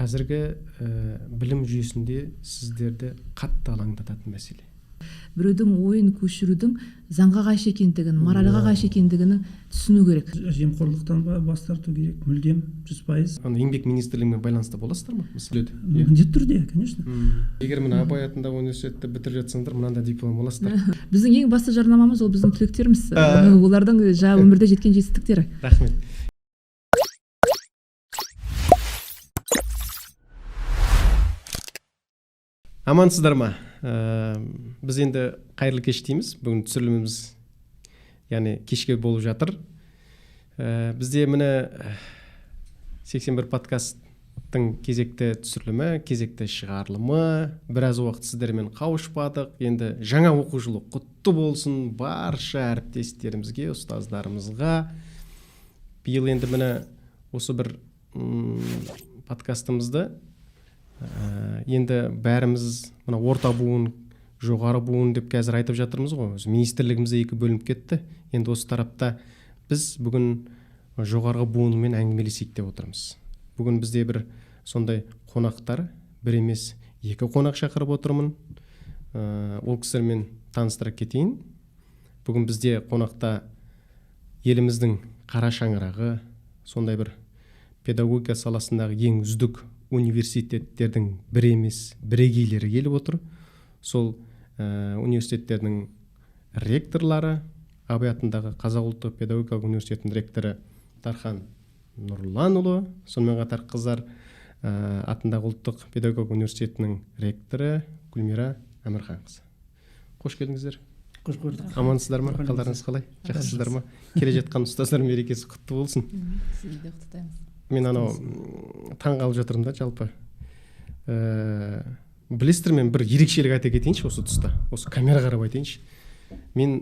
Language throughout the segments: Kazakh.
Қазіргі білім жүйесінде сіздерді қатты алаңдататын мәселе? Біреудің ойын көшірудің заңға қайшы екендігін, моральға қайшы екендігін түсіну керек. Жемқорлықтан бас тарту керек, мүлдем 100%. Еңбек министрлігімен байланыста боласыздар ма? Мысалы, міндетті түрде, конечно. Егер мына Абай атындағы университетті бітіріп жатсаңдар, мынандай диплом аласыздар. Біздің ең басты жарнамамыз ол біздің түлектеріміз, олардың жаңа өмірде жеткен жетістіктері. Рахмет. Амансыздар ма? Біз енді қайырлы кеш дейміз. Бүгін түсіріліміміз, яғни кешке болып жатыр. Бізде міне 81 подкасттың кезекті түсірілімі, кезекті шығарылымы. Біраз уақыт сіздермен қауышпадық. Енді жаңа оқу жылы құтты болсын барша әріптестерімізге, ұстаздарымызға. Биыл енді міне осы бір подкастымызды енді бәріміз мына орта буын, жоғары буын деп қазір айтып жатырмыз ғой. Өзі министрлігіміз екі бөлініп кетті. Енді осы тарапта біз бүгін жоғарғы буынмен әңгімелесейік деп отырмыз. Бүгін бізде бір сондай қонақтар, бір емес екі қонақ шақырып отырмын. Ол кісілермен таныстыра кетейін. Бүгін бізде қонақта еліміздің қара шаңырағы, сондай бір педагогика саласындағы ең үздік университеттердің бір емес бірегейлері келіп отыр. Сол университеттердің ректорлары, Абай атындағы Қазақ ұлттық педагогикалық университетінің ректоры Дархан Нұрланұлы, сонымен қатар Қыздар атындағы ұлттық педагогикалық университетінің ректоры Гүлмира Әмірханқызы. Қош келдіңіздер. Қош көрдік. Амансыздар ма? Қалдарыңыз қалай? Жақсысыздар ма? Келе жатқан ұстаздар мерекесі құтты болсын. Сізді де құттықтаймыз. Мен анау таң қалып жатырмын да жалпы. Білесіздер, мен бір ерекшелік айта кетейінші осы тұста. Осы камера қарап айтайыншы. Мен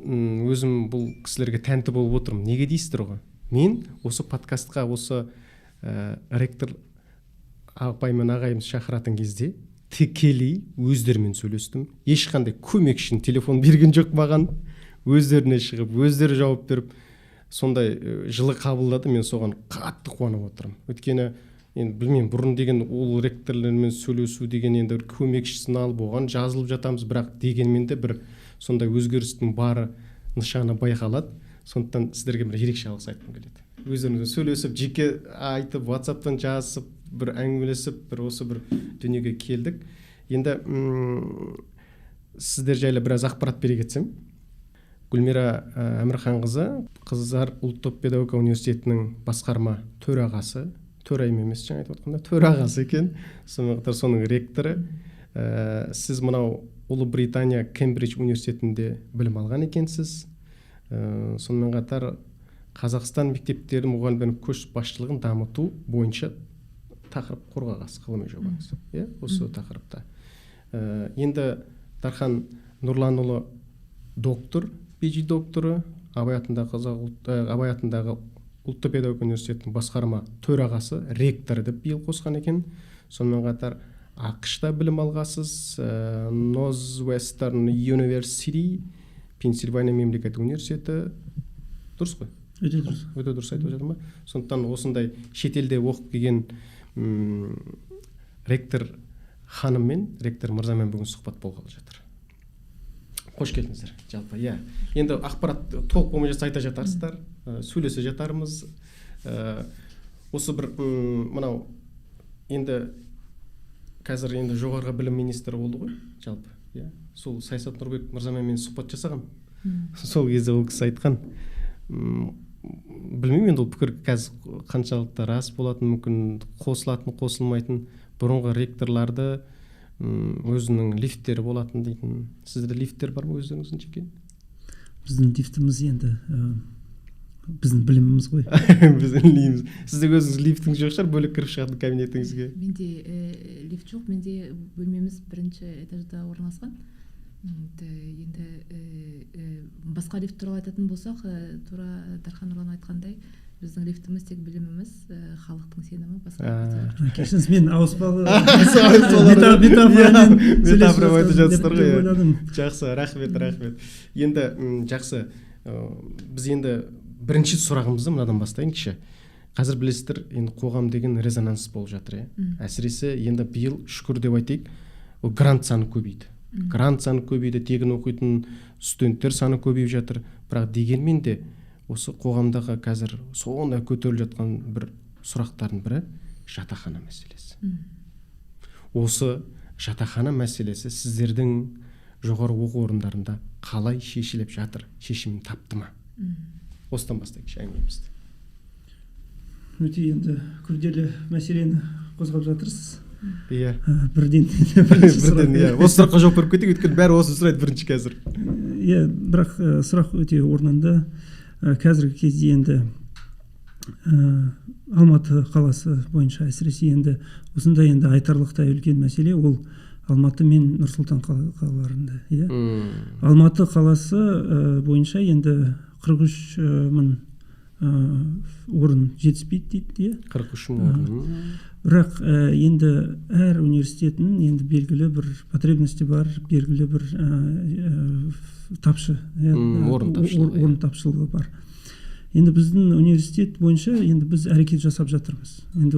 өзім бұл кісілерге тәнті болып отырмын. Неге дейсіздер ғой? Мен осы подкастқа осы ректор апай мен ағайымыз шақыратын кезде тікелей өздерімен сөйлестім. Ешқандай көмекшінің телефон берген жоқ маған. Өздеріне шығып, өздері жауап беріп, сондай жылы қабылдады. Мен соған қатты қуанып отырмын. Өйткені енді білмеймін, бұрын деген ол ректорлермен сөйлесу деген енді бір көмекшісін алып оған жазылып жатамыз, бірақ дегенмен де бір сондай өзгерістің бары нышаны байқалады. Сондықтан сіздерге бір ерекше алғыс айтқым келеді. Өздеріңізбен сөйлесіп, жеке айтып, WhatsApp-тан жазысып, бір әңгімелесіп, бір осы бір дүниеге келдік. Енді сіздер жайлы біраз ақпарат бере кетсем. Гүлмира Әмірханқызы Қыздар ұлттық педагогика университетінің басқарма төрағасы, төрайым емес жаңа айтып отқанда, төрағасы екен, сонымен қатар соның ректоры. Сіз мынау Ұлыбритания Кембридж университетінде білім алған екенсіз. Сонымен қатар Қазақстан мектептерінің мұғалімдерінің көшбасшылығын дамыту бойынша тақырып қорғағансыз, ғылыми жобаңыз. Иә, осы тақырыпта. Енді Дархан Нұрланұлы доктор, PhD докторы, Абай атындағы Абай атындағы ұлттық педагогика университетінің басқарма төрағасы, ректоры деп биыл қосқан екен. Сонымен қатар АҚШ-та білім алғансыз, Northwestern University, Пенсильвания мемлекеттік университеті. Дұрыс қой? Өте дұрыс. Өте дұрыс айтып жатырмын ба? Сондықтан осындай шетелде оқып келген ректор ханыммен, ректор мырзамен бүгін сұхбат болғалы жатыр. Қош келдіңіздер. Жалпы, иә. Енді ақпарат толық болмай жатса айта жатарсыздар, сөйлесе жатармыз. Осы бір мынау енді қазір енді жоғарғы білім министрі болды ғой, жалпы, иә. Сол Саясат Нұрбек мырзамен мен сұхбат жасағам. Сол кезде ол кісі айтқан, білмеймін енді ол пікір қазір қаншалықты рас болатын, мүмкін қосылатын, қосылмайтын. Бұрынғы ректорларды өзінің лифттері болатын дейтін. Сіздерде лифттер бар ма өздеріңіздің жеке? Біздің лифтіміз енді біздің біліміміз ғой. Біздің лифтіміз. Сізде өзіңіз лифтіңіз жоқ шығар, бөлек кіріп шығатын кабинетіңізге. Менде лифт жоқ, менде бөлмеміз бірінші этажда орналасқан. Енді басқа лифт туралы айтатын болсақ, тура Дархан Нұрлан айтқандай, біздің лифтіміз тек біліміміз, халықтың сенімі, басқа. Кешіріңіз, мен ауыспалы метафора айтып жатсыздар ғой. Жақсы, рахмет, рахмет. Енді жақсы, біз енді бірінші сұрағымызды мынадан бастайыншы. Қазір білесіздер, енді қоғам деген резонанс болып жатыр, иә. Әсіресе енді биыл, шүкір деп айтайық, ол грант саны көбейді. Грант саны көбейді, тегін оқитын студенттер саны көбейіп жатыр. Бірақ дегенмен де осы қоғамдағы қазір сондай көтеріліп жатқан бір сұрақтардың бірі — жатақхана мәселесі. Осы жатақхана мәселесі сіздердің жоғары оқу орындарында қалай шешіліп жатыр, шешімін тапты ма? Осыдан бастайықшы әңгімемізді. Өте енді күрделі мәселені қозғап жатырсыз. Иә. Бірден. Бірден, иә, осы сұраққа жауап беріп кетейік, өйткені бәрі осыны сұрайды бірінші қазір. Иә, бірақ сұрақ өте орынды. Қазіргі кезде енді Алматы қаласы бойынша, әсіресе енді осындай енді айтарлықтай үлкен мәселе ол Алматы мен Нұр Сұлтан қалаларында, иә. Алматы қаласы бойынша енді 43 мың орын жетіспейді дейді, иә. 43 мың орын. Бірақ енді әр университеттің енді белгілі бір потребности бар, белгілі бір тапшы, иә, Орын тапшылығы, иә. Орын тапшылығы бар. Енді біздің университет бойынша енді біз әрекет жасап жатырмыз енді.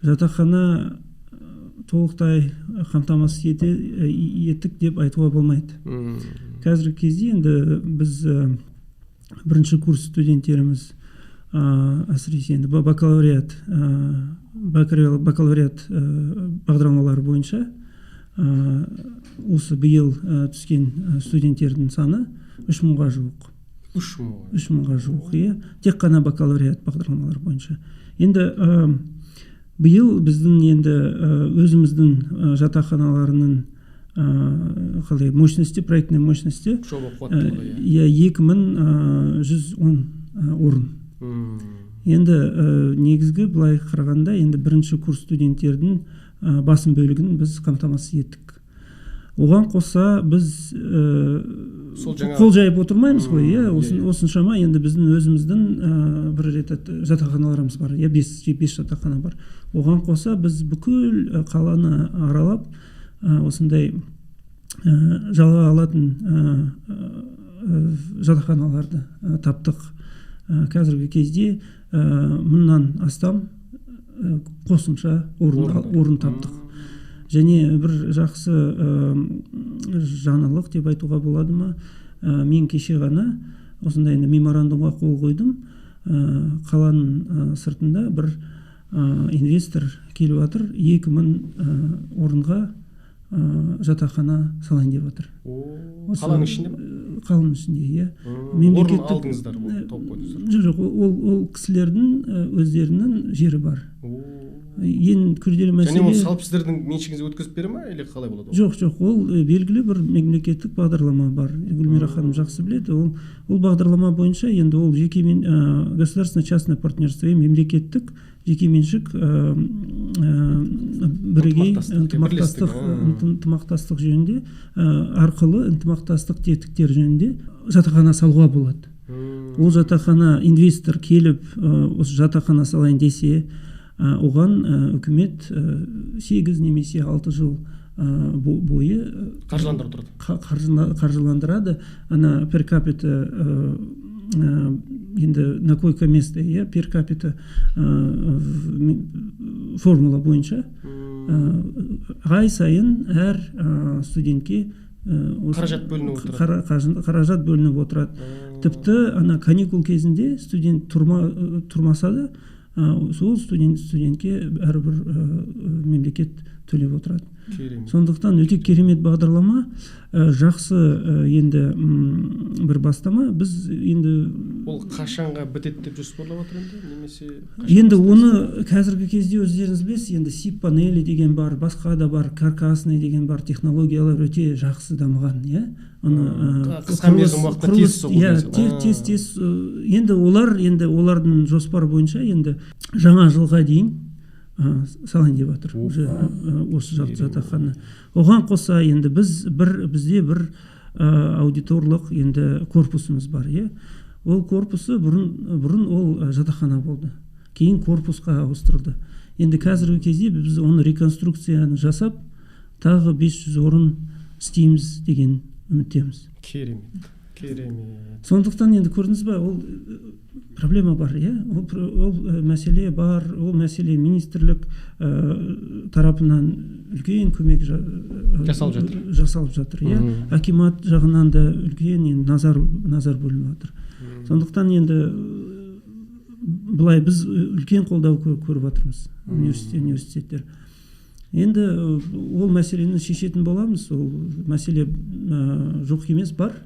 Жатақхана толықтай қамтамасыз еттік деп айтуға болмайды. Қазіргі кезде енді біз бірінші курс студенттеріміз, әсіресе енді бакалавриат бағдарламалары бойынша осы биыл түскен студенттердің саны 3000-ға жуық. 3000. 3000-ға жуық, иә, тек қана бакалавриат бағдарламалары бойынша. Енді биыл біздің енді өзіміздің жатақханаларының қалай, мощности, проектной мощности, жоба қуаттылығы, иә. Иә, 2110 орын. Енді негізгі былай қарағанда енді бірінші курс студенттердің басым бөлігін біз қамтамасыз еттік. Оған қоса біз Сол жаңа- қол жайып отырмаймыз ғой, иә. Иә. Осыншама енді біздің өзіміздің бір рет жатақханаларымыз бар, иә, бес жатақхана бар. Оған қоса біз бүкіл қаланы аралап, осындай жалға алатын жатақханаларды таптық. Қазіргі кезде 1000-нан астам қосымша орын, Орын бар. орын таптық. Және бір жақсы жаңалық деп айтуға болады ма, мен кеше ғана осындай енді меморандумға қол қойдым. Қаланың сыртында бір инвестор келіп жатыр, 2000 орынға жатақхана салайын деп жатыр. Қаланың ішінде ме? Қаланың ішінде, иә. Орын Мемлекеттік- алдыңыздар, ол тауып қойдыңыздар? Жоқ, ол кісілердің өздерінің жері бар. Ең күрделі мәселе Және оны салып, сіздердің меншігіңізге өткізіп бере ма или қалай болады ол? Жоқ, ол белгілі бір мемлекеттік бағдарлама бар, Гүлмира ханым жақсы біледі. Ол бағдарлама бойынша енді ол жеке мен государственно частное партнерство, мемлекеттік жекеменшік бірегей Ынтымақтастық, ынтымақтастық, бірлестік, а. ынтымақтастық жөнінде арқылы, ынтымақтастық тетіктер жөнінде жатақхана салуға болады. Ол жатақхана, инвестор келіп, осы жатақхана салайын десе, оған үкімет 8 немесе 6 жыл бойы Қаржыландырып тұрады. Қаржыландырады. Ана per capita енді на койко место, иә, per capita формула бойынша ай сайын әр студентке Қаражат бөлініп отырады. Қаражат бөлініп отырады. Тіпті ана каникул кезінде студент тұрмаса да, сол студентке әрбір мемлекет төлеп отырады. Керемет. Сондықтан өте керемет бағдарлама, жақсы енді бір бастама. Біз енді Ол қашанға бітеді деп жоспарлап отыр енді немесе қашан Енді бастайсыз? Оны қазіргі кезде өздеріңіз білесіз, енді СИП панели деген бар, басқа да бар, каркасный деген бар, технологиялар өте жақсы дамыған, иә. Оны Қысқа мерзім уақытта тез соғу иә, деген сияқты. Тез тез, енді олар, енді олардың жоспары бойынша енді жаңа жылға дейін салайын деп жатыр уже осы жатақхана. Оған қоса енді біз бір бізде бір аудиторлық енді корпусымыз бар, иә. Ол корпусы бұрын ол жатақхана болды, кейін корпусқа ауыстырылды. Енді қазіргі кезде біз оны реконструкцияны жасап, тағы 500 орын істейміз деген үміттеміз. Керемет. Керемет. Сондықтан енді көрдіңіз ба, ол проблема бар, иә, ол мәселе бар, ол мәселе министрлік тарапынан үлкен көмек жасалып жатыр, иә. Акимат жағынан да үлкен енді назар бөлініп жатыр. Сондықтан енді былай біз үлкен қолдау көріп жатырмыз университеттер. Енді ол мәселені шешетін боламыз, ол мәселе жоқ емес, бар.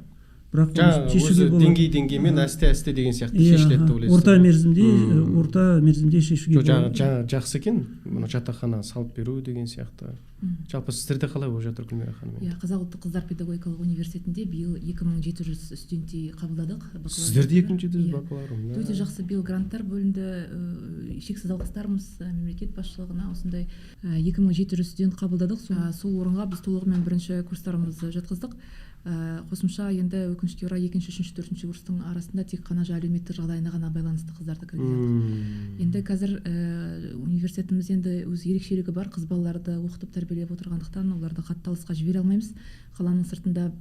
Бірақ шешуге болады. Деңгей-деңгеймен әсте-әсте деген сияқты шешіледі деп ойлайсыз. Орта мерзімде шешуге болады. Жаңа жақсы екен, мына жатақхана салып беру деген сияқты. Жалпы сіздерде қалай болып жатыр, Гүлмира ханым? Иә, Қазақ ұлттық қыздар педагогикалық университетінде биыл 2700 студентті қабылдадық. Сіздерде 2700 бакалавр. Өте жақсы, биыл гранттар бөлінді. Шексіз алғыстармыз мемлекет басшылығына. Осындай 2700 студент қабылдадық. Сол орынға біз толығымен бірінші курстарымызды жатқыздық. Қосымша енді өкінішке орай 2-ші, 3-ші, 4-ші курстың арасында тек қана әлеуметтік жағдайына ғана байланысты қыздарды кіргізеді. Енді қазір университетіміз енді өз ерекшелігі бар, қыз балаларды оқытып тәрбиелеп отырғандықтан оларды қатты алысқа жібере алмаймыз. Қаланың сыртында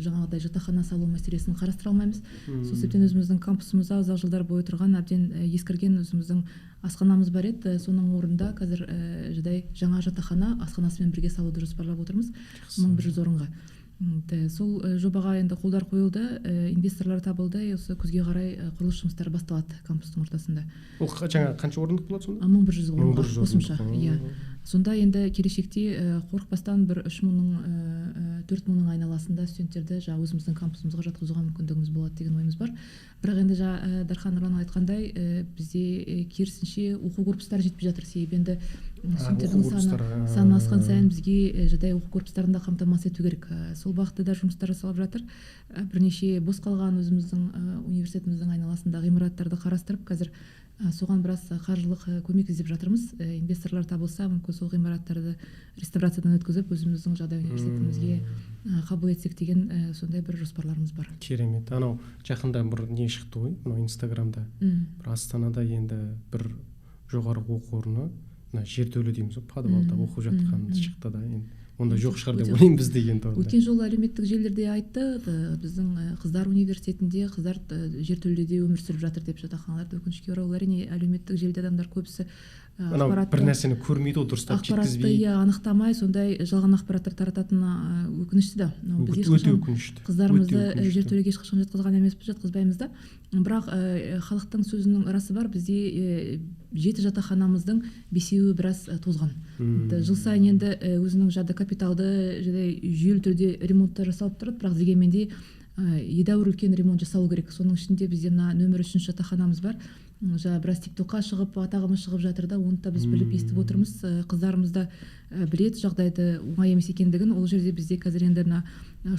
жаңағыдай жатақхана салу мәселесін қарастыра алмаймыз. Сол себептен өзіміздің кампусымызда ұзақ жылдар бойы тұрған, әбден ескірген өзіміздің асханамыз бар еді. Соның орнында қазір жаңа жатақхана асханасымен бірге салуды жоспарлап отырмыз, 1100 орынға. Сол жобаға енді қолдар қойылды, инвесторлар табылды, осы күзге қарай құрылыс жұмыстары басталады кампустың ортасында. Ол жаңа қанша орындық болады сонда? 1100 орынға қосымша, иә. Сонда енді келешекте қорықпастан бір 3000, 4000-ның айналасында студенттерді жаңа өзіміздің кампусымызға жатқызуға мүмкіндігіміз болады деген ойымыз бар. Бірақ енді жаңа Дархан Нұрлан айтқандай, бізде керісінше оқу корпустары жетпей жатыр. Себебі енді студенттердің саны асқан сайын бізге жағдай оқу корпустарын да қамтамасыз ету керек. Сол бағытта да жұмыстар жасалып жатыр. Бірнеше бос қалған өзіміздің университетіміздің айналасындағы ғимараттарды қарастырып, қазір соған біраз қаржылық көмек іздеп жатырмыз. Инвесторлар табылса, мүмкін сол ғимараттарды реставрациядан өткізіп, өзіміздің жағдай университетімізге қабыл етсек деген сондай бір жоспарларымыз бар. Керемет. Анау жақында бір не шықты ғой, мынау Инстаграмда. Бір Астанада енді бір жоғары оқу орны, мына жертөле дейміз ғой, подвалда оқып жатқан шықты да енді. Онда жоқ шығар деп ойлаймын бізде енді. Өткен жолы әлеуметтік желілерде айтты, біздің қыздар университетінде қыздар жертөледе өмір сүріп жатыр деп жатақханаларда. Өкінішке орай, ол әрине әлеуметтік желіде адамдар көбісі бір нәрсені көрмейді, ол дұрыстап жеткізбейді. Ақпаратты анықтамай, сондай жалған ақпараттар тарататыны өкінішті да. Біз өте өкінішті. Қыздарымызды жертөлеге ешқашан жатқызған емеспіз, жатқызбаймыз да. Бірақ халықтың сөзінің расы бар, бізде 7 жатақханамыздың 5-еуі біраз тозған. Жыл сайын енді өзінің жады капиталды жүйелі түрде ремонттар жасалып тұрады, бірақ дегенмен де едәуір үлкен ремонт жасалу керек. Соның ішінде бізде мына нөмір 3 жатақханамыз бар. Жаңа біраз тиктокқа шығып, атағымыз шығып жатыр да, оны да біз біліп естіп отырмыз. Қыздарымыз да біледі жағдайды оңай емес екендігін. Ол жерде бізде қазір енді мына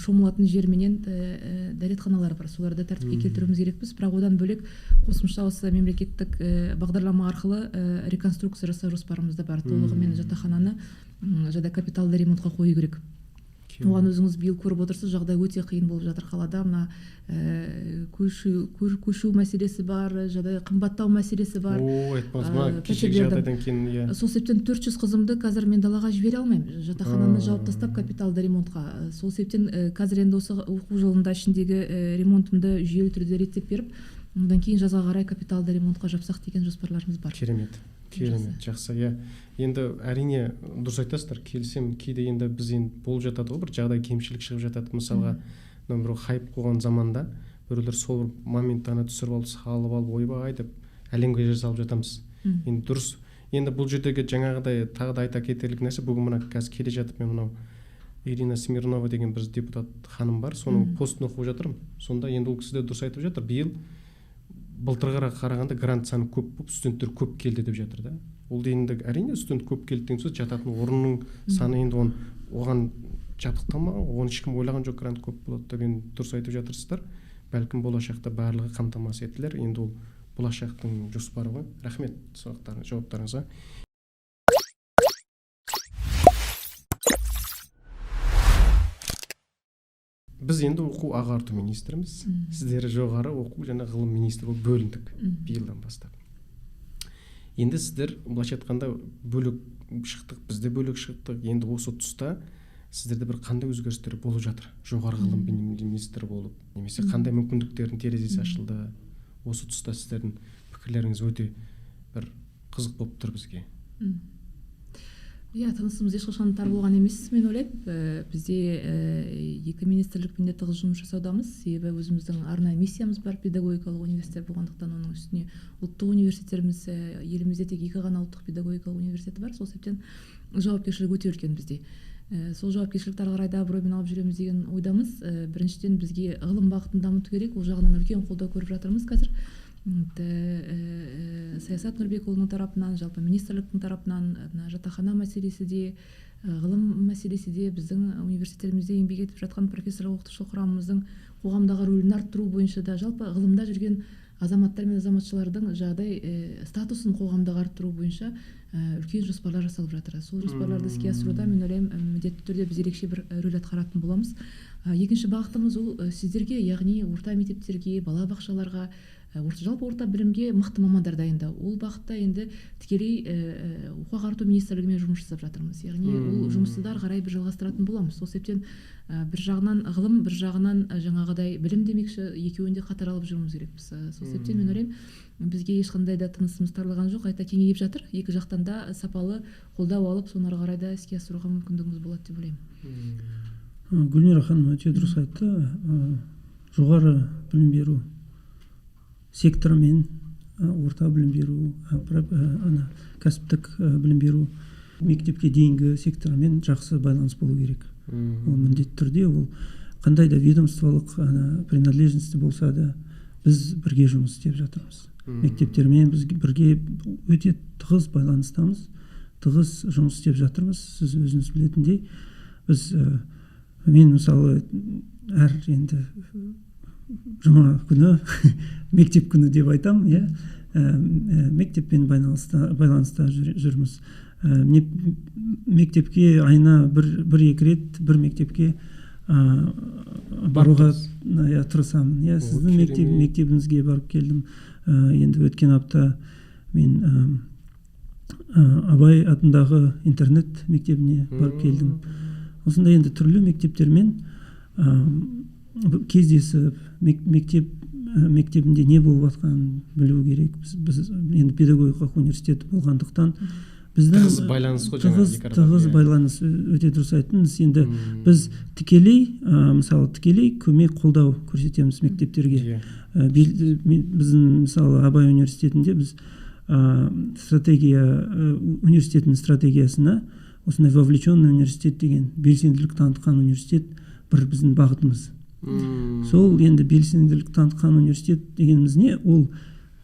шомылатын жер менен дәретханалар бар, соларды тәртіпке келтіруіміз керекпіз. Бірақ одан бөлек қосымша осы мемлекеттік бағдарлама арқылы реконструкция жасау жоспарымызда бар. Толығымен жатақхананы жағдай капиталды ремонтқа қою керек. Оған өзіңіз биыл көріп отырсыз, жағдай өте қиын болып жатыр қалада. Мына көшу мәселесі бар, жағдай қымбаттау мәселесі бар. О, айтпаңыз, мына кешегі жағдайдан кейін, иә. Сол себептен 400 қызымды қазір мен далаға жібере алмаймын. Жатақхананы жауып тастап капиталды ремонтқа. Сол себептен қазір енді осы оқу жылында ішіндегі ремонтымды жүйелі түрде реттеп беріп, одан кейін жазға қарай капиталды ремонтқа жапсақ деген жоспарларымыз бар. Керемет. Керемет, жақсы, иә. Енді әрине дұрыс айтасыздар, келісемін. Кейде енді біз енді болып жатады ғой, бір жағдай кемшілік шығып жатады. Мысалға, мына бір хайп қуған заманда біреулер сол моментті ана түсіріп алып, салып алып, ойбай деп әлемге жер салып жатамыз. Енді дұрыс. Енді бұл жердегі жаңағыдай тағы да айта кетерлік нәрсе, бүгін мына қазір келе жатып мен мынау Ирина Смирнова деген бір депутат ханым бар, соның постын оқып жатырмын. Сонда енді ол кісі де дұрыс айтып жатыр. Биыл былтырғыға қарағанда грант саны көп болып, студенттер көп келді деп жатыр да. Ол енді әрине студент көп келді деген сөз, жататын орынның саны енді оған жабдықталмаған, оған ешкім ойлаған жоқ, грант көп болады деп енді дұрыс айтып жатырсыздар. Бәлкім болашақта барлығы қамтамасыз етілер. Енді ол болашақтың жоспары ғой. Рахмет сұрақтарыңыз, жауаптарыңызға. Біз енді оқу ағарту министріміз, сіздер жоғары оқу және ғылым министрі болып бөліндік биылдан бастап. Енді сіздер былайша айтқанда бөлек шықтық, біз де бөлек шықтық. Енді осы тұста Сіздерде бір қандай өзгерістер болып жатыр? Жоғарғы ғылым министрі болып, немесе қандай мүмкіндіктердің терезесі ашылды? Осы тұста сіздердің пікірлеріңіз өте бір қызық болып тұр бізге. Иә, тынысымыз ешқашан тар болған емес, мен ойлаймын. Бізде екі министрлікпен де тығыз жұмыс жасаудамыз, себебі өзіміздің арнайы миссиямыз бар, педагогикалық университет болғандықтан, оның үстіне ұлттық университеттеріміз, елімізде тек екі ғана ұлттық педагогикалық университеті бар, сол себептен жауапкершілік өте үлкен бізде. Сол жауапкершілікті ары қарай да абыроймен алып жүреміз деген ойдамыз. Біріншіден, бізге ғылым бағытын дамыту керек, ол жағынан үлкен қолдау көріп жатырмыз қазір. Саясат Нұрбекұлының тарапынан, жалпы министрліктің тарапынан мына жатақхана мәселесі де, ғылым мәселесі де, біздің университеттерімізде еңбек етіп жатқан профессор оқытушы құрамымыздың қоғамдағы рөлін арттыру бойынша да, жалпы ғылымда жүрген азаматтар мен азаматшалардың жағдай статусын қоғамдағы арттыру бойынша үлкен жоспарлар жасалып жатыр. Сол жоспарларды іске асыруда, мен ойлаймын, міндетті түрде біз ерекше бір рөл атқаратын боламыз. Екінші бағытымыз ол сіздерге, яғни орта мектептерге, балабақшаларға, жалпы орта білімге мықты мамандар дайындау. Ол бағытта енді тікелей оқу ағарту министрлігімен жұмыс жасап жатырмыз. Яғни ол жұмысты да ары қарай бір жалғастыратын боламыз. Сол себептен бір жағынан ғылым, бір жағынан жаңағыдай білім демекші, екеуін де қатар алып жүруіміз керекпіз. Сол себептен мен ойлаймын, бізге ешқандай да тынысымыз тарлаған жоқ, қайта кеңейіп жатыр. Екі жақтан да сапалы қолдау алып, соны ары қарай да іске асыруға мүмкіндігіміз болады деп ойлаймын. Гүлмира ханым өте дұрыс айтты. Жоғары білім беру секторы мен орта білім беру, ана кәсіптік білім беру, мектепке дейінгі секторымен жақсы байланыс болу керек. Ол міндетті түрде, ол қандай да ведомстволық ана принадлежности болса да, біз бірге жұмыс істеп жатырмыз. Мектептермен біз бірге өте тығыз байланыстамыз, тығыз жұмыс істеп жатырмыз. Сіз өзіңіз білетіндей, біз мен мысалы әр енді жұма күні мектеп күні деп айтамын, иә, мектеппен байланыста жүрміз. Мектепке айына бір екі рет бір мектепке баруға, иә, тырысамын. Иә, сіздің мектебіңізге барып келдім. Енді өткен апта мен Абай атындағы интернет мектебіне барып келдім. Осындай енді түрлі мектептермен кездесіп, мектебінде не болып жатқанын білу керек. Біз енді педагогикалық университет болғандықтан біздің тығыз байланыс қой, жаңағы екі арада, тығыз иә. байланыс, өте дұрыс айттыңыз. Енді біз тікелей, мысалы, тікелей көмек, қолдау көрсетеміз мектептерге. Біздің мысалы Абай университетінде біз стратегия, университеттің стратегиясына осындай вовлеченный университет деген, белсенділік танытқан университет бір біздің бағытымыз. Сол енді белсенділік танытқан университет дегеніміз не? Ол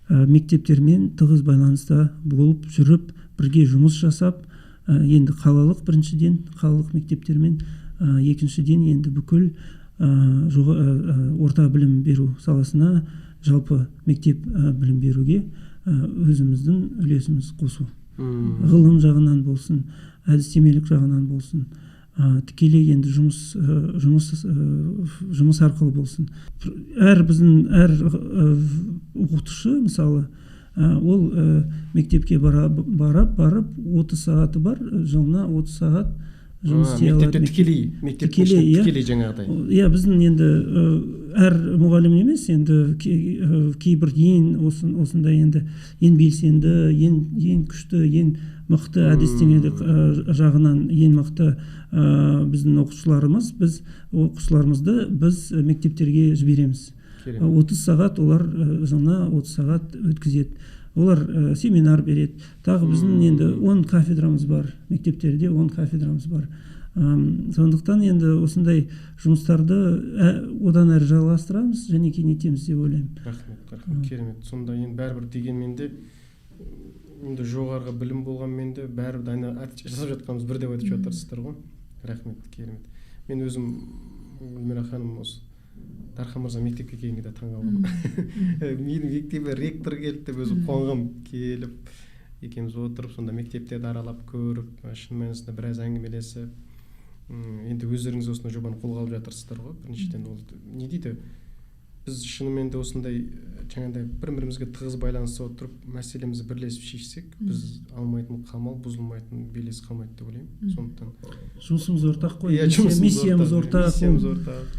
мектептермен тығыз байланыста болып жүріп, бірге жұмыс жасап, енді қалалық, біріншіден қалалық мектептермен, екіншіден енді бүкіл орта білім беру саласына, жалпы мектеп білім беруге өзіміздің үлесіміз қосу. Ғылым жағынан болсын, әдістемелік жағынан болсын, тікелей енді жұмыс арқылы болсын. Әр біздің әр оқытушы мысалы, ол мектепке барып 30 сағаты бар, жылына 30 сағат жұмыс істей алады. Мектепте тікелей, мектептің Тікелей, ішінде иә. Тікелей жаңағыдай. Иә, біздің енді әр мұғалім емес, енді кейбір ең осындай енді ең белсенді, ең күшті, ең мықты әдістемелік жағынан ең мықты біздің оқушыларымыз, біз оқушыларымызды біз мектептерге жібереміз. 30 сағат олар жылына 30 сағат өткізеді. Олар семинар береді. Тағы біздің енді 10 кафедрамыз бар, мектептерде 10 кафедрамыз бар. Сондықтан енді осындай жұмыстарды одан әрі жалғастырамыз және кеңейтеміз деп ойлаймын. Рахмет, рахмет, керемет. Сонда енді бәрібір дегенмен де, енді жоғарғы білім болғанмен де бәрібір дайын жасап жатқанымыз бір деп айтып жатырсыздар ғой. Рахмет, керемет. Мен өзім, Гүлмира ханым, осы Дархан мырза мектепке келгенде таңғалдым. Менің мектебіме ректор келді деп өзім қуанғам, келіп екеуміз отырып сонда мектептерді аралап көріп, шын мәнісінде біраз әңгімелесіп, енді өздеріңіз осындай жобаны қолға алып жатырсыздар ғой. Біріншіден ол не дейді? Біз шынымен де осындай жаңағыдай бір-бірімізге тығыз байланыса отырып мәселемізді бірлесіп шешсек, біз алмайтын қамал, бұзылмайтын белес қалмайды деп ойлаймын. Сондықтан жұмысымыз ортақ қой, миссиямыз ортақ. Миссиямыз ортақ.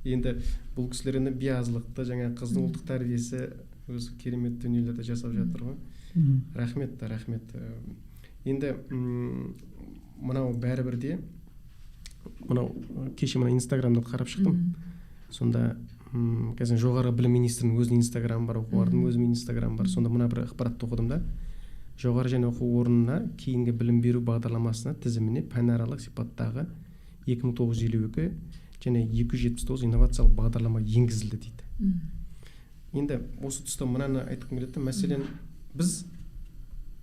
Енді бұл кісілер енді биязылықты, жаңа қыздың ұлттық тәрбиесі өзі керемет дүниелерді жасап жатыр ғой. Рахмет, рахмет. Енді мынау бәрібір де мынау кеше мына Инстаграмды қарап шықтым. Сонда қазір жоғары білім министрінің өзінің Инстаграмы бар, оқу орнының өзінің Инстаграмы бар. Сонда мына бір ақпаратты оқыдым да. Жоғары және оқу орнына кейінгі білім беру бағдарламасына тізіміне пәнаралық сипаттағы 2952 және 279 инновациялық бағдарлама енгізілді дейді. Енді осы тұста мынаны айтқым келеді. Мәселен, біз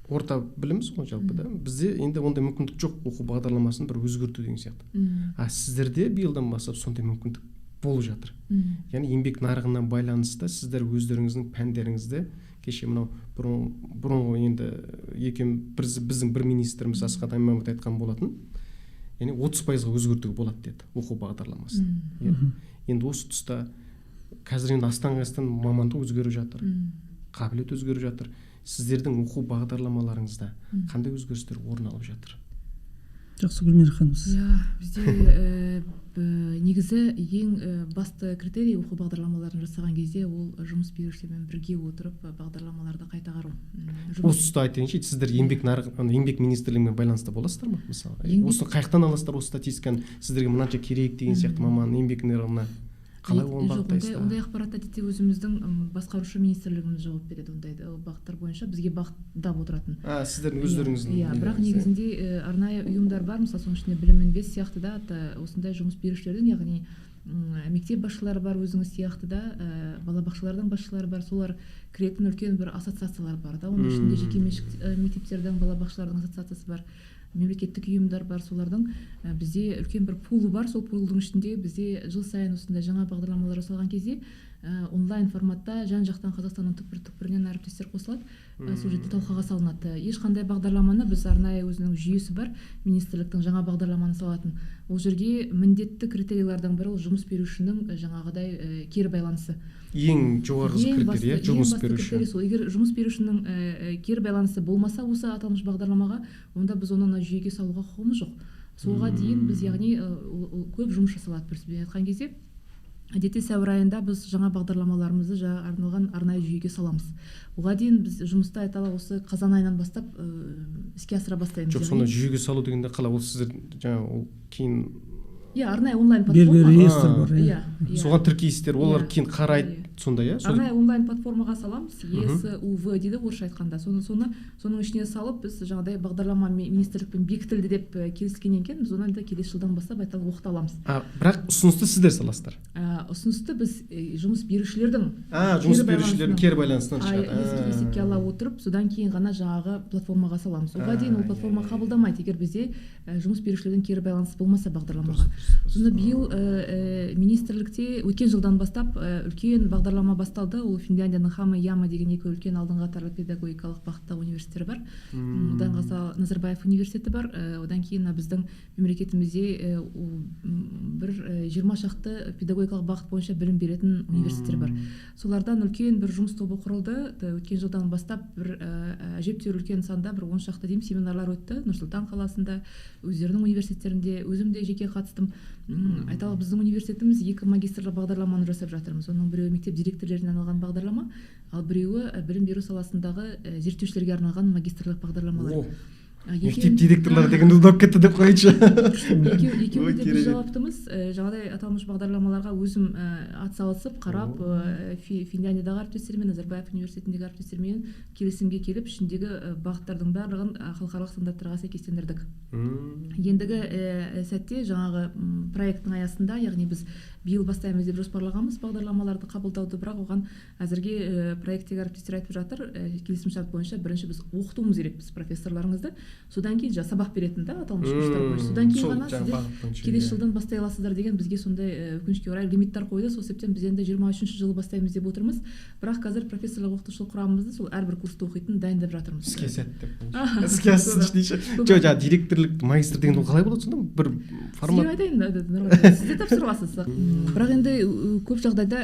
орта білімбіз ғой жалпы да. Бізде енді ондай мүмкіндік жоқ оқу бағдарламасын бір өзгерту деген сияқты. А сіздерде биылдан бастап сондай мүмкіндік болып жатыр. Яғни еңбек нарығына байланысты сіздер өздеріңіздің пәндеріңізді кеше мынау бұрынғы енді біздің бір министріміз Асхат Аймағамбетов айтқан болатын. Яғни 30%-ға өзгертуге болады деді оқу бағдарламасын. Енді осы тұста қазір енді астан-кестен мамандық өзгеріп жатыр, қабілет өзгеріп жатыр. Сіздердің оқу бағдарламаларыңызда қандай өзгерістер орын алып жатыр? Жақсы, Гүлмира ханым. Иә, бізде негізі ең басты критерий оқу бағдарламаларын жасаған кезде ол жұмыс берушілермен бірге отырып бағдарламаларды қайта қарау. Осы тұста айтайыншы, сіздер еңбек нарығы, еңбек министрлігімен байланыста боласыздар ма? Мысалы, осыны қаяқтан аласыздар, осы статистиканы сіздерге мынанша керек деген сияқты маман еңбек нарығына қалай оны бағыттайсыздар? Ондай ақпаратты әдетте өзіміздің басқарушы министрлігіміз жауап береді. Ондай бағыттар бойынша бізге бағыттап отыратын. Сіздердің өздеріңіздің. Иә, бірақ негізінде арнайы ұйымдар бар, мысалы, соның ішінде Білім Инвест сияқты да, осындай жұмыс берушілердің, яғни мектеп басшылары бар, өзіңіз сияқты да, балабақшалардың басшылары бар, солар кіретін үлкен бір ассоциациялар бар да. Оның ішінде жекеменшік мектептердің, балабақшалардың ассоциациясы бар, мемлекеттік ұйымдар бар, солардың бізде үлкен бір пулы бар. Сол пулдың ішінде бізде жыл сайын осындай жаңа бағдарламалар жасалған кезде онлайн форматта жан-жақтан Қазақстанның түкпір-түкпірінен әріптестер қосылады, сол жерде талқыға салынады. Ешқандай бағдарламаны біз арнайы өзінің жүйесі бар, министрліктің жаңа бағдарламаны салатын. Ол жерге міндетті критерийлердің бірі ол жұмыс берушінің жаңағыдай кері байланысы. Ең жоғарғы критерий, жұмыс беруші. Сол, егер жұмыс берушінің кері байланысы болмаса осы аталмыш бағдарламаға, онда біз оны жүйеге салуға құқығымыз жоқ. Солға дейін біз, яғни, көп жұмыс жасалады. Бір сөзбен айтқан кезде, әдетте сәуір айында біз жаңа бағдарламаларымызды арналған арнайы жүйеге саламыз. Оға дейін біз жұмысты айталы осы қазан айынан бастап іске асыра бастаймыз. Жоқ, сонда жүйеге салу дегенде қалай? Ол сіздер жаңа ол кейін Иә, арнайы онлайн платформа. Белгілі реестр бар. Иә. Соған тіркейсіздер, олар кейін қарайды сонда, иә? Арнайы онлайн платформаға саламыз, ЕСУВ дейді орысша айтқанда. Соның ішіне салып, біз жаңағыдай бағдарлама министрлікпен бекітілді деп келіскеннен кейін біз оны енді келесі жылдан бастап айталы оқыта аламыз. Бірақ ұсынысты сіздер саласыздар? Ұсынысты біз жұмыс берушілердің жұмыс берушілердің кері байланысынан шығады. Есепке ала отырып, содан кейін ғана жаңағы платформаға саламыз. Оған дейін ол платформа қабылдамайды, егер бізде жұмыс берушілердің кері байланысы болмаса бағдарламаға. Сонда биыл министрлікте өткен жылдан бастап үлкен бағдарлама басталды. Ол Финляндияның Хама Яма деген екі үлкен алдыңғы қатарлы педагогикалық бағыттағы университеттері бар. Одан қалса Назарбаев университеті бар. Одан кейін біздің мемлекетімізде бір 20 шақты педагогикалық бағыт бойынша білім беретін университеттер бар. Солардан үлкен бір жұмыс тобы құрылды. Өткен жылдан бастап бір әжептәуір үлкен санда бір 10 шақты деймін семинарлар өтті. Нұр-Сұлтан қаласында, өздерінің университеттерінде, өзім де жеке қатыстым. Айталық, біздің университетіміз екі магистрлік бағдарламаны жасап жатырмыз. Оның біреуі мектеп директорлеріне арналған бағдарлама, ал біреуі білім беру саласындағы зерттеушілерге арналған магистрлік бағдарламалар. Мектеп директорлары деген ұнап кетті деп қояйыншы. Екеуі де біз жауаптымыз. Жаңағыдай аталмыш бағдарламаларға өзім атсалысып, қарап, Финляндиядағы әріптестермен, Назарбаев университетіндегі әріптестермен келісімге келіп, ішіндегі бағыттардың барлығын халықаралық стандарттарға сәйкестендірдік. Ендігі сәтте жаңағы проекттің аясында, яғни біз биыл бастаймыз деп жоспарлағанбыз бағдарламаларды қабылдауды, бірақ оған әзірге проекттегі әріптестер айтып жатыр, келісімшарт бойынша бірінші біз оқытуымыз керекпіз профессорларыңызды. Содан кейін жаңа сабақ беретін да аталмыш курстар бойынша. Содан кейін ғана сіздер келесі жылдан бастай аласыздар деген бізге сондай, өкінішке орай, лимиттер қойды. Сол себептен біз енді 23-ші жылы бастаймыз деп отырмыз. Бірақ қазір профессорлық оқытушылық құрамымызды сол әрбір курсты оқитын дайындап жатырмыз. Іске сәт деп. Іске ассын дейші. Жоқ, жаңа директорлық магистр деген ол қалай болады сонда? Бір формат. Сізге айтайын, сіз де тапсыра аласыз. Бірақ енді көп жағдайда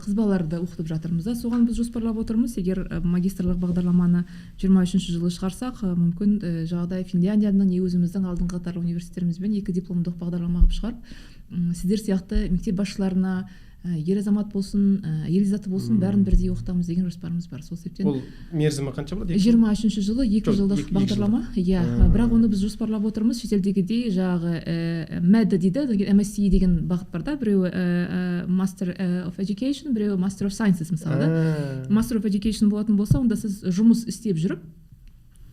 қыз балаларды оқытып жатырмыз да. Соған біз жоспарлап отырмыз. Егер магистрлық бағдарламаны 23-ші жылы шығарсақ, мүмкін жаңағыдай Финляндияның не өзіміздің алдыңғы қатарлы университеттерімізбен 2 дипломдық бағдарлама қылып шығарып, сіздер сияқты мектеп басшыларына, ер азамат болсын, әйел заты болсын, бәрін бірдей оқытамыз деген жоспарымыз бар. Сол себептен ол мерзімі қанша болады? 23-ші жылы 2 жылдық бағдарлама. Иә, бірақ оны біз жоспарлап отырмыз. Шетелдегідей жаңағы MED дейді, MSc деген бағыт бар да, біреуі Master of Education, біреуі Master of Sciences мысалы да. Master of Education болатын болса, онда сіз жұмыс істеп жүріп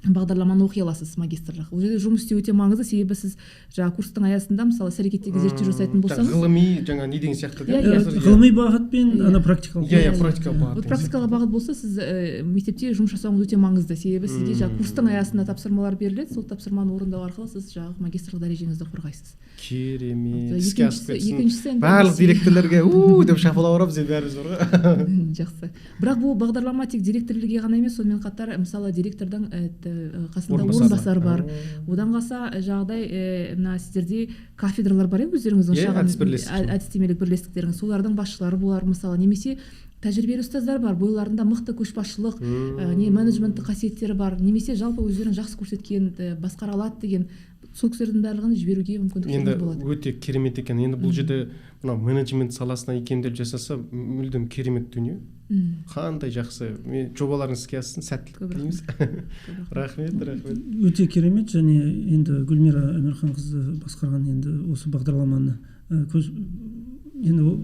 бағдарламаны оқи аласыз магистрлық. Ол жерде жұмыс істеу өте маңызды, себебі сіз жаңа курстың аясында мысалы іс-әрекеттегі зерттеу жасайтын болсаңыз, ғылыми жаңа не деген сияқты да, ғылыми бағыт пен ана практикалық. Иә, практикалық бағыт. Вот практикалық бағыт болса, сіз мектепте жұмыс жасауыңыз өте маңызды, себебі сізге жаңа курстың аясында тапсырмалар беріледі, сол тапсырманы орындау арқылы сіз жаңағы магистрлық дәрежеңізді қорғайсыз. Керемет. Іске асып кетсін. Барлық директорлерге у деп шапалақ ұрып, біз бәріміз бар ғой. Жақсы. Бірақ бұл бағдарлама тек директорлерге ғана емес, сонымен қатар мысалы директордың қасында орынбасары бар. Одан қалса жаңағыдай мына сіздерде кафедралар бар, өздеріңіздің шағын әдістемелік бірлестіктеріңіз, солардың басшылары болар мысалы, немесе тәжірибелі ұстаздар бар, бойларында мықты көшбасшылық, не менеджменттік қасиеттері бар, немесе жалпы өздерін жақсы көрсеткен, басқара алады деген сол кісілердің барлығын жіберуге мүмкіндіктеріміз болады. Енді өте керемет екен. Енді бұл жерде мынау менеджмент саласына икемделіп жасаса, мүлдем керемет дүние. Қандай жақсы. Мен жобаларыңыз іске ассын, сәттілік тілейміз. Рахмет, рахмет. Өте керемет. Және енді Гүлмира Әмірханқызы басқарған енді осы бағдарламаны көз енді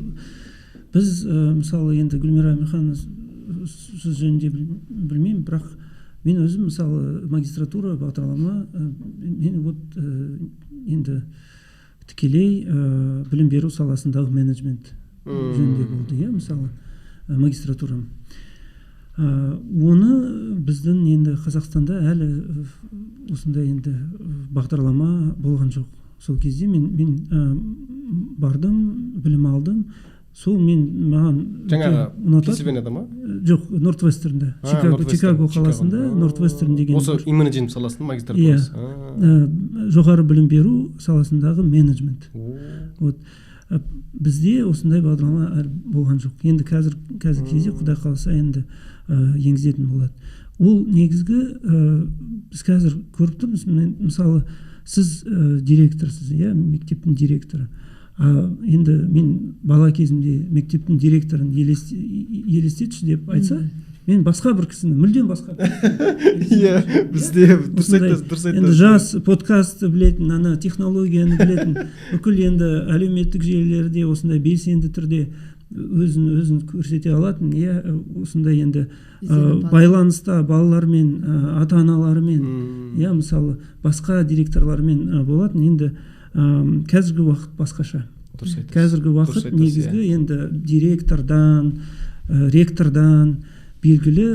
біз мысалы енді Гүлмира Әмірхан сіз жөнінде білмеймін, бірақ мен өзім мысалы магистратура бағдарлама мен вот енді тікелей білім беру саласындағы менеджмент жөнінде болды, иә, мысалы магистратурам. Оны біздің енді Қазақстанда әлі осындай енді бағдарлама болған жоқ. Сол кезде мен бардым, білім алдым. Сол мен маған жаңағы Пенсильванияда ма? Жоқ, Нортвестернде. Чикаго қаласында Нортвестерн деген. Осы менеджмент саласының магистратурасы. Иә. Жоғары білім беру саласындағы менеджмент. Вот. Бізде осындай бағдарлама әлі болған жоқ. Енді қазіргі кезде Құдай қаласа енді енгізетін болады. Ол негізгі біз қазір көріп тұрмыз, мысалы сіз директорсыз, иә, мектептің директоры. Енді мен бала кезімде мектептің директорын елестетші деп айтса, мен басқа бір кісіні, мүлдем басқа. Иә, бізде дұрыс айтасыз, дұрыс айтасыз. Енді жас подкастты білетін, ана технологияны білетін, бүкіл енді әлеуметтік желілерде осындай белсенді түрде өзін көрсете алатын, иә, осындай енді байланыста балалармен, ата-аналарымен, иә, мысалы басқа директорлармен болатын. Енді қазіргі уақыт басқаша. Қазіргі уақыт негізгі енді директордан, ректордан белгілі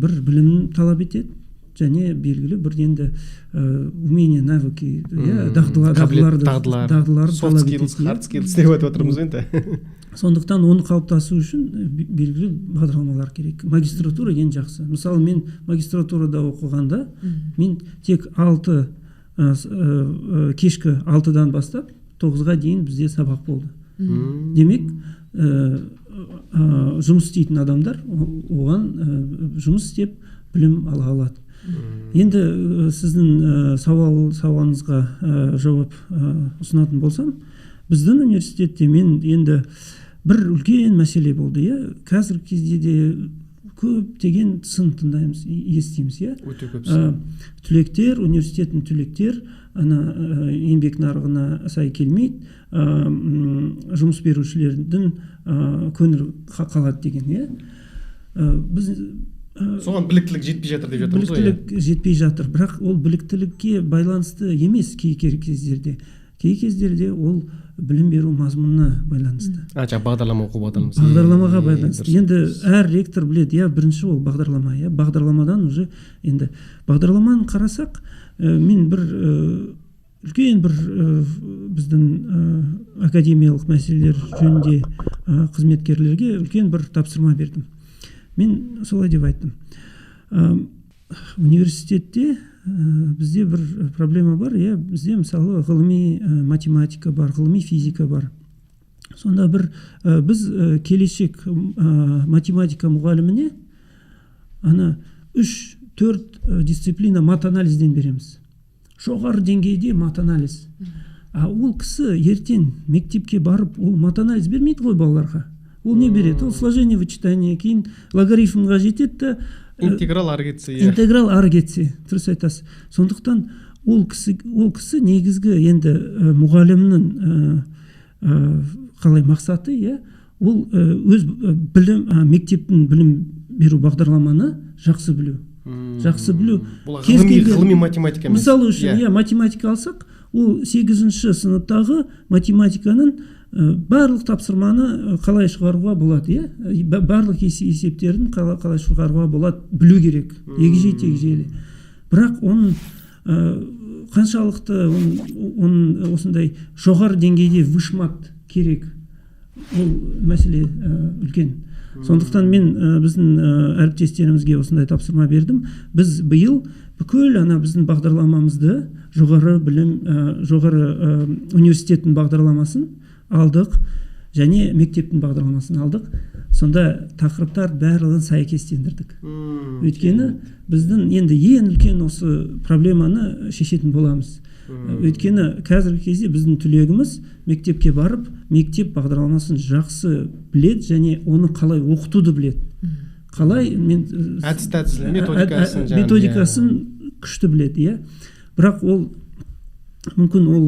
бір білім талап етеді және белгілі бір енді умение, навыки, иә, дағдыларды soft skills, hard skills деп айтып отырмыз енді. Сондықтан оны қалыптасу үшін белгілі бағдарламалар керек. Магистратура ең жақсы. Мысалы мен магистратурада оқығанда мен тек 6 кешкі 6-дан бастап 9-ға дейін бізде сабақ болды. Демек, жұмыс істейтін адамдар оған жұмыс істеп білім ала алады. Енді сіздің сауалыңызға жауап ұсынатын болсам, біздің университетте мен енді бір үлкен мәселе болды, иә. Қазіргі кезде де көптеген сын тыңдаймыз, естиміз, иә. Өте көп сын. Түлектер, университеттің түлектер ана еңбек нарығына сай келмейді, жұмыс берушілердің көңіл қалады деген, иә. Біз соған біліктілік жетпей жатыр деп жатырмыз ғой. Біліктілік жетпей жатыр, бірақ ол біліктілікке байланысты емес кей кездерде. Кей кездерде ол білім беру мазмұнына байланысты. Жаңа бағдарлама, оқу бағдарламасы. Бағдарламаға байланысты. Енді әр ректор біледі, иә, бірінші ол бағдарлама, иә, бағдарламадан уже енді бағдарламаны қарасақ, мен бір үлкен бір біздің академиялық мәселелер жөнінде қызметкерлерге үлкен бір тапсырма бердім. Мен солай деп айттым. Университетте бізде бір проблема бар, иә, бізде мысалы ғылыми математика бар, ғылыми физика бар. Сонда бір біз келешек математика мұғаліміне ана 3-4 дисциплина матанализден береміз. Жоғары деңгейде матанализ. А ол кісі ертең мектепке барып, ол матанализ бермейді ғой балаларға. Ол не береді? Ол сложение, вычитание, кейін логарифмға жетеді да, интеграл ары кетсе, интеграл ары кетсе, дұрыс айтасыз. Сондықтан ол кісі негізгі енді мұғалімнің қалай мақсаты, иә, ол өз білім, мектептің білім беру бағдарламаны жақсы білу. Жақсы білу. Бұл ғылыми математика емес. Мысалы үшін, иә, математика алсақ, ол 8-ші сыныптағы математиканың барлық тапсырманы қалай шығаруға болады, иә, барлық есептерін қалай шығаруға болады білу керек, егжей тегжейлі. Бірақ оның қаншалықты оның осындай жоғары деңгейде вышмат керек, ол мәселе үлкен. Сондықтан мен біздің әріптестерімізге осындай тапсырма бердім. Біз биыл бүкіл ана біздің бағдарламамызды жоғары білім, жоғары университеттің бағдарламасын алдық және мектептің бағдарламасын алдық. Сонда тақырыптар барлығын сәйкестендірдік. Өйткені біздің енді ең үлкен осы проблеманы шешетін боламыз. Өйткені қазіргі кезде біздің түлегіміз мектепке барып, мектеп бағдарламасын жақсы біледі және оны қалай оқытуды біледі. Қалай мен әдіс тәсіл, методикасын, методикасын күшті біледі, иә. Бірақ ол мүмкін ол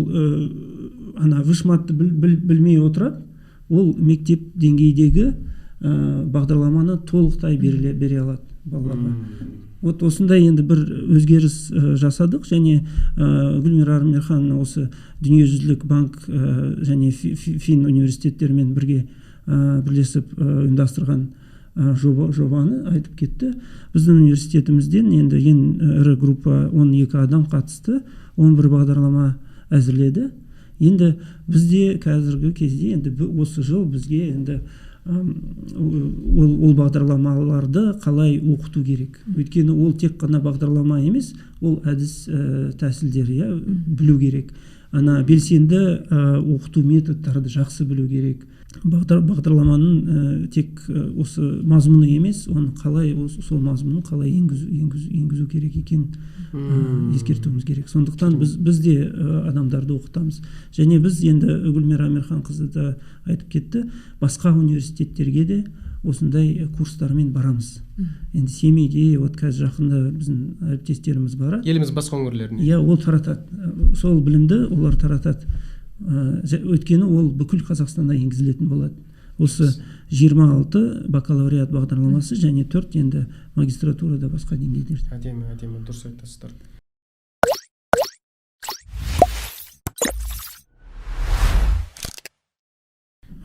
ана вышматты білмей отырады, ол мектеп деңгейдегі бағдарламаны толықтай бере алады балаларға. Вот осындай енді бір өзгеріс жасадық және Гүлмира Армерхановна осы Дүниежүзілік банк және Фин университеттерімен бірге бірлесіп ұйымдастырған жобаны айтып кетті. Біздің университетімізден енді ең ірі группа 12 адам қатысты, 11 бағдарлама әзірледі. Енді бізде қазіргі кезде енді осы жыл бізге енді ол бағдарламаларды қалай оқыту керек. Өйткені ол тек қана бағдарлама емес, ол әдіс тәсілдер, иә, білу керек. Ана белсенді оқыту методтарды жақсы білу керек. Бағдарламаның тек осы мазмұны емес, оны қалай, сол мазмұнын қалай енгізу керек екен ескертуіміз керек. Сондықтан біз де адамдарды оқытамыз. Және біз енді Гүлмира Амирханқызы да айтып кетті, басқа университеттерге де осындай курстармен барамыз. Енді Семейге, вот қазір жақында біздің әріптестеріміз барады. Еліміз басқа өңірлеріне. Иә, ол таратады. Сол білімді олар таратады. Өйткені ол бүкіл Қазақстанда енгізілетін болады. Осы 26 бакалавриат бағдарламасы және 4 енді магистратурада басқа деңгейлерде. Әдемі, әдемі, дұрыс айтасыздар.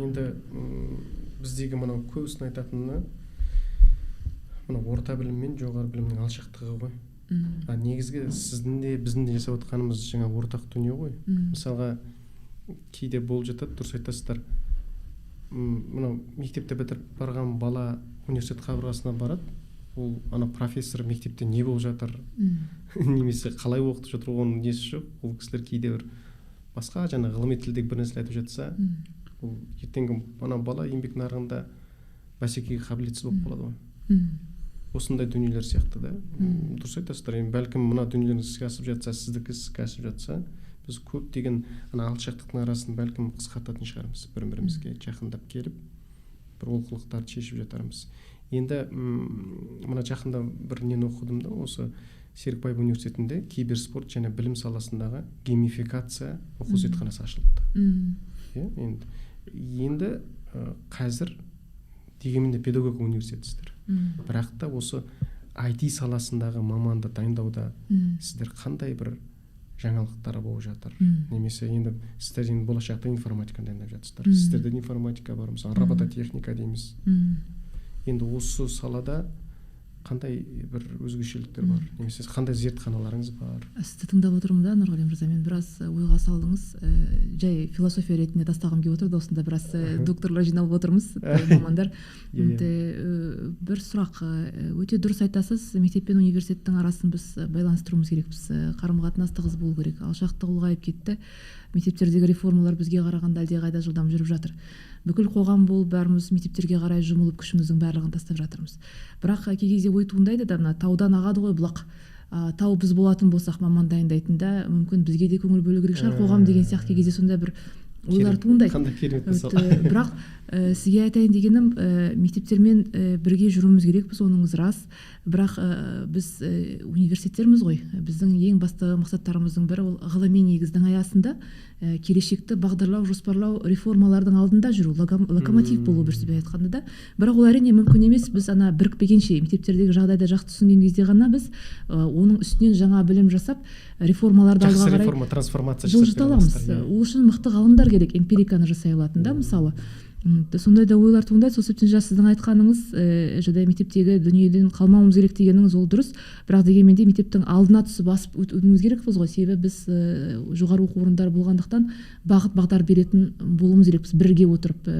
Енді біздегі мынау көбісін айтатыны мынау орта білім мен жоғары білімнің алшақтығы ғой. Негізгі сіздің де біздің де жасап отқанымыз жаңа ортақ дүние ғой. Мысалға кейде болып жатады, дұрыс айтасыздар. Мынау мектепті бітіріп барған бала университет қабырғасына барады, ол ана профессор мектепте не болып жатыр, немесе қалай оқытып жатыр, оның несі жоқ. Ол кісілер кейде бір басқа жаңа ғылыми тілдегі бір нәрсе айтып жатса, ол ертеңгі ана бала еңбек нарығында бәсекеге қабілетсіз болып қалады ғой. Осындай дүниелер сияқты да. Дұрыс айтасыздар. Енді бәлкім мына дүниелер іске асып жатса, сіздікі іске асып жатса, біз көптеген ана алшақтықтың арасын бәлкім қысқартатын шығармыз, бір-бірімізге жақындап келіп бір олқылықтарды шешіп жатармыз. Енді мына жақында бір нені оқыдым да, осы Серікбаев университетінде киберспорт және білім саласындағы геймификация оқу зертханасы ашылыпты. Енді қазір дегенмен де педагогика университетісіздер. Бірақ та осы IT саласындағы маманды дайындауда сіздер қандай бір жаңалықтар болып жатыр? Немесе енді сіздер енді болашақта информатиканы дайындап жатырсыздар, сіздерде информатика бар, мысалы, робототехника дейміз. Енді осы салада қандай бір өзгешеліктер бар немесе қандай зертханаларыңыз бар? Сізді тыңдап отырмын да, Нұрғали мырза, мен біраз ойға салдыңыз. Жай философия ретінде тастағым келіп отыр да, осында біраз докторлар жиналып отырмыз, мамандар. Бір сұрақ, өте дұрыс айтасыз, мектеп пен университеттің арасын біз байланыстыруымыз керекпіз, қарым қатынас тығыз болу керек. Алшақтық ұлғайып кетті, мектептердегі реформалар бізге қарағанда әлдеқайда жылдам жүріп жатыр. Бүкіл қоғам болып бәріміз мектептерге қарай жұмылып, күшіміздің барлығын тастап жатырмыз. Бірақ кей кезде ой туындайды да, мына таудан ағады ғой бұлақ, тау біз болатын болсақ, маман дайындайтын да, мүмкін бізге де көңіл бөлу керек шығар қоғам деген сияқты кей кезде сондай бір ойлар туындайды. Қандай керемет мысал. Бірақ сізге айтайын дегенім, мектептермен бірге жүруіміз керекпіз, оныңыз рас. Бірақ біз университеттерміз ғой, біздің ең басты мақсаттарымыздың бірі ол ғылыми негіздің аясында келешекті бағдарлау, жоспарлау, реформалардың алдында жүру, локомотив болу, бір сөзбен айтқанда да. Бірақ ол әрине мүмкін емес, біз ана бірікпегенше, мектептердегі жағдайды жақсы түсінген кезде ғана біз оның үстінен жаңа білім жасап, реформаларды алға қарай реформа, трансформация жылжыта аламыз. Ол үшін мықты ғалымдар керек, эмпириканы жасай алатын да, мысалы. Сондай да ойлар туындайды. Сол себептен жаңа сіздің айтқаныңыз, жағдай мектептегі дүниеден қалмауымыз керек дегеніңіз ол дұрыс. Бірақ дегенмен де мектептің алдына түсіп асып өтуіміз керекпіз ғой. Себебі біз жоғары оқу орындары болғандықтан бағыт бағдар беретін болуымыз керекпіз. Бірге отырып,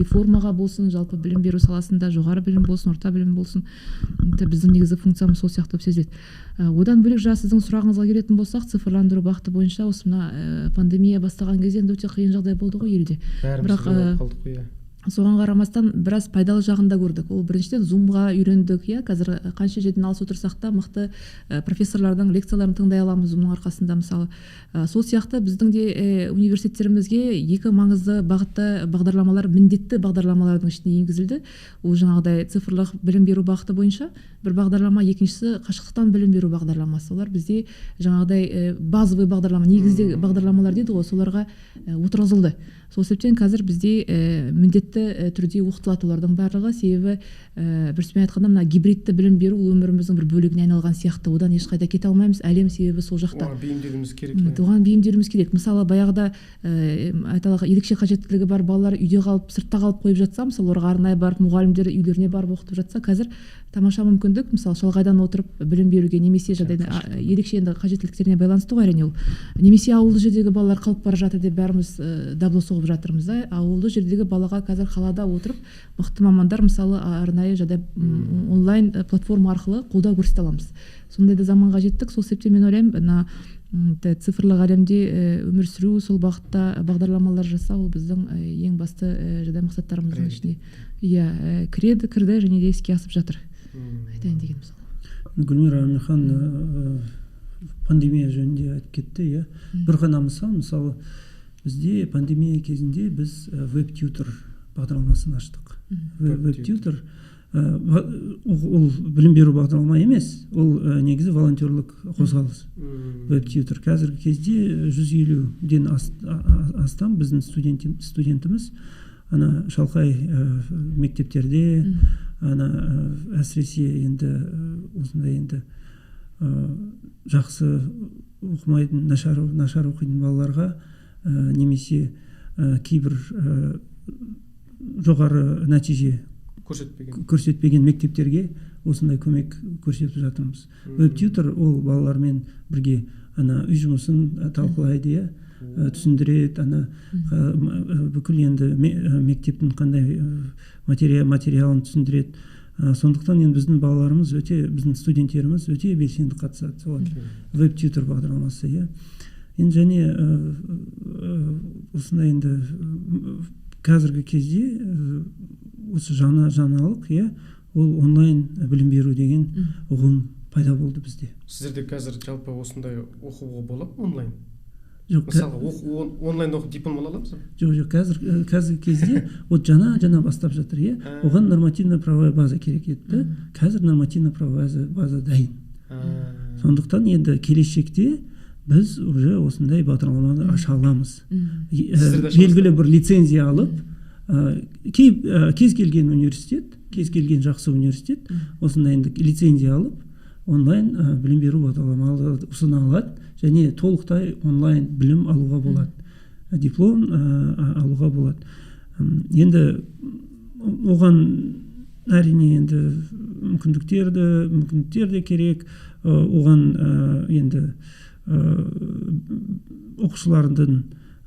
реформаға болсын, жалпы білім беру саласында жоғары білім болсын, орта білім болсын. Біздің негізгі функциямыз сол сияқты болып сезіледі. Одан бөлек жаңа сіздің сұрағыңызға келетін болсақ, цифрландыру бағыты бойынша осы мына пандемия бастаған кезде енді өте қиын жағдай болды ғой елде. Бірақ қалдық қой. Соған қарамастан біраз пайдалы жағын да көрдік. Ол біріншіден зумға үйрендік, иә, қазір қанша жерден алыс отырсақ та мықты профессорлардың лекцияларын тыңдай аламыз зумның арқасында мысалы. Сол сияқты біздің де университеттерімізге екі маңызды бағытта бағдарламалар, міндетті бағдарламалардың ішіне енгізілді. Ол жаңағыдай цифрлық білім беру бағыты бойынша бір бағдарлама, екіншісі қашықтықтан білім беру бағдарламасы. Олар бізде жаңағыдай базовый бағдарлама, негізгі бағдарламалар дейді ғой, соларға отырғызылды. Сол себептен қазір бізде міндетті түрде оқытылады олардың барлығы. Себебі бір сөзбен айтқанда мына гибридті білім беру ол өміріміздің бір бөлігіне айналған сияқты. Одан ешқайда кете алмаймыз. Әлем себебі сол жақта. Оған бейімделуіміз керек. Оған бейімделуіміз керек. Мысалы баяғыда айталық ерекше қажеттілігі бар балалар үйде қалып, сыртта қалып қойып жатса, мысалы оларға арнайы барып мұғалімдер үйлеріне барып оқытып жатса, қазір тамаша мүмкіндік, мысалы шалғайдан отырып білім беруге, немесе жағдайда ерекше енді қажеттіліктеріне байланысты ғой әрине ол. Немесе ауылды жердегі балалар қалып бара жатыр деп бәріміз дабыл соғып жатырмыз да. Ауылды жердегі балаға қазір қалада отырып мықты мамандар мысалы арнайы жағдай онлайн платформа арқылы қолдау көрсете аламыз. Сондай да заманға жеттік. Сол себептен мен ойлаймын, мына цифрлық әлемде өмір сүру, сол бағытта бағдарламалар жасау ол біздің ең басты жағдай мақсаттарымыздың ішіне иә кіреді, кірді және де іске асып жатыр. Айтайын дегенім сол. Гүлмира Амирхан пандемия жөнінде айтып кетті, иә. Бір ғана мысал, мысалы бізде пандемия кезінде біз веб-тьютор бағдарламасын аштық. Веб-тьютор ол білім беру бағдарлама емес, ол негізі волонтерлік қозғалыс. Веб-тьютор қазіргі кезде 150-ден астам біздің студентіміз ана шалқай мектептерде, ана әсіресе енді осындай енді жақсы оқымайтын, нашар оқитын балаларға немесе кейбір жоғары нәтиже көрсетпеген мектептерге осындай көмек көрсетіп жатырмыз. Веб-тьютор ол балалармен бірге ана үй жұмысын талқылайды, иә, түсіндіреді, ана бүкіл енді мектептің қандай материалын түсіндіреді. Сондықтан енді біздің балаларымыз өте, біздің студенттеріміз өте белсенді қатысады соған. Веб-тьютор бағдарламасы, иә. Енді және осындай енді қазіргі кезде осы жаңалық, иә, ол онлайн білім беру деген ұғым пайда болды бізде. Сіздерде қазір жалпы осындай оқуға болады ма онлайн? Жоқ, мысалға онлайн оқып диплом ала аламыз ба? Жоқ, қазіргі кезде вот жаңа бастап жатыр, иә. Оған нормативно-правовая база керек еді да. Қазір нормативно-правовая база дайын. Сондықтан енді келешекте біз уже осындай бағдарламаны аша аламыз. Белгілі бір лицензия алып, кез келген университет, кез келген жақсы университет осындай енді лицензия алып, онлайн білім беру бағдарламалары ұсына алады және толықтай онлайн білім алуға болады, диплом алуға болады. Енді оған әрине енді мүмкіндіктер де керек, оған енді оқушылардың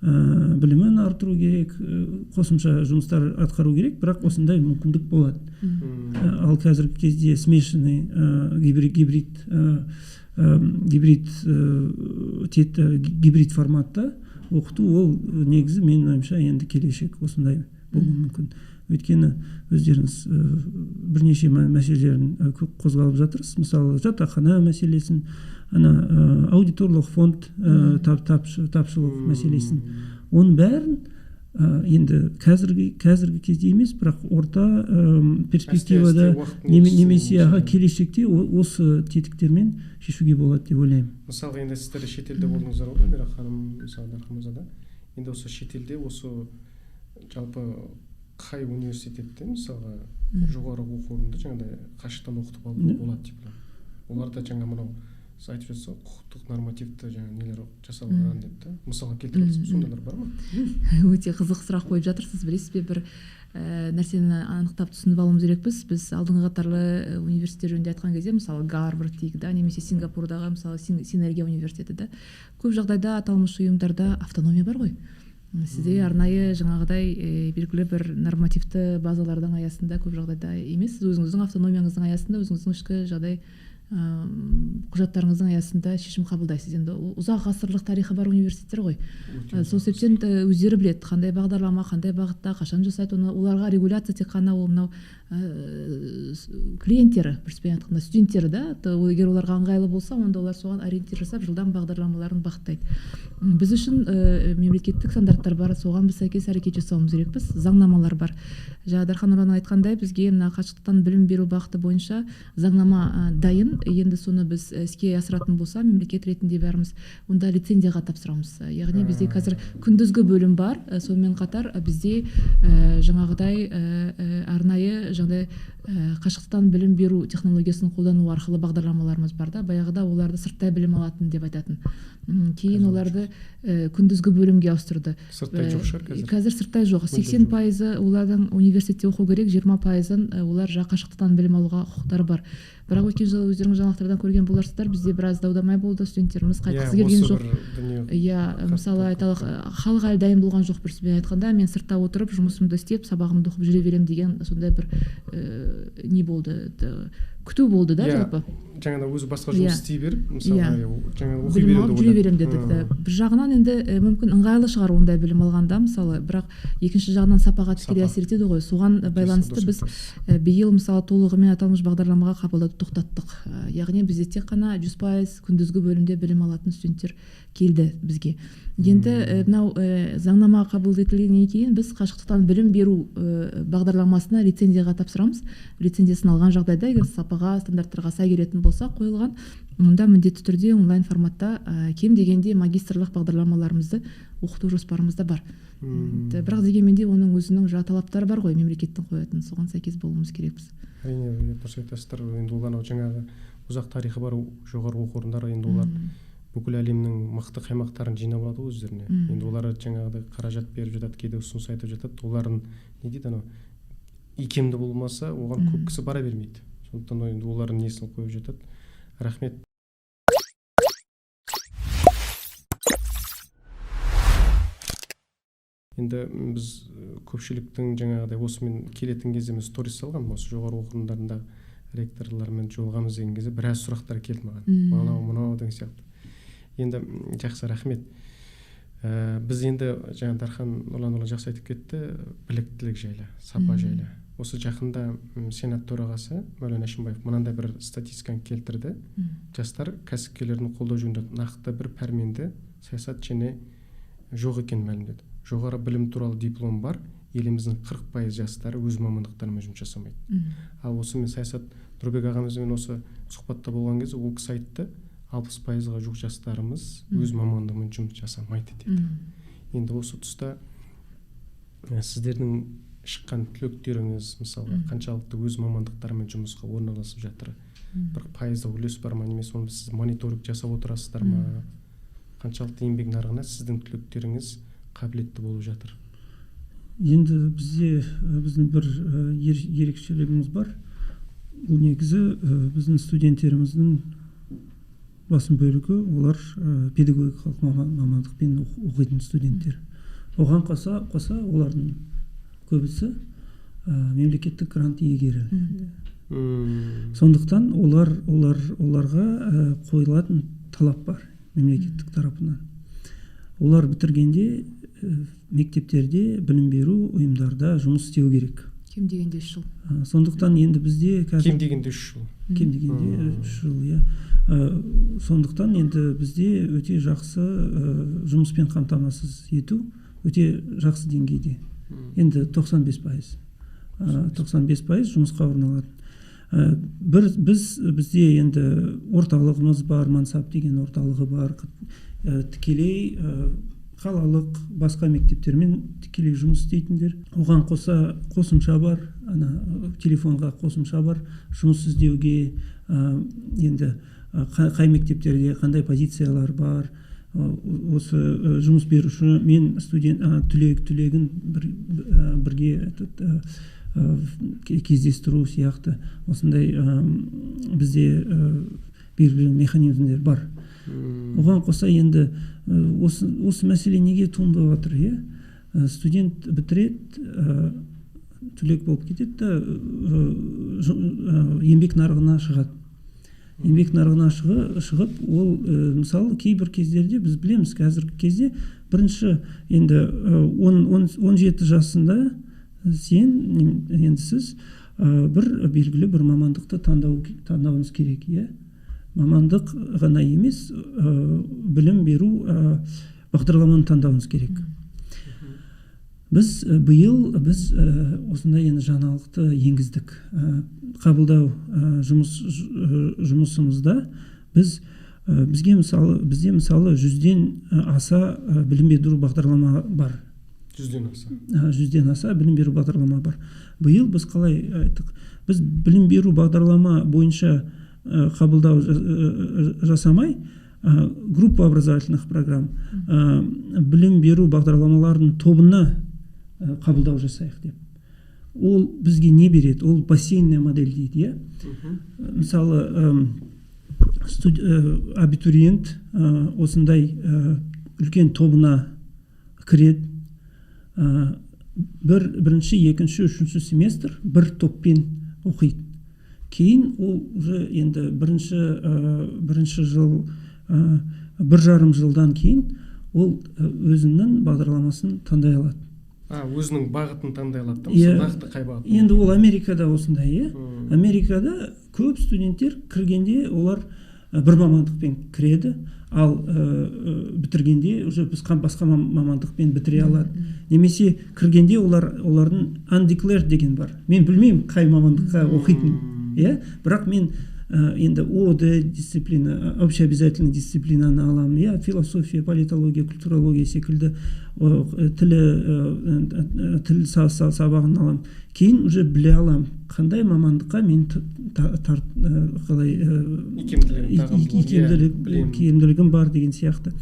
білімін арттыру керек, қосымша жұмыстар атқару керек, бірақ осындай мүмкіндік болады. Ал қазіргі кезде смешанный гибрид форматта оқыту, ол негізі менің ойымша енді келешек осындай болуы мүмкін. Өйткені өздеріңіз бірнеше мәселелерін қозғалып жатырсыз, мысалы жатақхана мәселесін, ана аудиторлық фонд тапшылық мәселесін, оның бәрін енді қазіргі кезде емес, бірақ орта перспективада немесе келешекте осы тетіктермен шешуге болады деп ойлаймын. Мысалы енді сіздер шетелде болдыңыздар ғой, Мира ханым, мысалы Дархан мырза да. Енді осы шетелде осы жалпы қай университетте мысалға жоғары оқу орнында жаңағыдай қашықтан оқытып алуға болады деп. Оларда жаңа мынау сіз айтып жатсыз ғой, құқықтық нормативті жаңа нелер жасалған деп та. Мысалға келтіре аласыз, сондайлар бар ма? Өте қызық сұрақ қойып жатырсыз. Білесіз бе, бір нәрсені анықтап түсініп алуымыз керекпіз. Біз алдыңғы қатарлы университеттер жөнінде айтқан кезде, мысалы Гарвард дейік да, немесе Сингапурдағы мысалы Синергия университеті да, көп жағдайда аталмыш ұйымдарда автономия бар ғой. Сізде арнайы жаңағыдай белгілі бір нормативті базалардың аясында көп жағдайда емес, сіз өзіңіздің автономияңыздың аясында, өзіңіздің ішкі жағдай құжаттарыңыздың аясында шешім қабылдайсыз. Енді ұзақ ғасырлық тарихы бар университеттер ғой. Сол себептен өздері біледі, қандай бағдарлама, қандай бағытта, қашан жасайды оны. Оларға регуляция тек қана ол мынау клиенттері, бір сөзбен айтқанда студенттері да, егер оларға ыңғайлы болса, онда олар соған ориентир жасап, жылдам бағдарламаларын бағыттайды. Біз үшін мемлекеттік стандарттар бар, соған біз сәйкес әрекет жасауымыз керекпіз, заңнамалар бар. Жаңа Дархан Нұрлан айтқандай, бізге мына қашықтан білім беру бағыты бойынша заңнама дайын. Енді соны біз іске асыратын болса, мемлекет ретінде бәріміз онда лицензияға тапсырамыз. Яғни бізде қазір күндізгі бөлім бар, сонымен қатар бізде жаңағыдай арнайы жаңағыдай қашықтан білім беру технологиясын қолдану арқылы бағдарламаларымыз бар да. Баяғыда оларды сырттай білім алатын деп айтатын. Кейін оларды күндізгі бөлімге ауыстырды. Сырттай жоқ шығар қазір. Қазір сырттай жоқ. 80% олардың университетте оқу керек, 20% олар қашықтан білім алуға құқықтары бар. Бірақ өткен жылы өздеріңіз жаңалықтардан көрген боларсыздар, бізде біраз дау-дамай болды, студенттеріміз қайтқысы келген жоқ. Иә, мысалы айталық, халық әлі дайын болған жоқ, бір сөзбен айтқанда, мен сыртта отырып жұмысымды істеп, сабағымды оқып жүре беремін деген сондай бір не болды, күту болды да жалпы. Жаңада өзі басқа жұмыс істей беріп, мысалы, жаңа оқи беремін жүре беремін деді. Бір жағынан енді мүмкін ыңғайлы шығар ондай білім алғанда, мысалы, бірақ екінші жағынан сапаға тікелей әсер етеді ғой. Соған байланысты біз биыл мысалы толығымен аталмыш бағдарламаға қабылдауды тоқтаттық. Яғни бізде тек қана 100% күндізгі бөлімде білім алатын студенттер келді бізге. Енді мынау заңнама қабыл етілгеннен кейін біз қашықтықтан білім беру бағдарламасына лицензияға тапсырамыз. Лицензиясын алған жағдайда, егер сапаға, стандарттарға сай келетін болса қойылған, онда міндетті түрде онлайн форматта кем дегенде магистрлық бағдарламаларымызды оқыту жоспарымызда бар. Бірақ дегенмен де оның өзінің талаптары бар ғой, мемлекеттің қоятын, соған сәйкес болуымыз керекпіз. Әрине, дұрыс айтасыздар. Енді олар жаңағы ұзақ тарихы бар жоғары оқу орындары, енді олар бүкіл әлемнің мықты қаймақтарын жинап алады ғой өздеріне. Енді олар жаңағыдай қаражат беріп жатады, кейде ұсыныс айтып жатады. Олардың не дейді анау, икемді болмаса, оған көп кісі бара бермейді. Сондықтан енді олардың несін қойып жатады. Рахмет. Енді біз көпшіліктің жаңағыдай осымен келетін кезде мен сторис салғанмын, осы жоғары оқу орындарында ректорлармен жолығамыз деген кезде біраз сұрақтар келді маған. Мынау, мынау деген сияқты. Енді жақсы, рахмет. Біз енді жаңа Дархан Нұрланұлы жақсы айтып кетті, біліктілік жайлы, сапа жайлы. Осы жақында Сенат төрағасы Мәулен Әшімбаев мынандай бір статистиканы келтірді. Жастар кәсіпкерлерін қолдау жөнінде нақты бір пәрменді саясат және жоқ екенін мәлімдеді. Жоғары білім туралы диплом бар, еліміздің 40% жастары өз мамандықтарымен жұмыс жасамайды. Ал осы мен саясат Нұрбек ағамызбен осы сұхбатта болған кезде ол кісі айтты, 60%-ға жуық жастарымыз өз мамандығымен жұмыс жасамайды деді. Енді осы тұста сіздердің шыққан түлектеріңіз мысалға қаншалықты өз мамандықтарымен жұмысқа орналасып жатыр? Бір пайыздық үлес бар ма, немесе оны сіз мониторинг жасап отырасыздар ма? Қаншалықты еңбек нарығына сіздің түлектеріңіз қабілетті болып жатыр? Енді бізде біздің бір ерекшелігіміз бар. Бұл негізі біздің студенттеріміздің басым бөлігі олар педагогикалық мамандықпен оқитын студенттер. Оған қоса олардың көбісі мемлекеттік грант иегері. Сондықтан оларға қойылатын талап бар мемлекеттік тарапынан. Олар бітіргенде мектептерде, білім беру ұйымдарда жұмыс істеу керек. Кем дегенде 3 жыл. Сондықтан енді бізде қазір кем дегенде 3 жыл. Кем дегенде 3 жыл, иә. Сондықтан енді бізде өте жақсы жұмыспен қамтамасыз ету өте жақсы деңгейде. Енді 95%. 95% жұмысқа орналады. Бізде енді орталығымыз бар, Мансап деген орталығы бар, тікелей қалалық басқа мектептермен тікелей жұмыс істейтіндер. Оған қоса қосымша бар, ана телефонға қосымша бар, жұмыс іздеуге, енді қай мектептерде қандай позициялар бар, осы жұмыс беруші мен студент түлегін бірге кездестіру сияқты осындай бізде белгілі механизмдер бар. Оған қоса енді осы мәселе неге туындап жатыр, иә? Студент бітіреді, түлек болып кетеді да, еңбек нарығына шығады. Еңбек нарығына шығып, ол мысалы кейбір кездерде біз білеміз, қазіргі кезде бірінші енді 17 жасында сен, енді сіз бір белгілі бір мамандықты таңдауыңыз керек, иә? Мамандық ғана емес, білім беру бағдарламаны таңдауыңыз керек. Біз биыл осындай енді жаңалықты енгіздік. Қабылдау жұмысымызда бізге мысалы, бізде мысалы 100-ден аса білім беру бағдарлама бар. 100-ден аса. 100-ден аса білім беру бағдарлама бар. Биыл біз қалай айттық? Біз білім беру бағдарлама бойынша қабылдау жасамай, группа образовательных программ, білім беру бағдарламаларының тобына қабылдау жасайық деп. Ол бізге не береді? Ол бассейнная модель дейді, иә? Мысалы, абитуриент осындай үлкен тобына кіреді. Бірінші, екінші, үшінші семестр бір топпен оқиды. Кейін ол уже енді бірінші жыл, 1,5 жылдан кейін ол өзінің бағдарламасын таңдай алады. Өзінің бағытын таңдай алады, мысалы, нақты қай бағыт? Енді ол Америкада осындай, иә? Америкада көп студенттер кіргенде олар бір мамандықпен кіреді, ал бітіргенде уже басқа мамандықпен бітіре алады. Немесе кіргенде олардың undeclared деген бар. Мен білмеймін қай мамандыққа оқитын, иә? Бірақ мен енді ОД дисциплина, общеобязательный дисциплинаны аламын, иә, философия, политология, культурология секілді тіл сабағын аламын. Кейін уже біле аламын, қандай мамандыққа мен қалай икемділігім бар деген сияқты.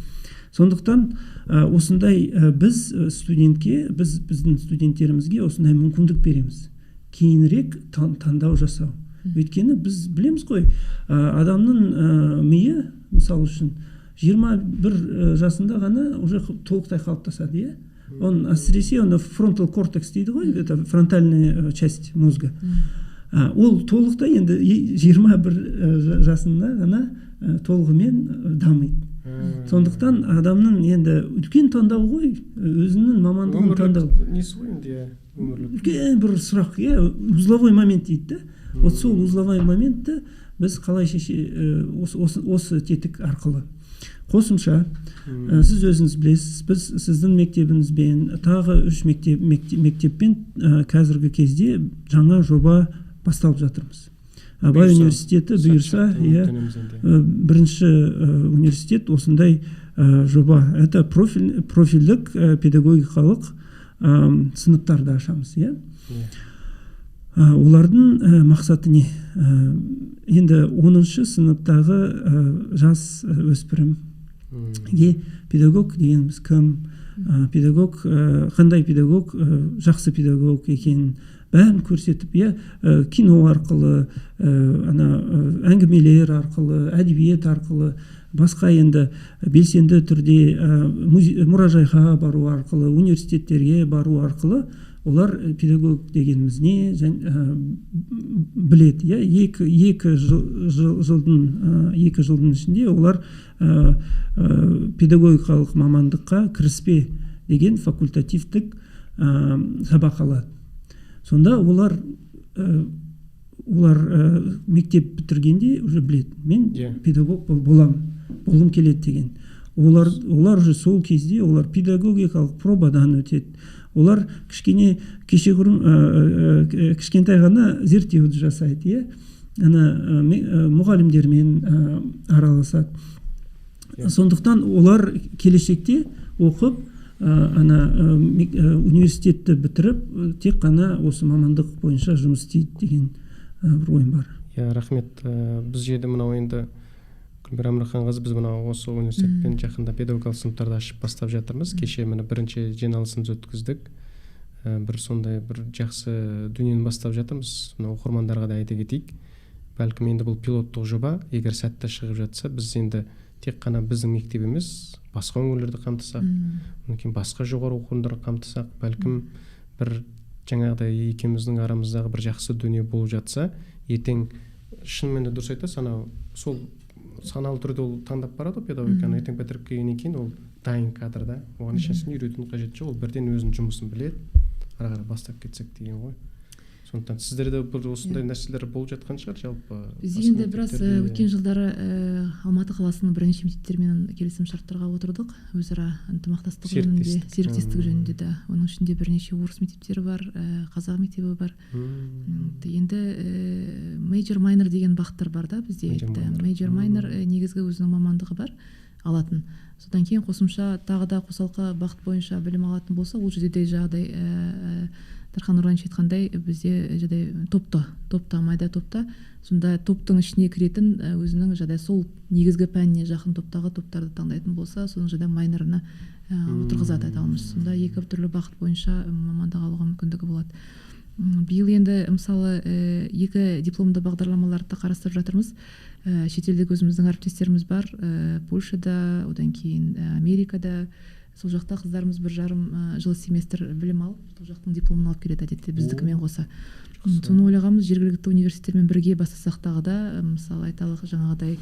Сондықтан осындай біз студентке, біздің студенттерімізге осындай мүмкіндік береміз. Кейінірек таңдау жасау. Өйткені біз білеміз ғой, адамның миы, мысалы үшін, 21 жасында ғана уже толықтай қалыптасады, иә? Он, әсіресе, оны фронтал кортекс дейді ғой, это фронтальная часть мозга. Ол толықтай енді 21 жасында ғана толығымен дамиды. Сондықтан адамның енді үлкен таңдау ғой, өзінің мамандығын таңдау. Несі ғой енді, иә, өмірлік. Үлкен бір сұрақ, иә, узловой момент дейді да. Вот сол узловой моментті біз қалай шеше, осы тетік арқылы. Қосымша, сіз өзіңіз білесіз, біз сіздің мектебіңізбен, тағы 3 мектеппен қазіргі кезде жаңа жоба басталып жатырмыз. Абай университеті бұйырса, иә, бірінші университет осындай жоба. Это профильдік педагогикалық сыныптарды ашамыз, иә. Олардың мақсаты не? Енді 10-шы сыныптағы жас өспірімге педагог дегеніміз кім, педагог қандай педагог, жақсы педагог екенін бәрін көрсетіп, иә, кино арқылы, ана әңгімелер арқылы, әдебиет арқылы, басқа енді белсенді түрде мұражайға бару арқылы, университеттерге бару арқылы олар педагог дегеніміз не біледі, иә. Екі жылдың ішінде олар педагогикалық мамандыққа кіріспе деген факультативтік сабақ алады. Сонда олар мектеп бітіргенде уже біледі, мен педагог болғым келеді деген. Олар уже сол кезде олар педагогикалық пробадан өтеді. Олар кішкене кешегүрім кішкентай ғана зерттеуді жасайды, иә. Ана мұғалімдермен араласады. Сондықтан олар келешекте оқып, ана университетті бітіріп, тек қана осы мамандық бойынша жұмыс істейді деген бір ойым бар. Иә, рахмет. Біз жерде мынау енді Гүлмира Әмірханқызы, біз мынау осы университетпен жақында педагогикалық сыныптарды ашып бастап жатырмыз. Кеше міне бірінші жиналысымызды өткіздік. Бір сондай бір жақсы дүниені бастап жатырмыз. Мына оқырмандарға да айта кетейік. Бәлкім енді бұл пилоттық жоба, егер сәтті шығып жатса, біз енді тек қана біздің мектеп емес, басқа өңірлерді қамтысақ, одан кейін басқа жоғары оқу орындарын қамтысақ, бәлкім бір жаңағыдай екеуміздің арамыздағы бір жақсы дүние болып жатса, ертең шынымен де дұрыс айтасыз, анау сол саналы түрде ол таңдап барады ғой педагогиканы, ертең бітіріп келгеннен кейін ол дайын кадр да, оған ешнәрсені үйретудің қажеті жоқ, ол бірден өзінің жұмысын біледі, ары қарай бастап кетсек деген ғой. Сондықтан сіздерде бір осындай нәрселер болып жатқан шығар жалпы. Біз енді біраз өткен жылдары Алматы қаласының бірнеше мектептерімен келісім шарттарға отырдық, өзара ынтымақтастық жөнінде, серіктестік жөнінде де. Оның ішінде бірнеше орыс мектептері бар, қазақ мектебі бар. Енді major minor деген бағыттар бар да бізде. Major minor негізгі өзінің мамандығы бар алатын. Содан кейін қосымша тағы да қосалқы бағыт бойынша білім алатын болса, ол жерде де жаңағыдай Дархан Нұрланович айтқандай, бізде жағдай топта, майда топта, сонда топтың ішіне кіретін өзінің жағдай сол негізгі пәніне жақын топтағы топтарды таңдайтын болса, соның жағдай майнерына отырғызады аталмыш. Сонда екі түрлі бағыт бойынша мамандық алуға мүмкіндігі болады. Биыл енді мысалы екі дипломды бағдарламаларды қарастырып жатырмыз. Шетелдік өзіміздің әріптестеріміз бар, Польшада, одан кейін Америкада. Сол жақта қыздарымыз 1,5 жыл семестр білім алып, сол жақтың дипломын алып келеді әдетте біздікімен қоса. Соны ойлағанбыз, жергілікті университеттермен бірге бастасақ тағы да, мысалы айталық жаңағыдай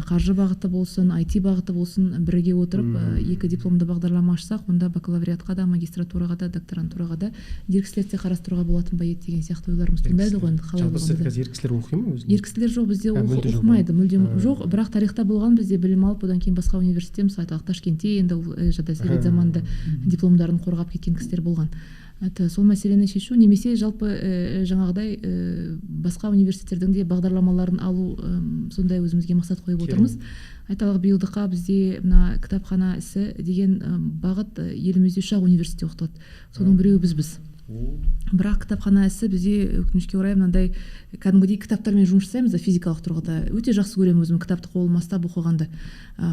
қаржы бағыты болсын, IT бағыты болсын, бірге отырып екі дипломды бағдарлама ашсақ, онда бакалавриатқа да, магистратураға да, докторантураға да ер кісілерді қарастыруға болатын ба еді деген сияқты ойларымыз туындайды ғой. Енді қалай болғанда. Жалпы қазір ер кісілер оқи ма өзі? Ер кісілер жоқ, бізде оқымайды, мүлдем жоқ, бірақ тарихта болған, бізде білім алып, одан кейін басқа университетте, мысалы айталық Ташкентте енді ол жағдай совет заманында дипломдарын қорғап кеткен кісілер болған. Сол мәселені шешу немесе жалпы жаңағыдай басқа университеттердің де бағдарламаларын алу, сондай өзімізге мақсат қойып отырмыз. Айталық биылдыққа бізде мына кітапхана ісі деген бағыт елімізде 3-ақ университетте оқытылады. Соның біреуі бізбіз. Бірақ кітапхана ісі бізде өкінішке орай мынандай кәдімгідей кітаптармен жұмыс жасаймыз да, физикалық тұрғыда. Өте жақсы көремін өзім кітапты қолыма ұстап оқығанды.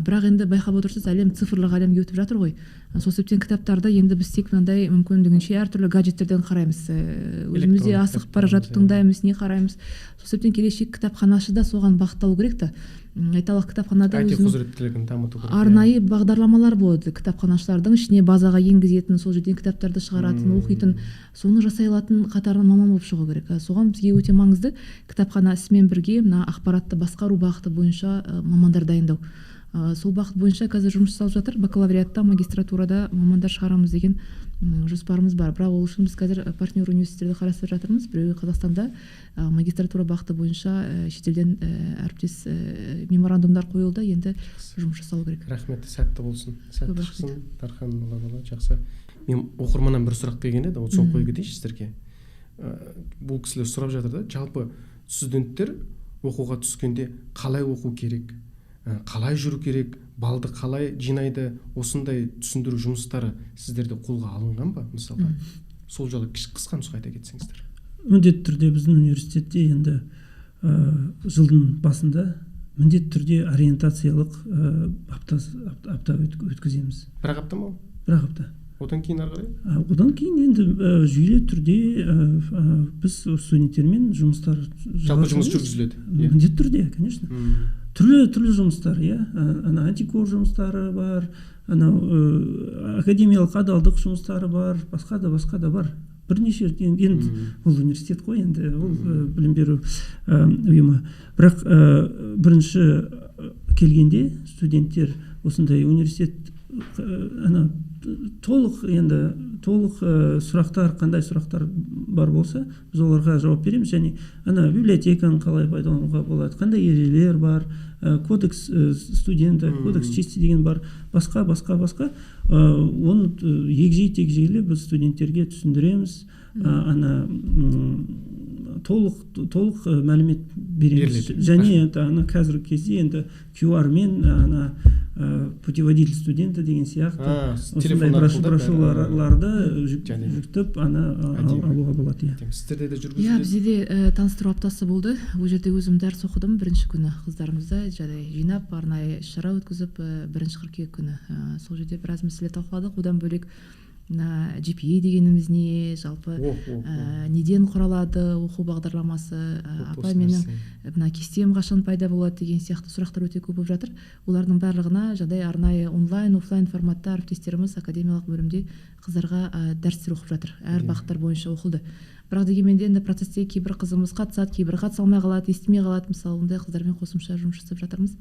Бірақ енді байқап отырсыз, әлем цифрлық әлемге өтіп жатыр ғой. Сол себептен кітаптарды енді біз тек мынандай мүмкіндігінше әртүрлі гаджеттерден қараймыз. Өзіміз де асығып бара жатып тыңдаймыз, не қараймыз. Сол себептен келешек кітапханашы да соған бағытталу керек та. Айталық кітапханада IT құзыреттілігін дамыту керек. Арнайы бағдарламалар болады. Кітапханашылардың ішіне базаға енгізетін, сол жерден кітаптарды шығаратын, оқитын, соны жасай алатын қатарынан маман болып шығу керек. Соған бізге өте маңызды кітапхана ісімен бірге мына ақпаратты басқару бағыты бойынша мамандар дайындау. Сол бағыт бойынша қазір жұмыс жасалып жатыр. Бакалавриатта, магистратурада мамандар шығарамыз деген жоспарымыз бар. Бірақ ол үшін біз қазір партнер университеттерді қарастырып жатырмыз. Біреуі Қазақстанда магистратура бағыты бойынша шетелден әріптес меморандумдар қойылды. Енді жұмыс жасалу керек. Рахмет, сәтті болсын. Сәтті шықсын. Дархан Нұрланұлы, жақсы. Мен оқырманнан бір сұрақ келген еді, соны қоя кетейінші сіздерге. Бұл кісілер сұрап жатыр да, жалпы студенттер оқуға түскенде қалай оқу керек, қалай жүру керек, балды қалай жинайды, осындай түсіндіру жұмыстары сіздерде қолға алынған ба мысалға? Сол жайлы қысқа нұсқа айта кетсеңіздер. Міндетті түрде біздің университетте енді жылдың басында міндетті түрде ориентациялық апта өткіземіз. Бір апта ма? Бір апта. Одан кейін ары қарай? Одан кейін енді жүйелі түрде біз студенттермен жұмыстар, жалпы жұмыс жүргізіледі. Міндетті түрде, конечно. Түрлі жұмыстар, иә. Ана антикор жұмыстары бар, анау академиялық адалдық жұмыстары бар, басқа да бар. Бірнеше енді ол университет қой, енді ол білім беру ұйымы. Бірақ бірінші келгенде студенттер осындай университет ана толық сұрақтар, қандай сұрақтар бар болса, біз оларға жауап береміз. Және ана библиотеканы қалай пайдалануға болады, қандай ережелер бар, кодекс студента, кодекс чести деген бар, басқа. Оны егжей-тегжейлі біз студенттерге түсіндіреміз, ана толық мәлімет береміз. Және ана қазіргі кезде енді QR-мен ана путеводитель студента деген сияқты осындай брошюраларды жүктеп ана алуға болады. Сіздерде де жүргізіледі? Иә, бізде де таныстыру аптасы болды. Ол жерде өзім дәріс оқыдым бірінші күні. Қыздарымызды жинап, арнайы іс-шара өткізіп, 1 қыркүйек күні. Сол жерде біраз мәселе талқыладық. Одан бөлек мына GPA дегеніміз не, жалпы неден құралады оқу бағдарламасы, апай менің мына кестем қашан пайда болады деген сияқты сұрақтар өте көп болып жатыр. Олардың барлығына жағдай арнайы онлайн, офлайн форматта әріптестеріміз академиялық бөлімде қыздарға дәрістер оқып жатыр. Әр бағыттар бойынша оқылды. Бірақ дегенмен де енді процесте кейбір қызымыз қатысады, кейбір қатыса алмай қалады, естімей қалады. Мысалы, ондай қыздармен қосымша жұмыс жасап жатырмыз.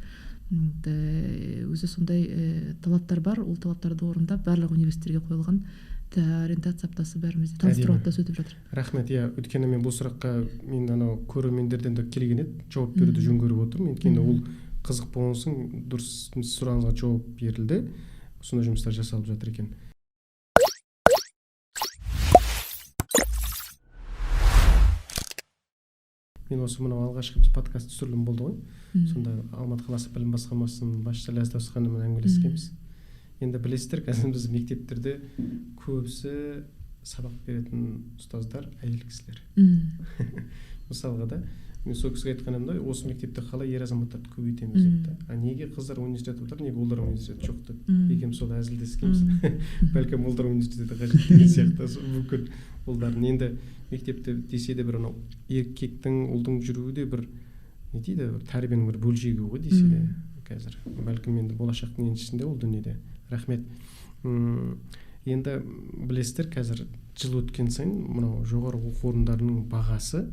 Өзі сондай талаптар бар, ол талаптарды орындап барлық университеттерге қойылған ориентация аптасы бәрімізде таныстыру аптасы өтіп жатыр. Рахмет. Иә, өйткені мен бұл сұраққа мен анау көрермендерден де келген еді, жауап беруді жөн көріп отырмын. Өйткені ол қызық болған соң дұрыс сұрағыңызға жауап берілді. Сондай жұмыстар жасалып жатыр екен. Мен осы мынау алғашқы біз подкаст түсірілім болды ғой. Сонда Алматы қаласы білім басқармасының басшысы Ләззат Досханымен әңгімелескенбіз. Енді білесіздер, қазір біз мектептерде көбісі сабақ беретін ұстаздар әйел кісілер. Мысалға да, мен сол кісіге айтқан едім да, осы мектепте қалай ер азаматтарды көбейтеміз деп та. А неге қыздар университет отыр, неге ұлдар университет жоқ деп. Екеуміз сол әзілдескенбіз. Бәлкім ұлдар университеті қажет деген сияқты мүмкін ұлдардың. Енді мектепте десе де бір анау еркектің, ұлдың жүруі де бір не дейді, бір тәрбиенің бір бөлшегі ғой десе де қазір. Бәлкім енді болашақтың еншісінде ол дүниеде. Рахмет. Енді білесіздер, қазір жыл өткен сайын мынау жоғары оқу орындарының бағасы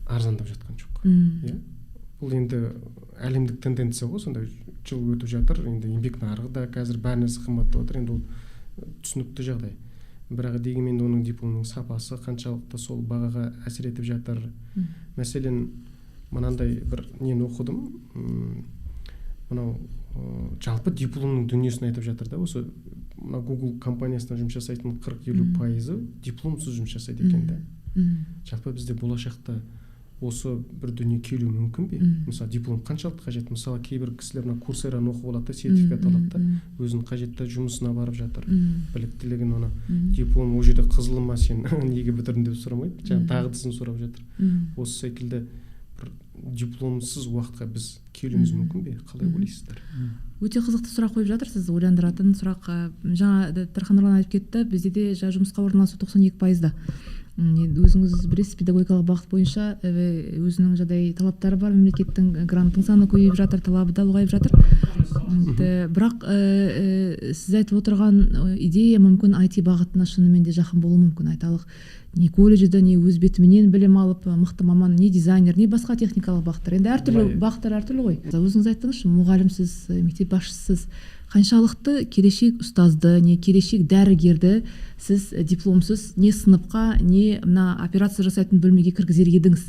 арзандап жатқан жоқ. Иә? Бұл енді әлемдік тенденция ғой, сондай жыл өтіп жатыр, енді еңбек нарығы да қазір бәрі нәрсе қымбаттап отыр, енді ол түсінікті жағдай. Бірақ дегенмен оның дипломының сапасы қаншалықты сол бағаға әсер етіп жатыр. Мәселен, мынандай бір нені оқыдым, мынау жалпы дипломның дүниесін айтып жатыр да, осы мына Google компаниясында жұмыс жасайтын 40-50% дипломсыз жұмыс жасайды екен да. Жалпы бізде болашақта осы бір дүние келуі мүмкін бе? Мысалы, диплом қаншалықты қажет? Мысалы, кейбір кісілер мына Курсераны оқып алады да, сертификат алады да, өзінің қажетті жұмысына барып жатыр, біліктілігін оны диплом ол жерде қызыл ма, сен неге бітірдің деп сұрамайды, жаңа дағдысын сұрап жатыр. Осы секілді бір дипломсыз уақытқа біз келуіміз мүмкін бе? Қалай ойлайсыздар? Өте қызықты сұрақ қойып жатырсыз, ойландыратын сұрақ. Жаңа Дархан Нұрлан айтып кетті, бізде де жұмысқа орналасу 92%. Өзіңіз білесіз, педагогикалық бағыт бойынша өзінің жағдай талаптары бар, мемлекеттің гранттың саны көбейіп жатыр, талабы да ұлғайып жатыр. Бірақ сіз айтып отырған идея мүмкін IT бағытына шынымен де жақын болуы мүмкін. Айталық, не колледжде, не өз бетіменен білім алып, мықты маман, не дизайнер, не басқа техникалық бағыттар. Енді әртүрлі бағыттар әртүрлі ғой. Өзіңіз айттыңызшы, мұғалімсіз, мектеп басшысыз, қаншалықты келешек ұстазды, не келешек дәрігерді сіз дипломсыз не сыныпқа, не мына операция жасайтын бөлмеге кіргізер едіңіз?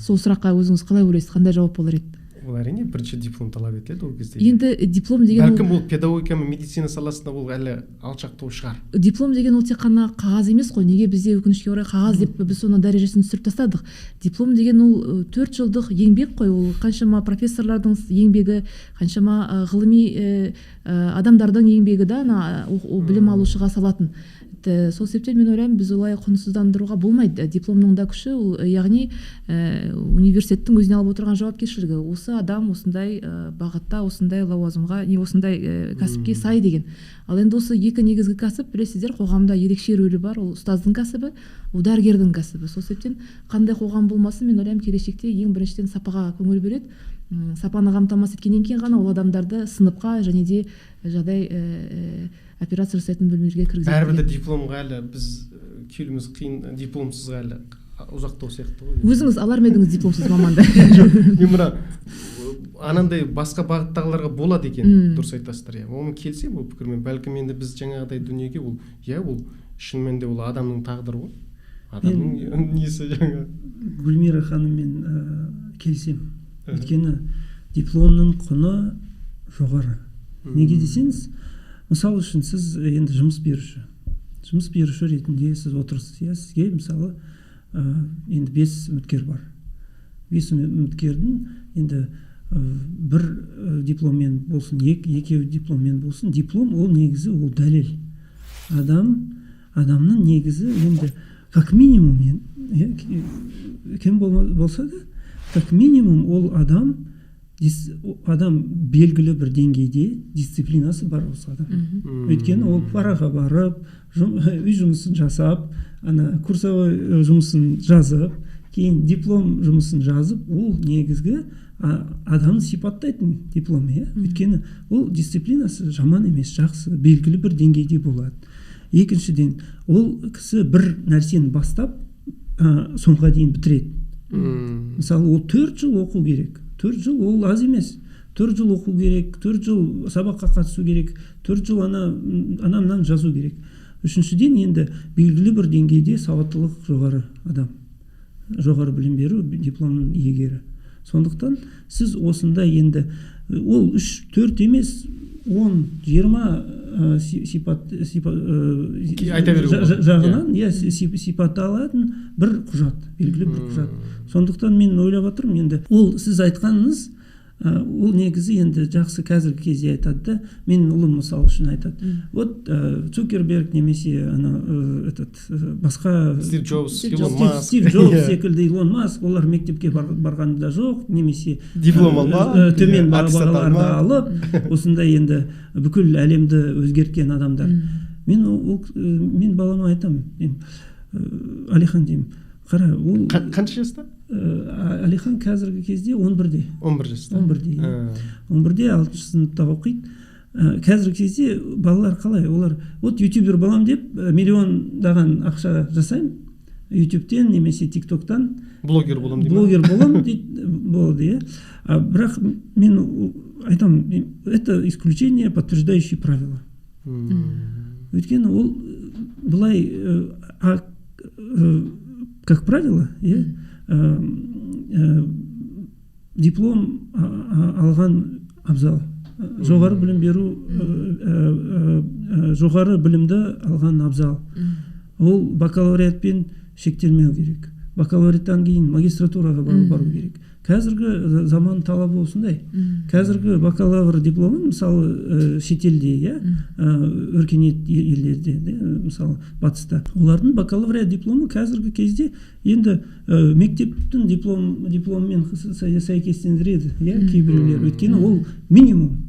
Сол сұраққа өзіңіз қалай ойлайсыз, қандай жауап болар еді? Ол әрине бірінші диплом талап етіледі ол кезде. Енді диплом деген бәлкім ол педагогика мен медицина саласында ол әлі алшақтау шығар. Диплом деген ол тек қана қағаз емес қой. Неге бізде өкінішке орай қағаз деп біз соның дәрежесін түсіріп тастадық. Диплом деген ол 4 жылдық еңбек қой. Ол қаншама профессорлардың еңбегі, қаншама ғылыми адамдардың еңбегі да, ана білім алушыға салатын. Сол себептен мен ойлаймын, біз олай құнсыздандыруға болмайды. Дипломның да күші ол, яғни университеттің өзіне алып отырған жауапкершілігі. Осы адам осындай бағытта, осындай лауазымға, не осындай кәсіпке сай деген. Ал енді осы екі негізгі кәсіп, білесіздер, қоғамда ерекше рөлі бар. Ол ұстаздың кәсібі, ол дәрігердің кәсібі. Сол себептен қандай қоғам болмасын, мен ойлаймын, келешекте ең біріншіден сапаға көңіл бөледі. Сапаны қамтамасыз еткеннен кейін ғана ол адамдарды сыныпқа және де жағдай операция жасайтын бөлмелерге кіргізеді. Бәрібір де дипломға әлі біз келуіміз қиын, дипломсыз әлі ұзақтау сияқты ғой. Өзіңіз алар ма едіңіз дипломсыз маманды? Жоқ, мен мына анандай басқа бағыттағыларға болады екен, дұрыс айтасыздар, иә. Онымен келісемін ол пікірмен. Бәлкім енді біз жаңағыдай дүниеге ол, иә, ол шынымен де ол адамның тағдыры ғой. Адамның несі жаңа. Гүлмира ханыммен келісемін. Өйткені дипломның құны жоғары. Неге десеңіз, мысалы үшін сіз енді жұмыс беруші. Жұмыс беруші ретінде сіз отырсыз, иә, сізге мысалы енді 5 үміткер бар. 5 үміткердің енді бір дипломмен болсын, екеуі дипломмен болсын, диплом ол негізі ол дәлел. Адамның негізі енді как минимум, кем болса да, как минимум ол адам белгілі бір деңгейде дисциплинасы бар осы адам. Өйткені ол параға барып, үй жұмысын жасап, ана курсовой жұмысын жазып, кейін диплом жұмысын жазып, ол негізгі адамды сипаттайтын диплом, иә. Өйткені ол дисциплинасы жаман емес, жақсы, белгілі бір деңгейде болады. Екіншіден, ол кісі бір нәрсені бастап, соңға дейін бітіреді. Мысалы, ол 4 жыл оқу керек. 4 жыл ол аз емес. 4 жыл оқу керек, 4 жыл сабаққа қатысу керек, 4 жыл ана-мынаны жазу керек. Үшіншіден, енді белгілі бір деңгейде сауаттылық жоғары адам. Жоғары білім беру дипломның иегері. Сондықтан сіз осында енді ол 3-4 емес, 10, 20 сипат жағынан сипатталатын бір құжат, белгілі бір құжат. Сондықтан мен ойлап отырмын, енді ол сіз айтқаныңыз, ол негізі енді жақсы қазіргі кезде айтады да, менің ұлым мысалы үшін айтады. Вот Цукерберг немесе ана этот басқа Стив Джобс, Стив Джобс секілді Илон Маск, олар мектепке барғанда жоқ, немесе диплом алма, төмен бағаларды алып, осындай енді бүкіл әлемді өзгерткен адамдар. Мен балама айтамын, Алихан деймін, қара, ол қанша жаста? Алихан қазіргі кезде 11-де. 11 жаста. 11-де. 11-де 6-шы сыныпта оқиды. Қазіргі кезде балалар қалай? Олар вот ютубер балам деп миллиондаған ақша жасаймын. Ютубтен немесе тиктоктан. Блогер болам дейді. Блогер болам дейді, болады, иә. Бірақ мен айтамын, это исключение, подтверждающее правило. Өйткені ол былай, как правило, иә, диплом алған абзал. Жоғары білім беру, жоғары білімді алған абзал. Ол бакалавриатпен шектелмеу керек. Бакалавриаттан кейін магистратураға бару керек. Қазіргі заман талабы осындай. Қазіргі бакалавр дипломы, мысалы, шетелде, иә, өркениет елдерде, мысалы, батыста. Олардың бакалавриат дипломы қазіргі кезде енді мектептің дипломымен сәйкестендіреді, иә, кейбіреулер. Өйткені ол минимум.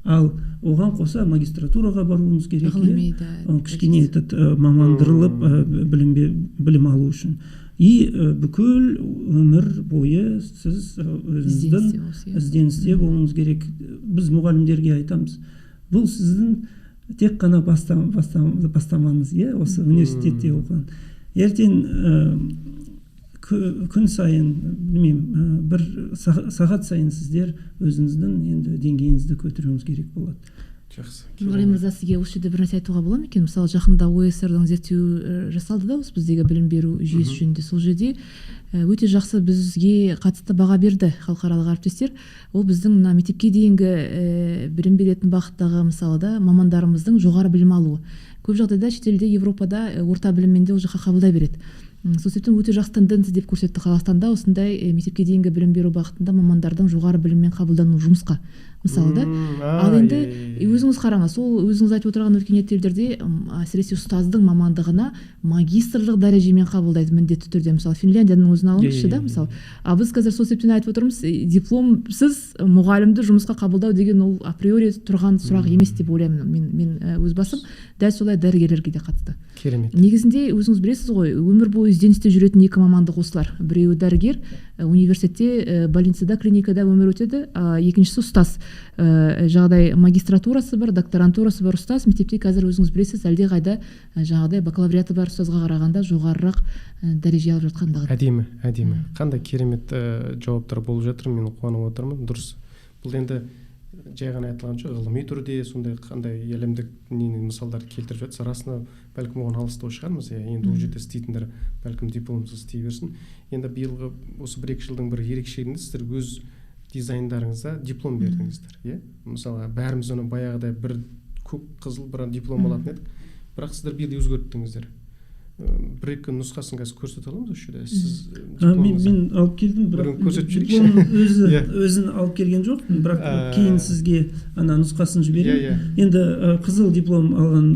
Ал оған қоса магистратураға баруыңыз керек, иә, кішкене этот мамандырылып білім алу үшін. И бүкіл өмір бойы сіз өзіңіздің ізденісте болуыңыз керек. Біз мұғалімдерге айтамыз, бұл сіздің тек қана бастамаңыз, иә, осы университетте оқыған. Ертең күн сайын, білмеймін, бір сағат сайын сіздер өзіңіздің енді деңгейіңізді көтеруіңіз керек болады. Жақсы. Нұрғали мырза, сізге осы жерде бір нәрсе айтуға бола ма екен? Мысалы, жақында ОЭСР-дің зерттеуі жасалды да, осы біздегі білім беру жүйесі жөнінде. Сол жерде өте жақсы бізге қатысты баға берді халықаралық әріптестер. Ол біздің мына мектепке дейінгі білім беретін бағыттағы, мысалы да, мамандарымыздың жоғары білім алуы. Көп жағдайда шетелде, Европада орта біліммен де ол жаққа қабылдай береді. Сол себептен өте жақсы тенденция деп көрсетті Қазақстанда осындай мектепке дейінгі білім беру бағытында мамандардың жоғары біліммен қабылдану жұмысқа. Мысалы да. Ал енді өзіңіз қараңыз, сол өзіңіз айтып отырған өркениетті елдерде әсіресе ұстаздың мамандығына магистрлық дәрежемен қабылдайды міндетті түрде. Мысалы, Финляндияның өзін алыңызшы да, мысалы. А біз қазір сол себептен айтып отырмыз, дипломсыз мұғалімді жұмысқа қабылдау деген ол априори тұрған сұрақ емес деп ойлаймын мен өз басым. Дәл солай дәрігерлерге де қатысты. Керемет. Негізінде өзіңіз білесіз ғой, өмір бойы ізденісте жүретін екі мамандық осылар. Біреуі дәрігер, университетте, больницада, клиникада өмір өтеді, екіншісі ұстаз. Жаңағыдай магистратурасы бар, докторантурасы бар ұстаз. Мектепте қазір өзіңіз білесіз, әлдеқайда жаңағыдай бакалавриаты бар ұстазға қарағанда жоғарырақ дәреже алып жатқандығы. Әдемі, әдемі. Қандай керемет жауаптар болып жатыр, мен қуанып отырмын. Дұрыс. Бұл енді жай ғана айтылған жоқ, ғылыми түрде сондай қандай әлемдік мысалдар келтіріп жатса, расында бәлкім оған алыстау шығармыз. Енді ол жерде істейтіндер бәлкім дипломсыз істей берсін. Енді биылғы осы 1-2 жылдың бір ерекшелігінде сіздер өз дизайндарыңызда диплом бердіңіздер, иә? Мысалға, бәріміз оны баяғыдай бір көк қызыл бір диплом алатын едік, бірақ сіздер биыл өзгерттіңіздер. Бір-екі нұсқасын қазір көрсете аламыз осы жерде. Сіз дипломыңызды мен алып келдім, бірақ көрсетіп жіберейікші. Өзін алып келген жоқпын, бірақ кейін сізге ана нұсқасын жіберейін. Енді қызыл диплом алған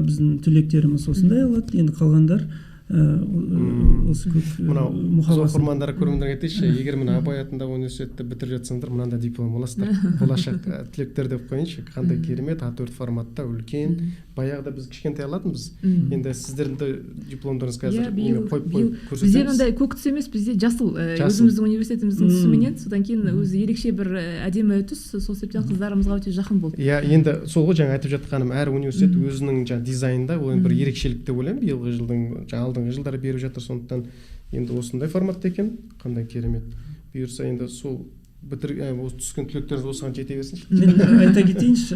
біздің түлектеріміз осындай алады, енді қалғандар осы көк мынау оқырмандар, көрермендерге айтайыншы, егер мына Абай атындағы университетті бітіріп жатсаңдар, мынандай диплом аласыздар. Болашақ түлектер деп қояйыншы. Қандай керемет А4 форматта үлкен. Баяғыда біз кішкентай алатынбыз. Енді сіздердің де дипломдарыңыз қазір қойып қойып көрсетеміз. Бізде мынандай көк түс емес, бізде жасыл, өзіміздің университетіміздің түсіменен. Содан кейін өзі ерекше бір әдемі түс, сол себептен қыздарымызға өте жақын болды. Иә, енді сол ғой жаңа айтып жатқаным, әр университет өзінің жаңа дизайнында ол енді бір ерекшелік деп ойлаймын. Биылғы жылдың жаңа алдыңғы жылдары беріп жатыр, сондықтан енді осындай форматта екен, қандай керемет. Бұйырса енді сол осы түскен түлектеріңіз осыған жете берсінші. Мен айта кетейінші,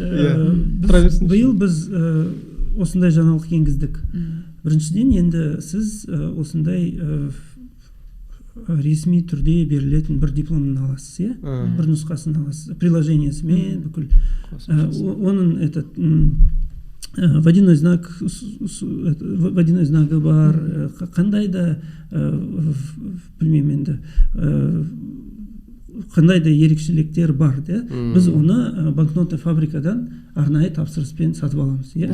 биыл біз осындай жаңалық енгіздік. Біріншіден, енді сіз осындай ресми түрде берілетін бір дипломын аласыз, иә? Бір нұсқасын аласыз, приложениесімен бүкіл. Оның этот водяной знак, водяной знагы бар, қандай да білмеймін енді, қандай да ерекшеліктер бар, да? Біз оны банкнотный фабрикадан арнайы тапсырыспен сатып аламыз, иә?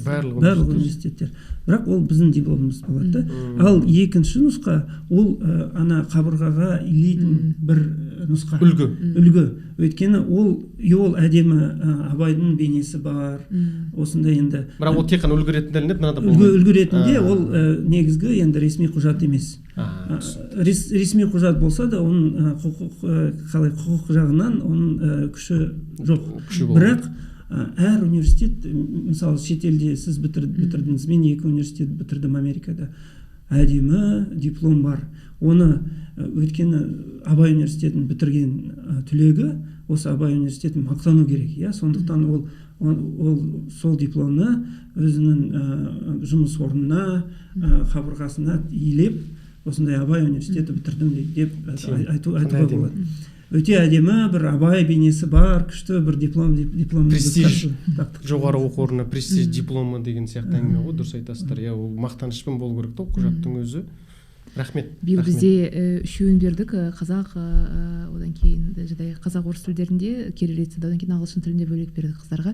Барлық университеттер. Бірақ ол біздің дипломымыз болады, да? Ал екінші нұсқа ол ана қабырғаға илейтін бір нұсқа. Үлгі. Өйткені ол әдемі Абайдың бейнесі бар. Осындай енді. Бірақ ол тек қана үлгі ретінде ілінеді, мынада болмайды. Үлгі ретінде ол негізгі енді ресми құжат емес. Ресми құжат болса да оның құқық жағынан оның күші жоқ. Бірақ әр университет, мысалы, шетелде сіз бітірдіңіз, мен 2 университет бітірдім Америкада. Әдемі диплом бар. Оны өйткені Абай университетін бітірген түлегі осы Абай университетін мақтану керек, иә? Сондықтан ол сол дипломны өзінің жұмыс орнына, қабырғасына илеп, осындай Абай университеті бітірдім деп айтуға болады. Өте әдемі бір Абай бейнесі бар, күшті бір диплом. Престиж, жоғары оқу орнына престиж дипломы деген сияқты әңгіме ғой, дұрыс айтасыздар. Иә, ол мақтанышпен болу керек та, ол құжаттың өзі. Рахмет. Биыл бізде үшеуін бердік, қазақ, одан кейін қазақ орыс тілдерінде, кириллицада, одан кейін ағылшын тілінде бөлек бердік қыздарға.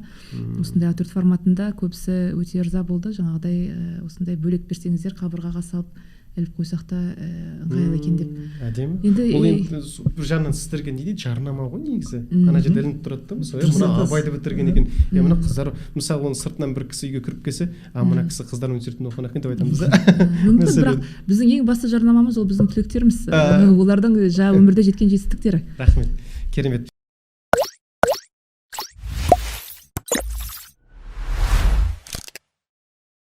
Осындай А4 форматында көбісі өте ырза болды. Жаңағыдай осындай бөлек берсеңіздер, қабырғаға салып іліп қойсақ та ыңғайлы екен деп. Әдемі. Ол енді бір жағынан сіздерге не дейді, жарнама ғой негізі. Ана жерде ілініп тұрады да, мысалы, мына Абайды бітірген екен, мына қыздар, мысалы, оның сыртынан бір кісі үйге кіріп келсе, а мына кісі қыздар университетінде оқыған екен деп айтамыз да. Мүмкін, бірақ біздің ең басты жарнамамыз ол біздің түлектеріміз, олардың жаңа өмірде жеткен жетістіктері. Рахмет. Керемет.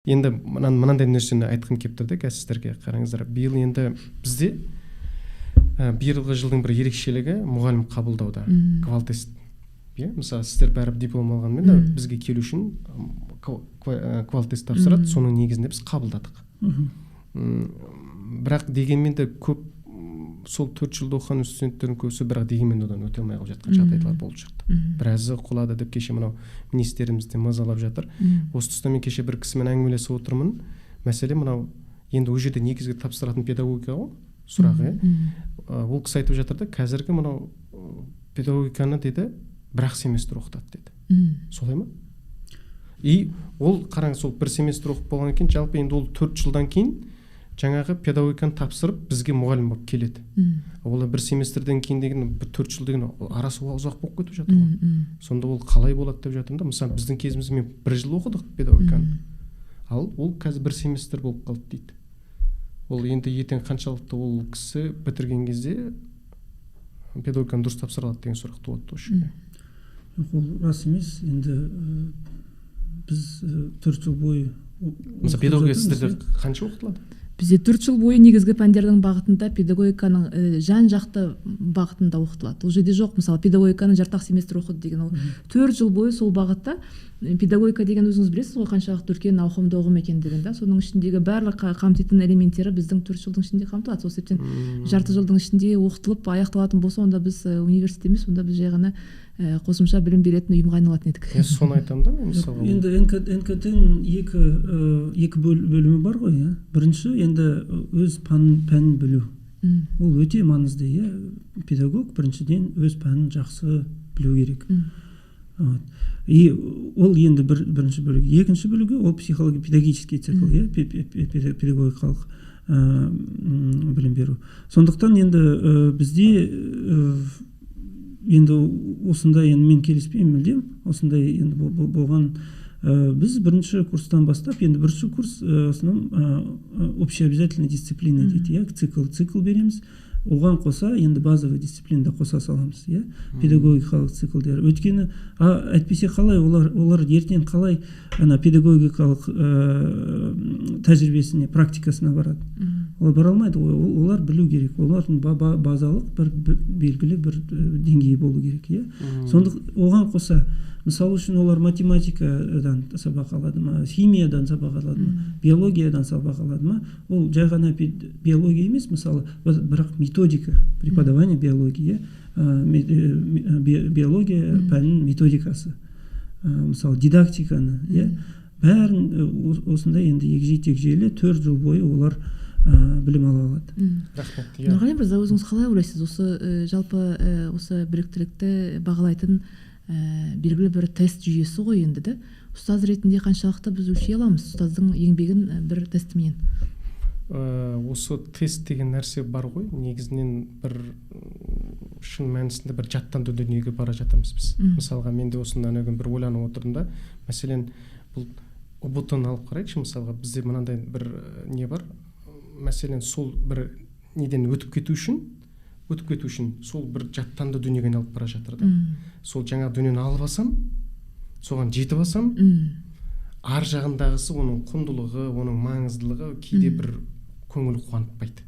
Енді мынандай нәрсені айтқым келіп тұр да, қазір сіздерге қараңыздар. Биыл енді бізде биылғы жылдың бір ерекшелігі мұғалім қабылдауда. Квалтест. Иә, мысалы, сіздер бәрі диплом алғанмен де бізге келу үшін квалтест тапсырады, соның негізінде біз қабылдадық. Бірақ дегенмен де көп сол 4 жылда оқыған студенттердің көбісі бірақ дегенмен одан өте алмай қалып жатқан жағдайлар болып шықты. Біразы құлады деп кеше мынау министріміз де мазалап жатыр. Осы тұста мен кеше бір кісімен әңгімелесіп отырмын. Мәселе мынау енді ол жерде негізгі тапсыратын педагогика ғой сұрағы, иә. Ол кісі айтып жатыр да, қазіргі мынау педагогиканы дейді Бір ақ семестр оқытады деді. Солай ма? И ол қараңыз, сол бір семестр оқып болғаннан кейін жалпы енді ол 4 жылдан кейін жаңағы педагогиканы тапсырып бізге мұғалім болып келеді. Ол бір семестрден кейін деген бір 4 жыл деген арасы ұзақ болып кетіп жатыр ғой. Сонда ол қалай болады деп жатырмын да. Мысалы, біздің кезімізде мен бір жыл оқыдық педагогиканы, ал ол қазір бір семестр болып қалды дейді. Ол енді ертең қаншалықты ол кісі бітірген кезде педагогиканы дұрыс тапсыра алады деген сұрақ туады осы жерде. Ол рас емес. Енді біз 4 жыл бойы, мысалы, педагогика сіздерде қанша оқытылады? Бізде 4 жыл бойы негізгі пәндердің бағытында, педагогиканың жан жақты бағытында оқытылады. Ол жерде жоқ, мысалы, педагогиканы жарты семестр оқыды деген, ол 4 жыл бойы сол бағытта. Педагогика деген өзіңіз білесіз ғой, қаншалықты үлкен ауқымды ұғым екендігін да. Соның ішіндегі барлық қамтитын элементтері біздің 4 жылдың ішінде қамтылады. Сол себептен жарты жылдың ішінде оқытылып аяқталатын болса, онда біз университет емес, онда біз жай ғана қосымша білім беретін ұйымға айналатын едік. Мен соны айтамын да, мен мысалға. Енді НКТ-ның екі бөлімі бар ғой, иә. Бірінші енді өз пәнін білу. Ол өте маңызды, иә. Педагог біріншіден өз пәнін жақсы білу керек. Вот. И ол енді бірінші бөлігі. Екінші бөлігі ол психология, педагогический цикл, иә, педагогикалық білім беру. Сондықтан енді бізде енді осындай, енді мен келіспеймін мүлдем, осындай енді болған. Біз бірінші курстан бастап, енді бірінші курс в основном общеобязательная дисциплина дейді, иә, цикл береміз. Оған қоса енді базовый дисциплина қоса саламыз, иә, педагогикалық циклдер. Өйткені әйтпесе қалай олар ертең қалай ана педагогикалық тәжірибесіне, практикасына барады? Олар бара алмайды ғой. Олар білу керек, олардың базалық бір белгілі бір деңгейі болу керек, иә. Сондықтан оған қоса, мысалы үшін, олар математикадан сабақ алады ма, химиядан сабақ алады ма, биологиядан сабақ алады ма, ол жай ғана биология емес, мысалы, бірақ методика преподавания биологии, биология пәнінің методикасы, мысалы, дидактиканы, иә, бәрін осындай енді егжей тегжейлі 4 жыл бойы олар білім ала алады. Рахмет. Нұрғали мырза, өзіңіз қалай ойлайсыз, осы жалпы осы біліктілікті бағалайтын белгілі бір тест жүйесі ғой енді да, ұстаз ретінде қаншалықты біз өлшей аламыз ұстаздың еңбегін бір тестіменен? Осы тест деген нәрсе бар ғой, негізінен бір шын мәнісінде бір жаттанды дүниеге бара жатырмыз біз. Мысалға, мен де осында ана күні бір ойланып отырдым да, мәселен, бұл ҰБТ-ны алып қарайықшы, мысалға, бізде мынандай бір не бар, мәселен, сол бір неден өтіп кету үшін сол бір жаттанды дүниеге айналып бара жатыр да. Сол жаңа дүниені алып алсам, соған жетіп алсам, ар жағындағысы оның құндылығы, оның маңыздылығы кейде бір көңіл қуантпайды.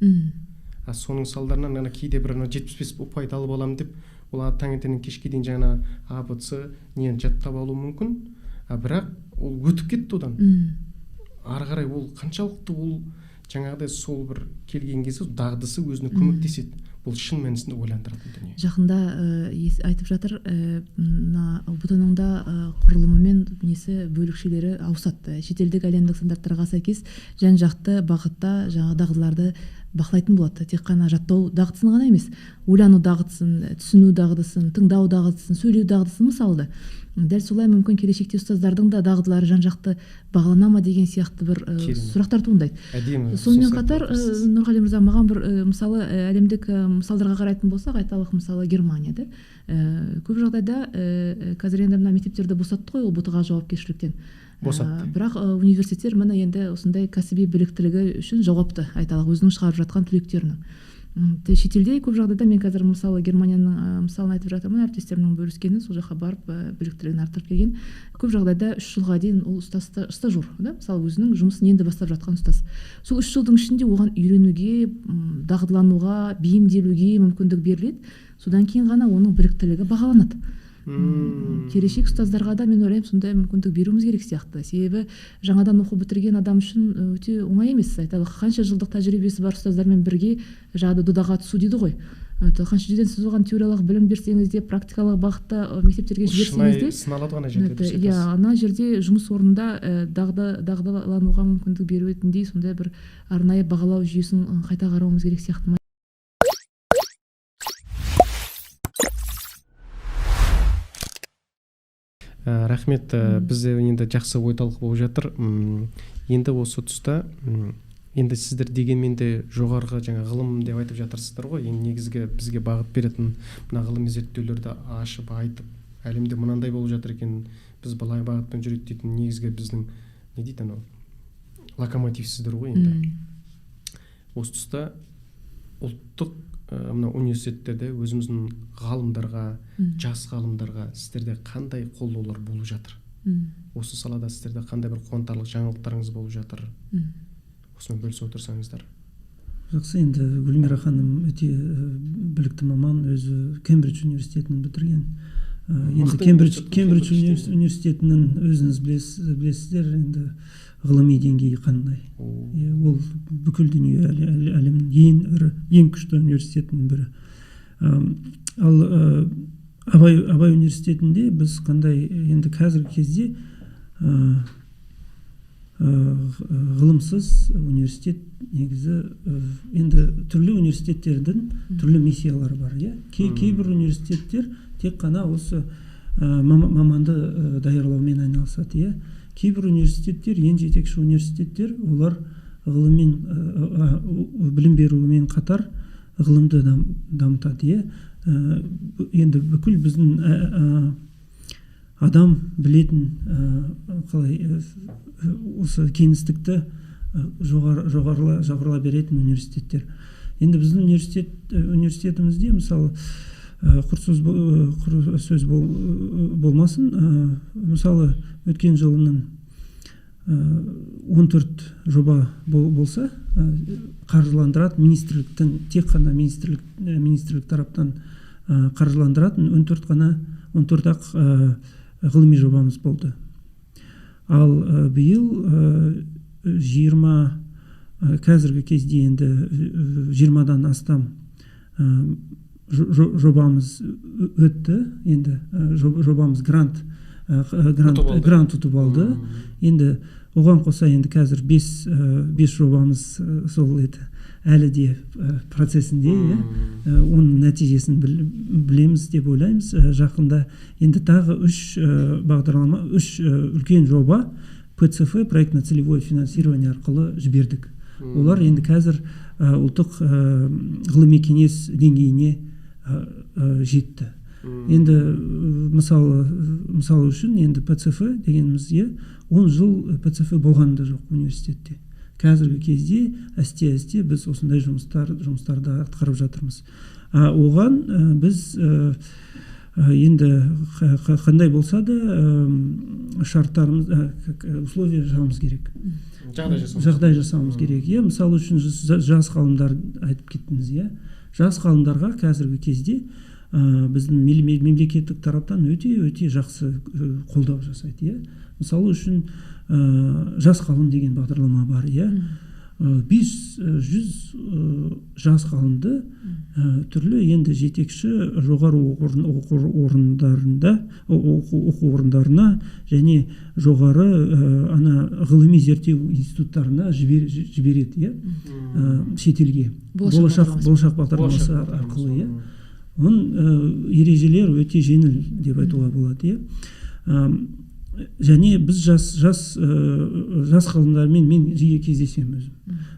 А соның салдарынан ана кейде бір 75 ұпайды алып аламын деп, ол таңертеңнен кешке дейін жаңа А, Б, С нені жаттап алуы мүмкін, а бірақ ол өтіп кетті одан. Ары қарай ол қаншалықты ол жаңағыдай сол бір келген кезде дағдысы өзіне көмектеседі. Бұл шын мәнісінде ойландыратын дүние. Жақында айтып жатыр, мына ҰБТ-ның да құрылымы мен несі бөлікшелері ауысады. Шетелдік әлемдік стандарттарға сәйкес жан-жақты бағытта жаңа дағдыларды бақылайтын болады. Тек қана жаттау дағдысын ғана емес, ойлану дағдысын, түсіну дағдысын, тыңдау дағдысын, сөйлеу дағдысын мысалы да. Дәл солай мүмкін келешекте ұстаздардың да дағдылары жан-жақты бағалана ма деген сияқты бір сұрақтар туындайды. Әдемі. Сонымен қатар, Нұрғали мырза, маған бір мысалы әлемдік мысалдарға қарайтын болсақ, айталық, мысалы, Германияда көп жағдайда қазір енді мына мектептерді босатты ғой ҰБТ-ға жауапкершіліктен. Босатты. Бірақ университеттер міне енді осындай кәсіби біліктілігі үшін жауапты, айталық, өзінің шығарып жатқан түлектерінің. Шетелде көп жағдайда мен қазір мысалы Германияның мысалын айтып жатырмын, әріптестерімнің бөліскені, сол жаққа барып біліктілігін арттырып келген. Көп жағдайда 3 жылға дейін ол ұстаз стажер, да, мысалы, өзінің жұмысын енді бастап жатқан ұстаз. Сол 3 жылдың ішінде оған үйренуге, дағдылануға, бейімделуге мүмкіндік беріледі. Содан кейін ғана оның біліктілігі бағаланады. Келешек ұстаздарға да мен ойлаймын, сондай мүмкіндік беруіміз керек сияқты. Себебі жаңадан оқу бітірген адам үшін өте оңай емес. Айталық, қанша жылдық тәжірибесі бар ұстаздармен бірге жаңағы додаға түсу дейді ғой. Қанша жерден сіз оған теориялық білім берсеңіз де, практикалық бағытта мектептерге жіберсеңіз де, сыналады ана жерде. Иә, ана жерде жұмыс орнында дағдылануға мүмкіндік беретіндей сондай бір арнайы бағалау жүйесін қайта қарауымыз керек сияқты. Рахмет. Бізде енді жақсы ой талқы болып жатыр. Енді осы тұста енді сіздер дегенмен де жоғарғы жаңа ғылым деп айтып жатырсыздар ғой. Енді негізгі бізге бағыт беретін мына ғылыми зерттеулерді ашып айтып, әлемде мынандай болып жатыр екен, біз былай бағытпен жүрейік дейтін негізгі біздің не дейді анау локомотивсіздер ғой енді. Осы тұста ұлттық мына университеттерде өзіміздің ғалымдарға, жас ғалымдарға сіздерде қандай қолдаулар болып жатыр? Осы салада сіздерде қандай бір қуантарлық жаңалықтарыңыз болып жатыр? Осымен бөлісе отырсаңыздар. Жақсы, енді Гүлмира ханым өте білікті маман, өзі Кембридж университетін бітірген. Енді Кембридж университетінің өзіңіз білесіздер, енді ғылыми деңгейі қандай. Ол бүкіл дүние әлемнің ең ірі, ең күшті университетінің бірі. Ал Абай университетінде біз қандай енді қазіргі кезде ғылымсыз университет негізі енді түрлі университеттердің түрлі миссиялары бар, иә. Кейбір университеттер тек қана осы маманды даярлаумен айналысады, иә. Кейбір университеттер, ең жетекші университеттер, олар ғылыммен, білім берумен қатар ғылымды дамытады, иә. Енді бүкіл біздің адам білетін қалай осы кеңістікті жоғарыла беретін университеттер. Енді біздің университетімізде мысалы құр сөз болмасын, мысалы өткен жылының 14 жоба болса, қаржыландыратын министрліктің, тек қана министрлік тараптан қаржыландыратын 14 ақ ғылыми жобамыз болды. Ал биыл 20, қазіргі кезде енді 20-дан астам жобамыз өтті. Енді жобамыз грант ұтып алды. Енді оған қоса енді қазір 5 жобамыз сол еді, әлі де процесінде, оның нәтижесін білеміз деп ойлаймыз. Жақында енді тағы 3 бағдарлама, 3 үлкен жоба ПЦФ, проектно-целевое финансирование арқылы жібердік. Олар енді қазір ұлттық ғылыми кеңес деңгейіне жетті. Енді мысалы үшін енді ПЦФ дегеніміз, 10 жыл ПЦФ болған да жоқ университетте. Қазіргі кезде әсте-әсте біз осындай жұмыстарды атқарып жатырмыз. Оған біз енді қандай болса да шарттарымыз, условия жасауымыз керек. Жағдай жасауымыз керек. Мысалы үшін жас ғалымдар айтып кеттіңіз, иә. Жас ғалымдарға қазіргі кезде біздің мемлекеттік тараптан өте-өте жақсы қолдау жасайды, иә. Мысалы үшін жас ғалым деген бағдарлама бар, иә. 500 жас ғалымды түрлі енді жетекші жоғары оқу орындарында, оқу орындарына және жоғары ана ғылыми зерттеу институттарына жібереді, иә, шетелге. Болашақ бағдарламасы арқылы, иә. Оның ережелері өте жеңіл деп айтуға болады, иә. Және біз жас ғалымдармен мен жиі кездесемін өзім.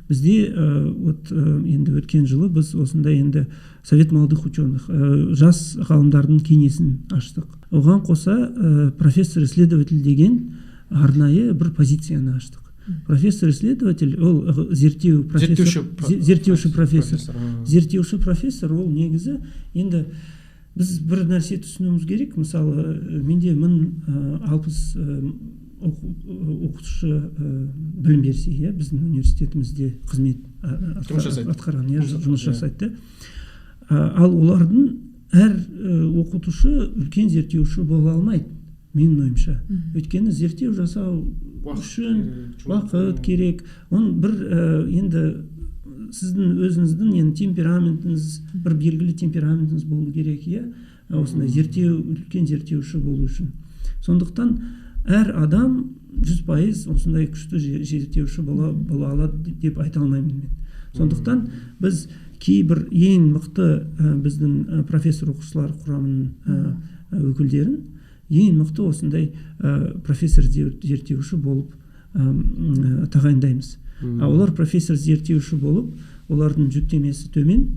Бізде енді өткен жылы біз осындай енді Совет молодых ученых, жас ғалымдардың кеңесін аштық. Оған қоса профессор-исследователь деген арнайы бір позицияны аштық. Профессор-исследователь ол зерттеу профессор, зерттеуші профессор. Зерттеуші профессор ол негізі енді біз бір нәрсе түсінуіміз керек. Мысалы, менде 1060 оқытушы білім берсе, иә, біздің университетімізде қызмет атқарған, иә, жұмыс жасайды. Ал олардың әр оқытушы үлкен зерттеуші бола алмайды, менің ойымша. Өйткені зерттеу жасау үшін уақыт керек. Оның бір енді сіздің өзіңіздің енді темпераментіңіз, бір белгілі темпераментіңіз болу керек, иә, осындай зерттеу, үлкен зерттеуші болу үшін. Сондықтан әр адам 100% осындай күшті зерттеуші бола алады деп айта алмаймын мен. Сондықтан біз кейбір ең мықты біздің профессор оқытушылар құрамының өкілдерін Ең мықты осындай профессор зерттеуші болып тағайындаймыз. Олар профессор зерттеуші болып, олардың жүктемесі төмен,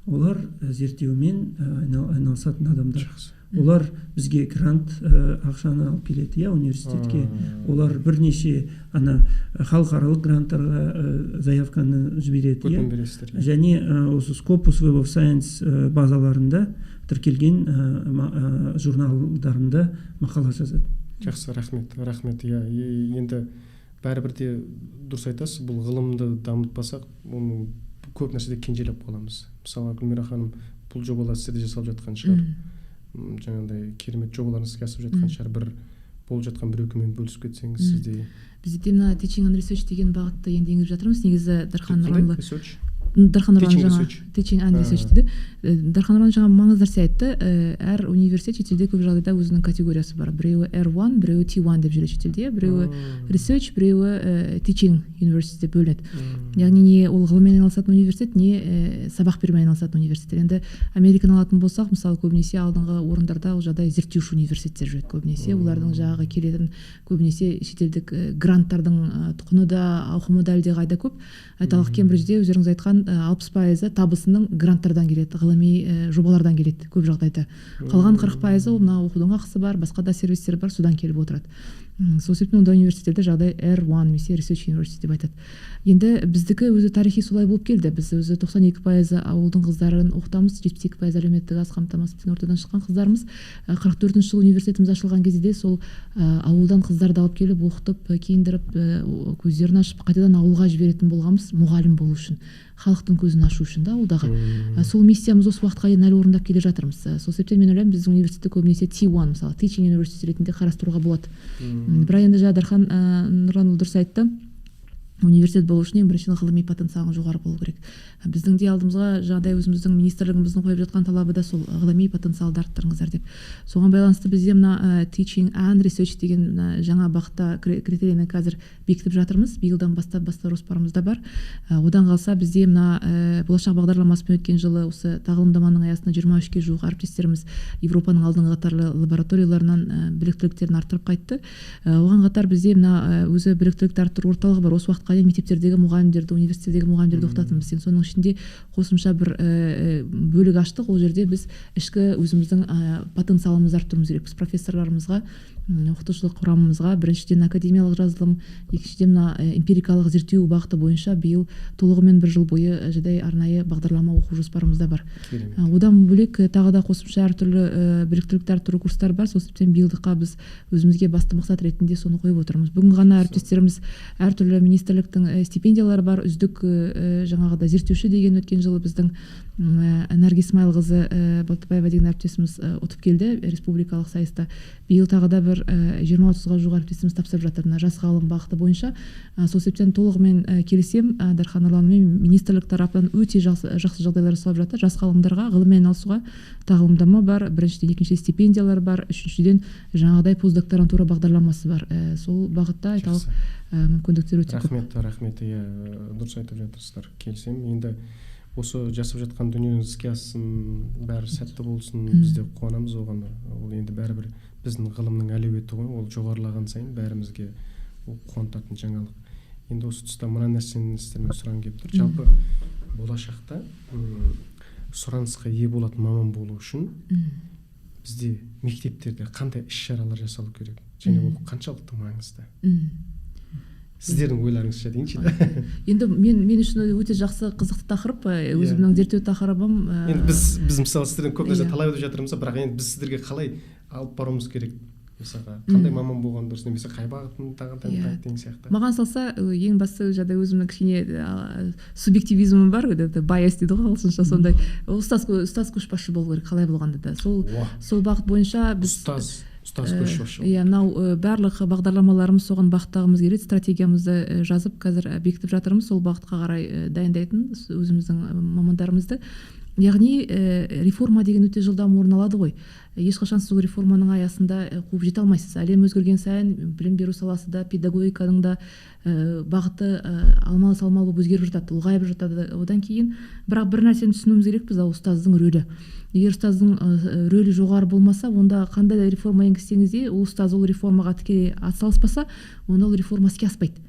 олар зерттеумен айналысатын адамдар. Олар бізге грант ақшаны алып келеді, иә, университетке. Олар бірнеше ана халықаралық гранттарға заявканы жібереді, иә. Және осы Scopus, Web of Science базаларында тіркелген журналдарында мақала жазады. Жақсы, рахмет, рахмет. Иә, енді бәрібір де дұрыс айтасыз, бұл ғылымды дамытпасақ, оны көп нәрседе кенжелеп қаламыз. Мысалы, Гүлмира ханым, бұл жобалар сіздерде жасалып жатқан шығар. Жаңағыдай керемет жобаларыңыз іске асып жатқан шығар. Бір болып жатқан бір екеумен бөлісіп кетсеңіз сізде. Бізде мына teaching and research деген бағытты енді енгізіп жатырмыз. Негізі Дархан Нұрланұлы research Дархан Нұрлан жаңа teaching and research дейді. Дархан Нұрлан жаңа маңызды нәрсе айтты. Әр университет шетелде көп жағдайда өзінің категориясы бар. Біреуі R1, біреуі T1 деп жүреді шетелде, біреуі research, біреуі teaching university деп бөлінеді. Яғни не ол ғылыммен айналысатын университет, не сабақ берумен айналысатын университет. Енді Американы алатын болсақ, мысалы, көбінесе алдыңғы орындарда ол жағдай зерттеуші университеттер жүреді көбінесе. Олардың жаңағы келетін көбінесе шетелдік гранттардың құны да, ауқымы да әлдеқайда көп. Айталық, Кембриджде өздеріңіз айтқан 60% табысының гранттардан келеді, ғылыми жобалардан келеді көп жағдайда. Қалған 40% ол мына оқудың ақысы бар, басқа да сервистер бар, содан келіп отырады. Сол себептен ондай университеттерде жағдай R1 немесе Research University деп айтады. Енді біздікі өзі тарихи солай болып келді. Біз өзі 92% ауылдың қыздарын оқытамыз, 72% әлеуметтік аз қамтамасыз етілген ортадан шыққан қыздарымыз. 44 жылы университетіміз ашылған кезде де сол ауылдан қыздарды алып келіп оқытып, киіндіріп, көздерін ашып, қайтадан ауылға жіберетін болғанбыз мұғалім болу үшін, халықтың көзін ашу үшін да ауылдағы. Сол миссиямыз осы уақытқа дейін әлі орындап келе жатырмыз. Сол себептен мен ойлаймын, біздің университетті көбінесе T1, мысалы, Teaching University ретінде қарастыруға болады. Бірақ енді жаңа Дархан Нұрланұлы дұрыс айтты. Университет болу үшін ең біріншіден ғылыми потенциалың жоғары болу керек. Біздің де алдымызға жаңағыдай өзіміздің министрлігіміздің қойып жатқан талабы да сол, ғылыми потенциалды арттырыңыздар деп. Соған байланысты бізде мына teaching and research деген мына жаңа бағытта критерийні қазір бекітіп жатырмыз. Биылдан бастап бастау жоспарымызда бар. Одан қалса бізде мына болашақ бағдарламасымен өткен жылы осы тағылымдаманың аясында 23-ке жуық әріптестеріміз Европаның алдыңғы қатарлы лабораторияларынан біліктіліктерін арттырып қайтты. Оған қатар бізде мына өзі біліктілікті арттыру орталығы бар. Осы уақытқа дейін мектептердегі мұғалімдерді, университеттердегі мұғалімдерді оқытатынбыз. Енді соның ішінде қосымша бір бөлік аштық. Ол жерде біз ішкі өзіміздің потенциалымызды арттыруымыз керек. Біз профессорларымызға, оқытушылық құрамымызға біріншіден академиялық жазылым, екіншіден мына эмпирикалық зерттеу бағыты бойынша биыл толығымен бір жыл бойы жадай арнайы бағдарлама оқу жоспарымызда бар. Одан бөлек тағы да қосымша әртүрлі біліктілікті арттыру курстары бар. Сол себептен биылдыққа біз өзімізге басты мақсат ретінде соны қойып отырмыз. Бүгін ғана әріптестеріміз әртүрлі министрліктің стипендиялары бар, үздік жаңағыда зерттеуші деген өткен жылы біздің Наргиз Смайылқызы Балтабаева деген әріптесіміз ұтып келді республикалық сайыста. Биыл тағы да бір 20-30-ға жуық әріптесіміз тапсырып жатыр мына жас ғалым бағыты бойынша. Сол себептен толығымен келісемін Дархан Нұрланұлымен, министрлік тарапынан өте жақсы жағдайлар жасалып жатыр. Жас ғалымдарға ғылыммен айналысуға тағылымдама бар, біріншіден, екіншіден стипендиялар бар, үшіншіден жаңағыдай постдокторантура бағдарламасы бар. Сол бағытта айталық мүмкіндіктер өте көп. Рахмет, рахмет, иә, дұрыс айтып жатырсыздар, келісемін. Енді осы жасап жатқан дүниеңіз іске ассын, бәрі сәтті болсын, біз де қуанамыз оған. Ол енді бәрібір біздің ғылымның әлеуеті ғой, ол жоғарылаған сайын бәрімізге ол қуантатын жаңалық. Енді осы тұста мына нәрсені сіздерден сұрағым келіп тұр. Жалпы болашақта сұранысқа ие болатын маман болу үшін бізде мектептерде қандай іс-шаралар жасалу керек және ол қаншалықты маңызды? Сіздердің ойларыңызша дейінші. Енді мен үшін өте жақсы, қызықты тақырып, өзімнің зерттеу тақырыбым. Енді біз мысалы сіздерден көп нәрсе талап етіп жатырмыз, бірақ енді біз сіздерге қалай алып баруымыз керек? Мысалға, қандай маман болған дұрыс, немесе қай бағытын тағайындайды деген сияқты. Маған салса, ең басты жағдай өзімнің кішкене субъективизмім бар, bias дейді ғой ағылшынша, сондай. Ұстаз көшбасшы болу керек, қалай болғанда да. Сол бағыт бойынша біз ұстаз көшбасшы. Иә, мынау барлық бағдарламаларымыз соған бағыттағымыз келеді, стратегиямызды жазып қазір бекітіп жатырмыз, сол бағытқа қарай дайындайтын өзіміздің мамандарымызды. Яғни реформа деген өте жылдам орын алады ғой. Ешқашан сіз ол реформаның аясында қуып жете алмайсыз. Әлем өзгерген сайын білім беру саласы да, педагогиканың да бағыты алмалы-салмалы болып өзгеріп жатады, ұлғайып жатады. Одан кейін бірақ бір нәрсені түсінуіміз керекпіз, ол ұстаздың рөлі. Егер ұстаздың рөлі жоғары болмаса, онда қандай да реформа енгізсеңіз де, ол ұстаз ол реформаға тікелей атсалыспаса, онда ол реформа іске аспайды.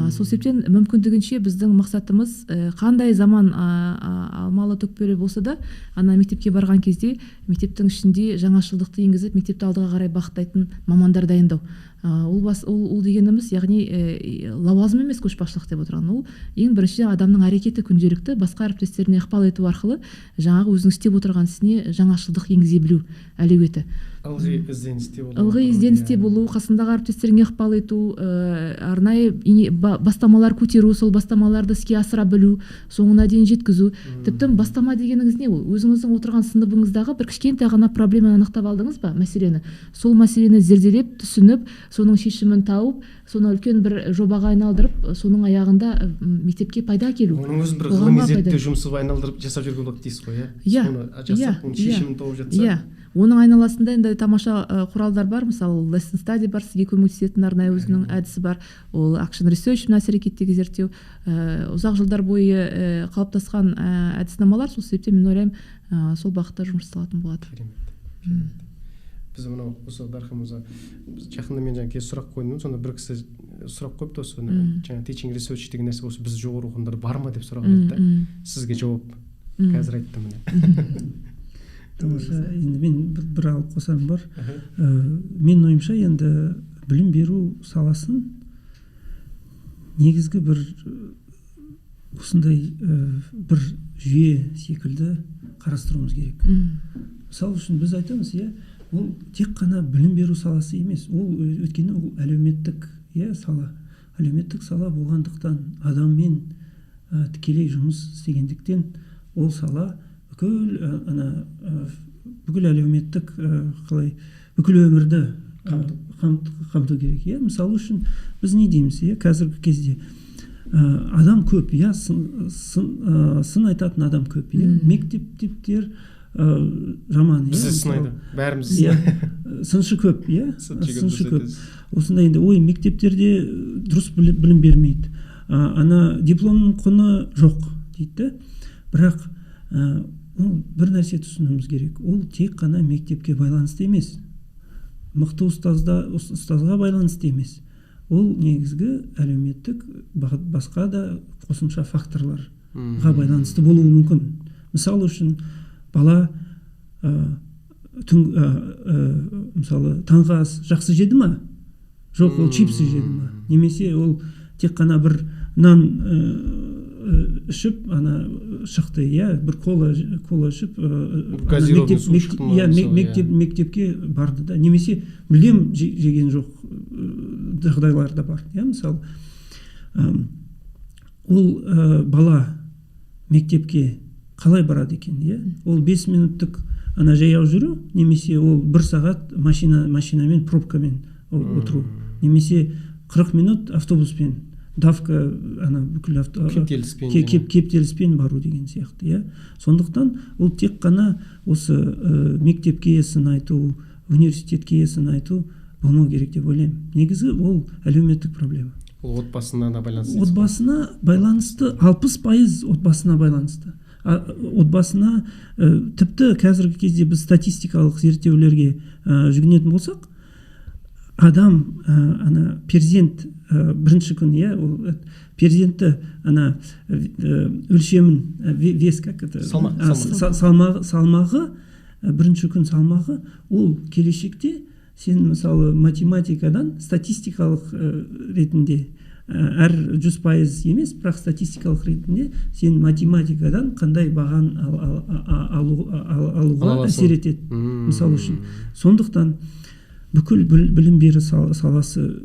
Сол себептен мүмкіндігінше біздің мақсатымыз, қандай заман алмалы төкпелі болса да, ана мектепке барған кезде мектептің ішінде жаңашылдықты енгізіп, мектепті алдыға қарай бағыттайтын мамандар дайындау. Ол дегеніміз, яғни лауазым емес көшбасшылық деп отырған. Ол ең бірінші адамның әрекеті, күнделікті басқа әріптестеріне ықпал ету арқылы жаңағы өзінің істеп отырған ісіне жаңашылдық енгізе білу әлеуеті. Ылғи ізденісте болу. Ылғи ізденісте болу, қасындағы әріптестеріңе ықпал ету, арнайы бастамалар көтеру, сол бастамаларды іске асыра білу, соңына дейін жеткізу. Тіпті бастама дегеніңіз не ол? Өзіңіздің отырған сыныбыңыздағы бір кішкентай ғана проблеманы анықтап алдыңыз ба, мәселені? Сол мәселені зерделеп, түсініп, соның шешімін тауып, соны үлкен бір жобаға айналдырып, соның аяғында мектепке пайда әкелу. Оның өзін бір ғылыми зерттеу жұмысы айналдырып жасап жүрген болады дейсіз ғой, иә? Соны жасап, оның шешімін тауып жатса. Иә. Оның айналасында енді тамаша құралдар бар, мысалы lesson study бар, сізге көмектесетін арнайы өзінің әдісі бар. Ол action research, іс әрекеттегі зерттеу, ұзақ жылдар бойы қалыптасқан әдіснамалар. Сол себептен мен ойлаймын, сол бағытта жұмыс жасалатын болады. Керемет. Біз мынау осы Дархан мырза, жақында мен жаңа сұрақ қойдым, сонда бір кісі сұрақ қойыпты, осы жаңа teaching research деген нәрсе осы біз жоғары оқу орындарда бар ма деп сұраған еді да. Сізге жауап қазір айттым міне. Тамаша. Енді мен бір алып қосарым бар. Менің ойымша, енді білім беру саласын негізгі бір осындай бір жүйе секілді қарастыруымыз керек. Мысалы үшін, біз айтамыз, иә, ол тек қана білім беру саласы емес, ол өйткені ол әлеуметтік, иә, сала. Әлеуметтік сала болғандықтан, адаммен тікелей жұмыс істегендіктен, ол сала бүкіл ана бүкіл әлеуметтік, қалай, бүкіл өмірді қамту керек, иә. Мысалы үшін, біз не дейміз, иә, қазіргі кезде адам көп, иә, сын айтатын адам көп, иә, мектептер жаман, иә. Бізді сынайды, бәріміз. Иә, сыншы көп, иә, сыншы көп. Осындай енді, ой, мектептерде дұрыс білім бермейді, ана дипломның құны жоқ дейді да. Бірақ ол бір нәрсе түсінуіміз керек: ол тек қана мектепке байланысты емес, мықты ұстазға байланысты емес, ол негізгі әлеуметтік басқа да қосымша факторларға байланысты болуы мүмкін. Мысалы үшін, бала мысалы, таңғы ас жақсы жеді ма, жоқ, ол чипсы жеді ма, немесе ол тек қана бір нан ішіп ана шықты, иә, бір кола ішіп, иә, мектепке барды да, немесе мүлдем жеген жоқ жағдайлар да бар, иә. Мысалы, ол бала мектепке қалай барады екен, иә? Ол 5 минуттық ана жаяу жүру, немесе ол бір сағат машинамен пробкамен отыру, немесе 40 минут автобуспен давка, ана бүкіл авто кептеліспен, кептеліспен бару деген сияқты, иә. Сондықтан ол тек қана осы мектепке сын айту, университетке сын айту болмау керек деп ойлаймын. Негізі ол әлеуметтік проблема. Ол отбасына да байланысты. Отбасына байланысты, 60% отбасына байланысты. Отбасына, тіпті қазіргі кезде біз статистикалық зерттеулерге жүгінетін болсақ, адам, ана перзент, бірінші күн, иә, ол перзентті ана өлшемін, вес, как это, салмақ, салмағы, бірінші күн салмағы, ол келешекте сен, мысалы, математикадан статистикалық ретінде, әр 100% емес, бірақ статистикалық ретінде сен математикадан қандай баған алуға әсер етеді, мысалы үшін. Сондықтан бүкіл білім беру саласы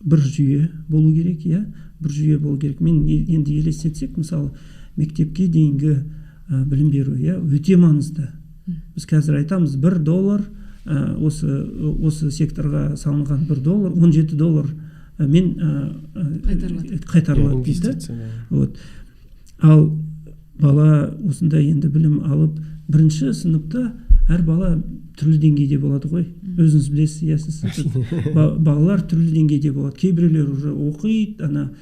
бір жүйе болу керек, иә, бір жүйе болу керек. Мен енді елестетсек, мысалы, мектепке дейінгі білім беру, иә, өте маңызды. Біз қазір айтамыз, $1 осы секторға салынған $1 $17 мен қайтарылады дейді. Вот. Ал Бала осындай енді білім алып, бірінші сыныпта әр бала түрлі деңгейде болады ғой. Өзіңіз білесіз, иә, сіз балалар түрлі деңгейде болады. Кейбіреулер уже оқиды, ана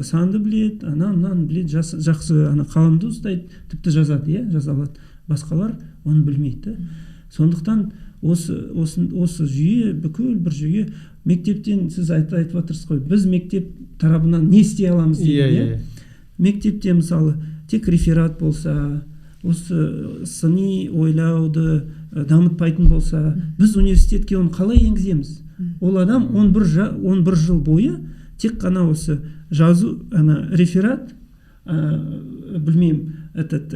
санды біледі, ана мынаны біледі, жақсы ана қаламды ұстайды, тіпті жазады, иә, жаза алады. Басқалар оны білмейді. Сондықтан осы жүйе, бүкіл бір жүйе мектептен, сіз айтып жатырсыз ғой, біз мектеп тарапынан не істей аламыз деген, иә. Мектепте мысалы тек реферат болса, осы сыни ойлауды дамытпайтын болса, біз университетке оны қалай енгіземіз? Ол адам 11 жыл бойы тек қана осы жазу, ана реферат, білмеймін, этот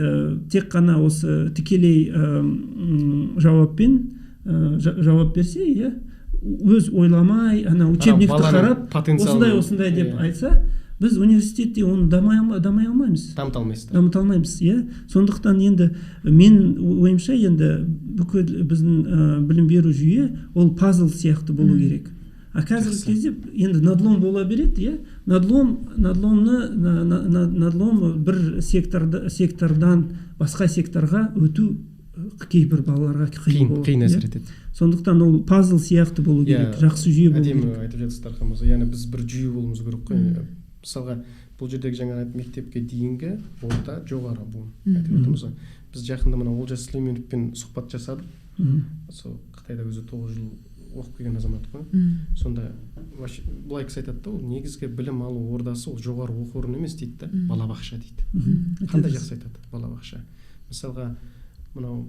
тек қана осы тікелей жауаппен жауап берсе, иә, өз ойламай, ана учебникті қарап, осындай осындай деп айтса, біз университетте оны дамай алмаймыз. Дамыта алмайсыз. Дамыта алмаймыз, иә. Сондықтан енді мен ойымша, енді бүкіл біздің білім беру жүйе ол пазл сияқты болу керек. А қазіргі кезде енді надлом бола береді, иә. Надлом бір сектордан басқа секторға өту кейбір балаларға қиын әсер етеді. Сондықтан ол пазл сияқты болу керек, жақсы жүйе болу керек. Әдемі айтып жатсыз, Дархан мырза. Яғни біз бір жүйе болуымыз керек қой. Мысалға, бұл жердегі жаңа мектепке дейінгі, орта, жоғары буын айтып отырмыз ғой. Біз жақында мына Олжас Сүлейменовпен сұхбат жасадық. Сол Қытайда өзі 9 жыл оқып келген азамат қой. Сонда былай кісі айтады да, ол негізгі білім алу ордасы ол жоғары оқу орны емес дейді да, балабақша дейді. Қандай жақсы айтады, балабақша. Мысалға, мынау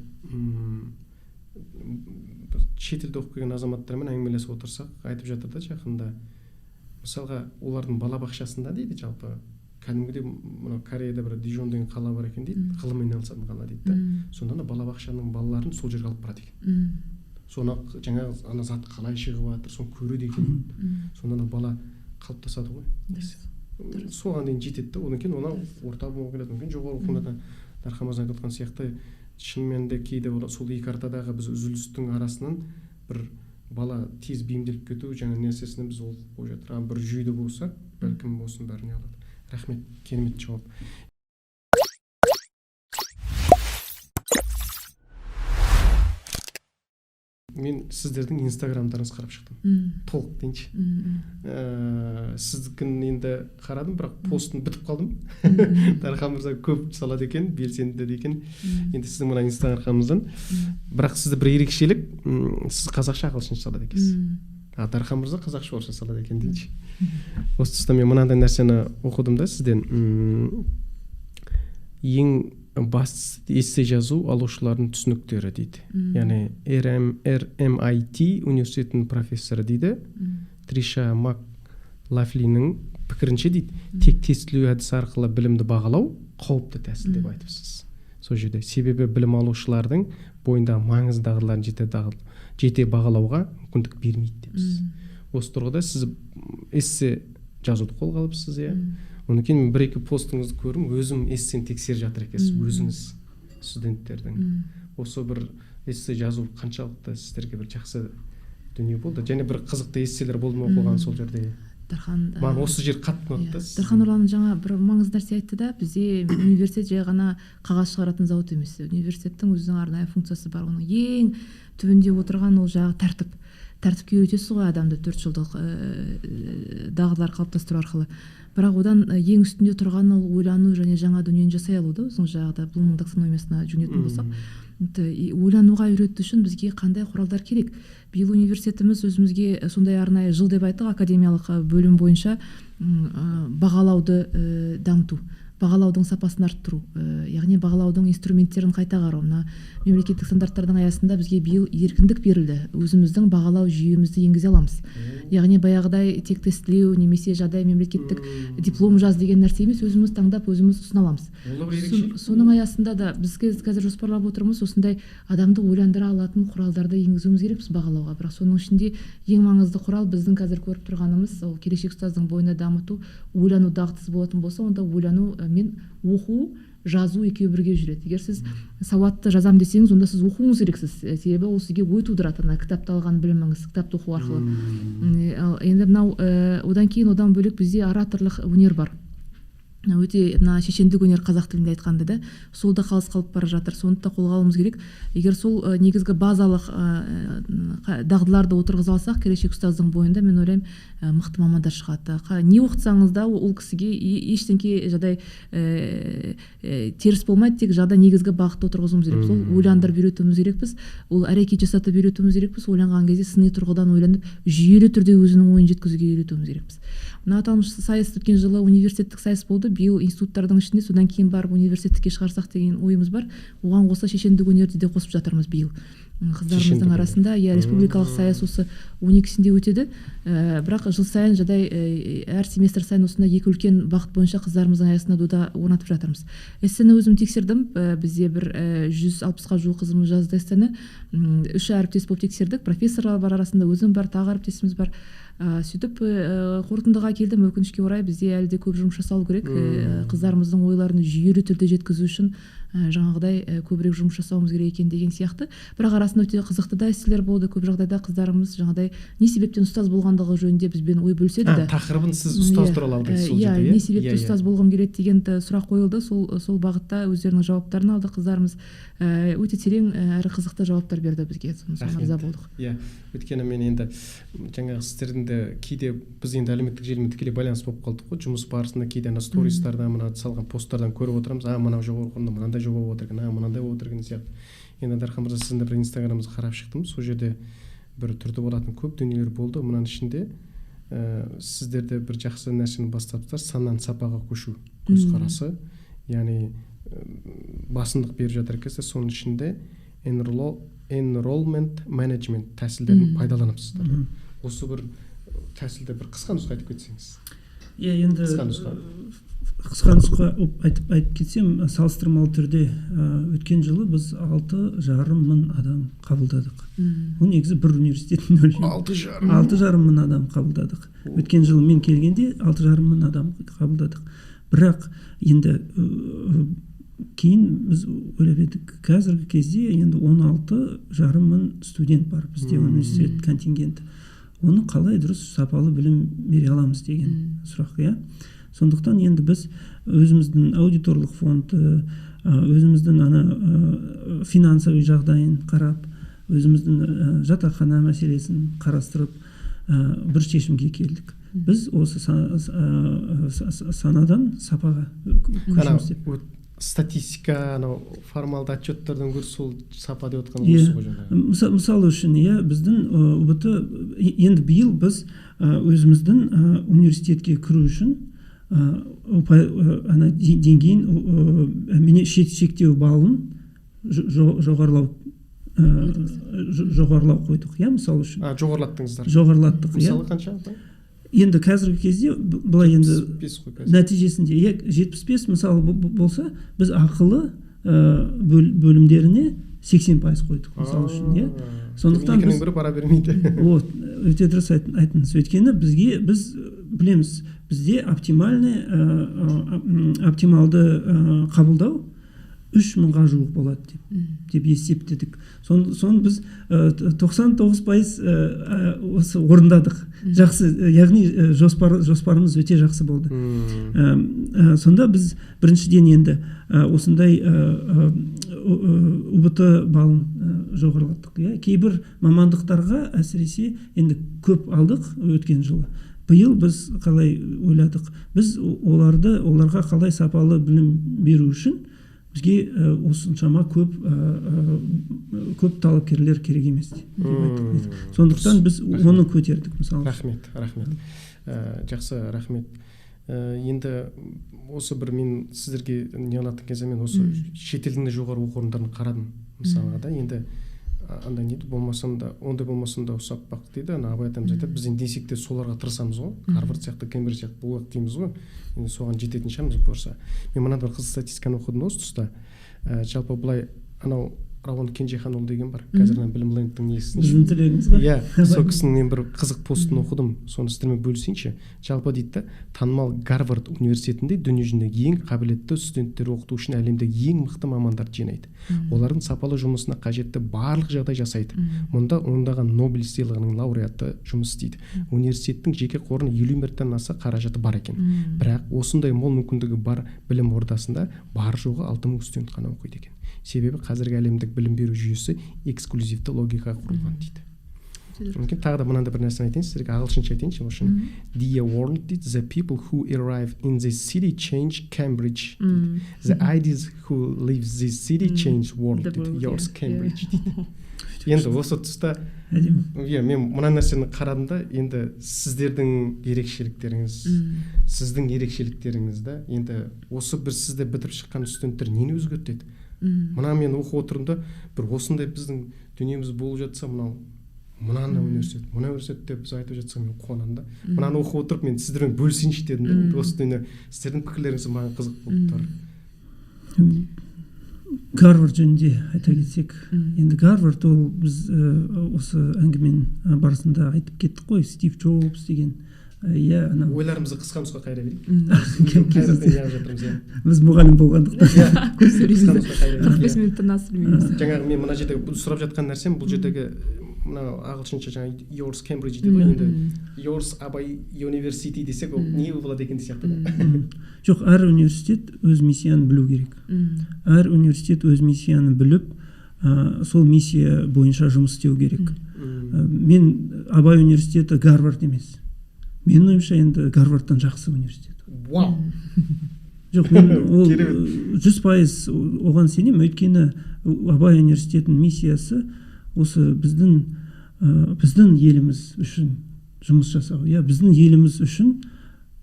шетелде оқып келген азаматтармен әңгімелесіп отырсақ, айтып жатыр да жақында. Мысалға, олардың балабақшасында дейді, жалпы кәдімгідей мынау Кореяда бір Дижон деген қала бар екен дейді, ғылыммен айналысатын қала дейді да. Сонда ана балабақшаның балаларын сол жерге алып барады екен. Соны жаңағы ана зат қалай шығып жатыр, соны көреді екен. Сонда ана бала қалыптасады ғой. Соған дейін жетеді да, одан кейін ona орта буынға келеді, одан кейін жоғары оқу орнына. Дархан мырза айтып отқан сияқты, шынымен де кейде сол екі ортадағы біз үзілістің арасынан бір бала тез бейімделіп кету жаңа нәрсесіне біз ол қойып жатыр. А бір жүйеде болса, бәлкім осының бәріне алады. Рахмет, керемет жауап. Мен сіздердің инстаграмдарыңызды қарап шықтым. Толық дейінші. Сіздікін енді қарадым, бірақ постын бітіп қалдым. Дархан мырза көп салады екен, белсенді екен. Енді сіздің мына инстаграмыңыздан. Бірақ сізде бір ерекшелік, сіз қазақша ағылшынша салады екенсіз. А Дархан мырза қазақша орысша салады екен дейінші. Осы тұста мен мынандай нәрсені оқыдым да сізден. Ең бастысы эссе жазу алушылардың түсініктері дейді. Яғни RMIT университетінің профессоры дейді. Триша Мак-Лафлиннің пікірінше дейді, тек тестілеу әдісі арқылы білімді бағалау қауіпті тәсіл деп айтыпсыз. Сол жерде себебі білім алушылардың бойында маңызды дағдыларын жете бағалауға мүмкіндік бермейді депсіз. Осы тұрғыда сіз эссе жазуды қолға алыпсыз, иә. Одан кейін бір-екі постыңызды көрдім, өзім эссені тексеріп жатыр екенсіз, өзіңіз студенттердің. Осы бір эссе жазу қаншалықты сіздерге бір жақсы дүние болды? Және бір қызықты эсселер болды ма оқыған сол жерде? Дархан, маған осы жер қатты ұнады да. Дархан Нұрлан жаңа бір маңызды нәрсе айтты да, бізде университет жай ғана қағаз шығаратын зауыт емес. Университеттің өзінің арнайы функциясы бар. Оның ең түбінде отырған ол жағы тәртіп. Тәртіпке үйретесіз ғой адамды 4 жылдық дағдылар қалыптастыру арқылы. Бірақ одан ең үстінде тұрған ол ойлану және жаңа дүниені жасай алу да, өзінің жағда Блумның таксономиясына жүгінетін болсақ. Ойлануға үйрету үшін бізге қандай құралдар керек? Биыл университетіміз өзімізге сондай арнайы жыл деп айттық, академиялық бөлім бойынша бағалауды дамыту, бағалаудың сапасын арттыру, яғни бағалаудың инструменттерін қайта қарау. Мына мемлекеттік стандарттардың аясында бізге биыл еркіндік берілді. Өзіміздің бағалау жүйемізді енгізе аламыз. Яғни баяғыдай тек тестілеу немесе жағдай мемлекеттік диплом жаз деген нәрсе емес, өзіміз таңдап, өзіміз ұсына аламыз. Соның аясында да біз қазір жоспарлап отырмыз, осындай адамды ойландыра алатын құралдарды енгізуіміз керекпіз бағалауға. Бірақ соның ішінде ең маңызды құрал біздің қазір көріп тұрғанымыз, ол келешек ұстаздың бойына дамыту, ойлану дағдысы болатын болса, онда ойлану мен оқу, жазу екеуі бірге жүреді. Егер сіз сауатты жазам десеңіз, онда сіз оқуыңыз керексіз. Себебі ол сізге ой тудырады, ана кітапты алған біліміңіз, кітапты оқу арқылы. Енді мынау одан кейін, одан бөлек бізде ораторлық өнер бар. Өте мына шешендік өнер, қазақ тілінде айтқанда да, сол да қалыс қалып бара жатыр. Соны да қолға алуымыз керек. Егер сол негізгі базалық дағдыларды отырғыза алсақ, келешек ұстаздың бойында, мен ойлаймын, мықты мамандар шығады. Не оқытсаңыз да, ол кісіге ештеңке жағдай теріс болмайды. Тек жағдай негізгі бағытты отырғызуымыз керек. Сол ойландырып үйретуіміз керекпіз, ол әрекет жасатып үйретуіміз керекпіз. Ойланған кезде сыни тұрғыдан ойланып, жүйелі түрде өзінің ойын жеткізуге үйретуіміз керекпіз. Мына аталмыш сайыс өткен жылы университеттік сайыс болды, биыл институттардың ішінде, содан кейін барып университетке шығарсақ деген ойымыз бар. Оған қоса шешендік өнерді де қосып жатырмыз биыл қыздарымыздың арасында. Иә, республикалық сайыс осы 12-сінде өтеді. Бірақ жыл сайын жағдай әр семестр сайын осындай екі үлкен бағыт бойынша қыздарымыздың аясында дода орнатып жатырмыз. Эссені өзім тексердім. Бізде бір 160-қа жуық қызымыз жазды эссені. Үш әріптес болып тексердік, профессорлар бар арасында, өзім бар, тағы әріптесіміз бар. Сөйтіп қорытындыға келдім. Өкінішке орай, бізде әлі де көп жұмыс жасалу керек. Қыздарымыздың ойларын жүйелі түрде жеткізу үшін жаңағыдай көбірек жұмыс жасауымыз керек екен деген сияқты. Бірақ арасында өте қызықты да эсселер болды. Көп жағдайда қыздарымыз жаңағыдай не себептен ұстаз болғандығы жөнінде бізбен ой бөліседі да. Тақырыбын сіз ұстаз туралы алдыңыз сол жерде, иә? Не себепті ұстаз болғым келеді деген сұрақ қойылды. Сол бағытта өздерінің жауаптарын алды қыздарымыз. Өте терең әрі қызықты жауаптар берді бізге, соны риза болдық. Иә, өйткені мен енді жаңағы сіздердің де кейде біз енді әлеуметтік желімен тікелей байланыс болып қалдық қой жұмыс барысында. Кейде ана стористардан, мына салған посттардан көріп отырамыз: а мынау жоғарғы оқу орнында мынандай жоба болып отыр екен, а мынандай болып отыр екен сияқты. Енді, Дархан мырза, сіздің де бір инстаграмыңызды қарап шықтым. Сол жерде бір түртіп алатын көп дүниелер болды. Мынаның ішінде сіздер де бір жақсы нәрсені бастапсыздар: саннан сапаға көшу көзқарасы, яғни басымдық беріп жатыр екенсіздер. Соның ішінде enrollment management тәсілдерін пайдаланыпсыздар. Осы бір тәсілді бір қысқа нұсқа айтып кетсеңіз. Иә, енді қысқа нұсқа, қысқа нұсқа айтып кетсем, салыстырмалы түрде өткен жылы біз 6,5 мың адам қабылдадық. Бұл негізі бір университеттің өлшемі. 6,5? 6,5 мың адам қабылдадық. Өткен жылы мен келгенде 6,5 мың адам қабылдадық. Бірақ енді кейін біз ойлап едік, қазіргі кезде енді 16,5 мың студент бар бізде, университет контингенті. Оны қалай дұрыс, сапалы білім бере аламыз деген сұрақ, иә. Сондықтан енді біз өзіміздің аудиторлық фонд, өзіміздің ана финансовый жағдайын қарап, өзіміздің жатақхана мәселесін қарастырып, бір шешімге келдік: біз осы санадан сапаға көшеміз деп. Статистика, анау формалды отчеттардан гөрі сол сапа деп отқан осы ғой жаңағы. Мысалы үшін, иә, біздің ҰБТ енді биыл біз өзіміздің университетке кіру үшін ана деңгейін, міне, шектеу балын жоғарылау қойдық, иә, мысалы үшін. А, жоғарылаттыңыздар. Жоғарылаттық, иә. Мысалы, қанша? Енді қазіргі кезде былай енді нәтижесінде, иә, 75 мысалы болса, біз ақылы бөлімдеріне 80% қойдық, мысалы үшін, иә. Сондықтан екінің бірі бара бермейді. Вот, өте дұрыс айттыңыз. Өйткені бізге, біз білеміз, бізде оптимальный оптималды қабылдау 3000-ға жуық болады деп есептедік. Соны біз 99% осы орындадық. Жақсы, яғни жоспарымыз өте жақсы болды. Сонда біз біріншіден енді осындай ҰБТ балын жоғарылаттық, иә. Кейбір мамандықтарға әсіресе енді көп алдық өткен жылы. Биыл біз қалай ойладық? Біз оларға қалай сапалы білім беру үшін бізге осыншама көп талапкерлер керек емес деп айттық. Сондықтан біз оны көтердік, мысалы. Рахмет, рахмет. Жақсы, рахмет. Енді осы бір мен сіздерге не қылатын кезде, мен осы шетелдің де жоғары оқу орындарын қарадым мысалға да. Енді андай не болмасам да, ондай болмасам да, ұқсап бақ дейді ана Абай атамыз айтады. Біз енді десек те, соларға тырысамыз ғой, Гарвард сияқты, Кембридж сияқты болайық дейміз ғой. Енді соған жететін шығармыз бұйырса. Мен мынандай бір қызық статистиканы оқыдым осы тұста. Жалпы былай анау Рауан Кенжеханұлы деген бар, қазір Білім Лендтің несін. Біздің түлегіміз ғой. Иә, сол кісінің мен бір қызық постын оқыдым, соны сіздермен бөлісейінші. Жалпы дейді да, танымал Гарвард университетінде дүниежүзіндегі ең қабілетті студенттер оқыту үшін әлемдегі ең мықты мамандарды жинайды. Олардың сапалы жұмысына қажетті барлық жағдай жасайды. Мұнда ондаған Нобель сыйлығының лауреаты жұмыс істейді. Университеттің жеке қорының 50 миллиардтан аса қаражаты бар екен. Бірақ осындай мол мүмкіндігі бар білім ордасында бар жоғы 6000 студент қана оқиды екен. Себебі қазіргі әлемдік білім беру жүйесі эксклюзивті логикаға құрылған дейді. Мүмкін тағы да мынандай бір нәрсені айтайын сіздерге, ағылшынша айтайыншы. В общем, "Dear world", дейді, "the people who arrive in this city change Cambridge", дейді. "The ideas who leave this city change world", дейді. "Yours, Cambridge", дейді. Енді осы тұста Әдемі. Иә, мен мына нәрсені қарадым да, енді сіздердің ерекшеліктеріңіз, сіздің ерекшеліктеріңіз да, енді осы бір сізді бітіріп шыққан студенттер нені өзгертеді? Мына мен оқып отырмын да, бір осындай біздің дүниеміз болып жатса, мынау мынаны университет, мына университет деп біз айтып жатсақ, мен қуанамын да. Мынаны оқып отырып, мен сіздермен бөлісейінші дедім да. Енді осы дүние, сіздердің пікірлеріңіз маған қызық болып тұр. Гарвард жөнінде айта кетсек, енді Гарвард ол біз осы әңгіменің барысында айтып кеттік қой, Стив Джобс деген, иә, анау Ойларымызды қысқа нұсқа қайыра берейік. Қайраттан неғып жатырмыз, иә. Біз мұғалім болғандықтан. Иә, Көп сөйлейміз. қысқа нұсқа қайыра қырық берейік, бес иә. минуттан асып білмейміз. Жаңағы мен мына жерде бұл сұрап жатқан нәрсем, бұл жердегі мына ағылшынша жаңа "Yours, Cambridge" дейді ғой, енді "Yours, Абай University" десек, ол не болады екен сияқты да. Жоқ, әр университет өз миссияны білу керек. Әр университет өз миссияны біліп, сол миссия бойынша жұмыс істеу керек. Мен Абай университеті Гарвард емес, менің ойымша, енді Гарвардтан жақсы университет. Вау! Жоқ, мен ол Керемет. 100% оған сенемін, өйткені Абай университетінің миссиясы осы біздің еліміз үшін жұмыс жасау, иә, біздің еліміз үшін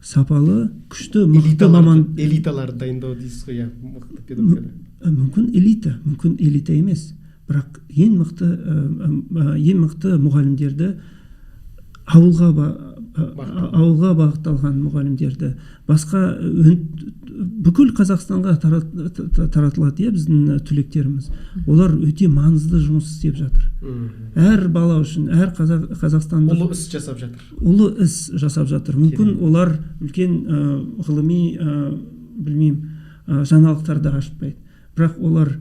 сапалы, күшті, мықты маман Элиталарды дайындау дейсіз ғой, иә, мықты педагогтар. Мүмкін элита, мүмкін элита емес, бірақ ең мықты ең мықты мұғалімдерді, ауылға ауылға бағытталған мұғалімдерді, басқа бүкіл Қазақстанға таратылады, иә, біздің түлектеріміз. Олар өте маңызды жұмыс істеп жатыр. Әр бала үшін, әр қазақ, қазақстандық Ұлы іс жасап жатыр. Ұлы іс жасап жатыр. Мүмкін, олар үлкен ғылыми, білмеймін, жаңалықтарды ашпайды, бірақ олар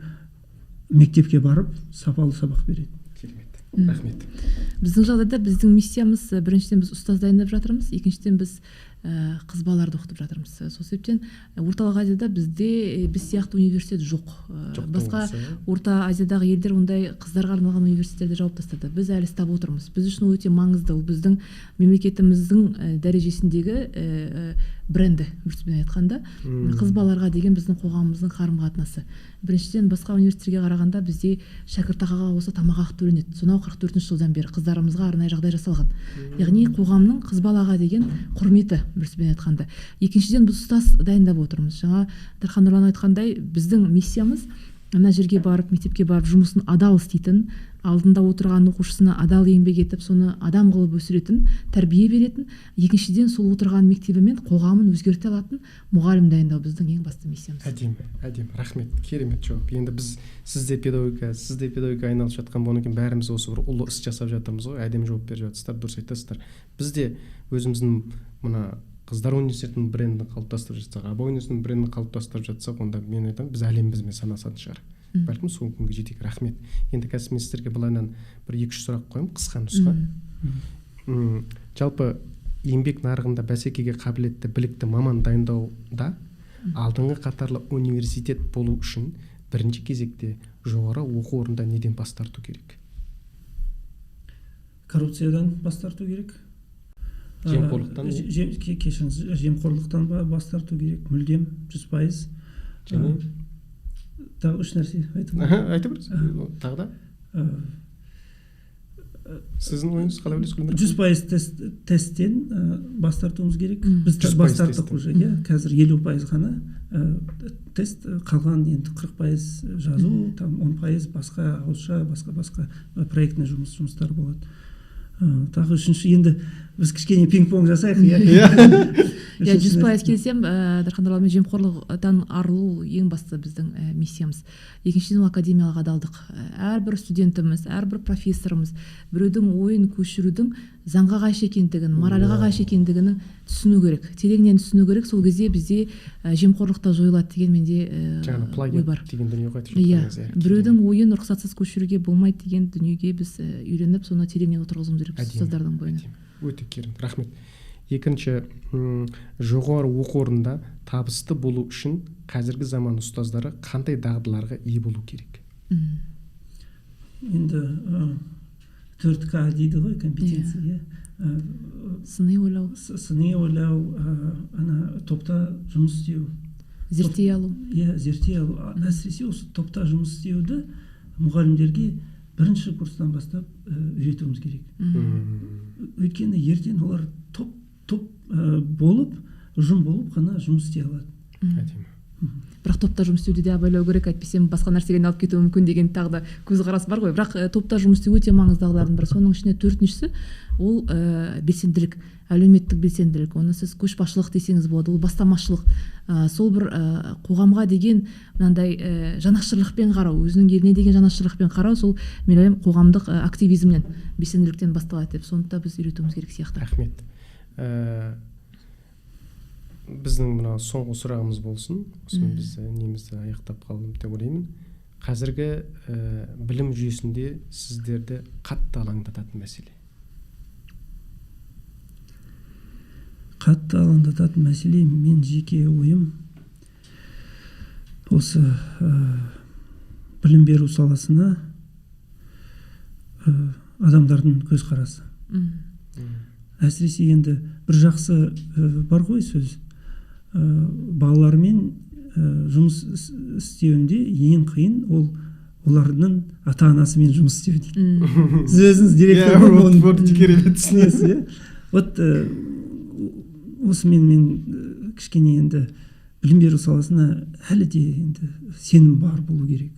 мектепке барып сапалы сабақ береді. Керемет, рахмет. Біздің жағдайда біздің миссиямыз, біріншіден, біз ұстаз дайындап жатырмыз, екіншіден, біз қыз балаларды оқытып жатырмыз. Сол себептен Орталық Азияда бізде біз сияқты университет жоқ. Жоқтың Басқа қасы, иә. Орта Азиядағы елдер ондай қыздарға арналған университеттерді жауып тастады, біз әлі ұстап отырмыз. Біз үшін ол өте маңызды, ол біздің мемлекетіміздің дәрежесіндегі бренді, бір сөзбен айтқанда, қыз балаларға деген біздің қоғамымыздың қарым қатынасы. Біріншіден, басқа университеттерге қарағанда бізде шәкіртақыға қоса тамақ ақы төленеді. Сонау 44-жылдан бері қыздарымызға арнайы жағдай жасалған, яғни қоғамның қыз балаға деген құрметі, бір сөзбен айтқанда. Екіншіден, біз ұстаз дайындап отырмыз. Жаңа Дархан Нұрлан айтқандай, біздің миссиямыз ана жерге барып, мектепке барып, жұмысын адал істейтін, алдында отырған оқушысына адал еңбек етіп, соны адам қылып өсіретін, тәрбие беретін, екіншіден, сол отырған мектебі мен қоғамын өзгерте алатын мұғалім дайындау біздің ең басты миссиямыз. Әдемі, әдемі, рахмет, керемет жауап. Енді біз, сіз де педагогика, сіз де педагогика айналысып жатқан болғаннан кейін, бәріміз осы бір ұлы іс жасап жатырмыз ғой. Әдемі жауап беріп жатырсыздар, дұрыс айтасыздар. Біз де өзіміздің мына қыздар университетінің брендін қалыптастырып жатсақ, Абай университетінің брендін қалыптастырып жатсақ, онда мен айтамын, біз әлем бізбен санасатын шығар. Бәлкім, сол күнге жетейік. Рахмет. Енді қазір мен сіздерге былайынан бір екі үш сұрақ қоямын, қысқа нұсқа. Жалпы еңбек нарығында бәсекеге қабілетті білікті маман дайындауда алдыңғы қатарлы университет болу үшін бірінші кезекте жоғары оқу орнында неден бас тарту керек? Коррупциядан бас тарту керек. Жемқорлықтан? Кешіріңіз, жемқорлықтан бас тарту керек мүлдем, 100%. Және? Тағы үш нәрсе айтып Аха, айта беріңіз тағы да. Сіздің ойыңыз қалай ойлайсыз, Гүлмира? 100% тесттен бас тартуымыз керек. Біз 100% бас тарттық тесттен. уже, иә. Қазір 50% ғана тест, қалған енді 40% жазу, там 10% басқа ауызша, басқа басқа проектный жұмыстар болады. Тағы үшінші енді Біз кішкене пинг-понг жасайық, иә. Иә, 100% келісемін. Дархан Нұрланмен, жемқорлықтан арылу ең басты біздің миссиямыз. Екіншіден, ол академиялық адалдық. Әрбір студентіміз, әрбір профессорымыз біреудің ойын көшірудің заңға қайшы екендігін, моральға қайшы екендігін түсіну керек, тереңнен түсіну керек. Сол кезде бізде жемқорлық та жойылады деген менде ой бар. Деген дүние ғой. Иә, біреудің ойын рұқсатсыз көшіруге болмайды деген дүниеге біз үйреніп, соны тереңнен отырғызуымыз керек ұстаздардың бойына. Өте керемет, рахмет. Екінші, жоғары оқу орнында табысты болу үшін қазіргі заман ұстаздары қандай дағдыларға ие болу керек? Енді 4К дейді ғой, компетенция, иә. Сыни ойлау. Сыни ойлау, ана топта жұмыс істеу. Зерттей алу. Иә, зерттей алу. Әсіресе осы топта жұмыс істеуді мұғалімдерге бірінші курстан бастап үйретуіміз керек. Өйткені ертең олар топ болып, ұжым болып қана жұмыс істей алады. Әдемі. Бірақ топта жұмыс істеуді де абайлау керек, әйтпесе басқа нәрсеге алып кетуі мүмкін деген тағы да көзқарас бар ғой. Бірақ топта жұмыс істеу өте маңызды дағдылардың бірі. Соның ішінде төртіншісі ол белсенділік, әлеуметтік белсенділік. Оны сіз көшбасшылық десеңіз болады, ол бастамашылық. Сол бір қоғамға деген мынандай жанашырлықпен қарау, өзінің еліне деген жанашырлықпен қарау, сол мен ойлаймын қоғамдық активизмнен, белсенділіктен басталады деп. Соны да біз үйретуіміз керек сияқты. Рахмет. Біздің мына соңғы сұрағымыз болсын. Осымен біз немізді аяқтап қалдым деп ойлаймын. Қазіргі білім жүйесінде сіздерді қатты алаңдататын мәселе? Қатты алаңдататын мәселе, мен жеке ойым, осы білім беру саласына адамдардың көзқарасы. Әсіресе енді бір жақсы бар ғой сөз, балалармен жұмыс істеуінде ең қиын ол олардың ата-анасымен жұмыс істеу дейді. Сіз өзіңіз директор болып түсінесіз, иә? Вот осымен мен кішкене енді білім беру саласына әлі де енді сенім бар болу керек.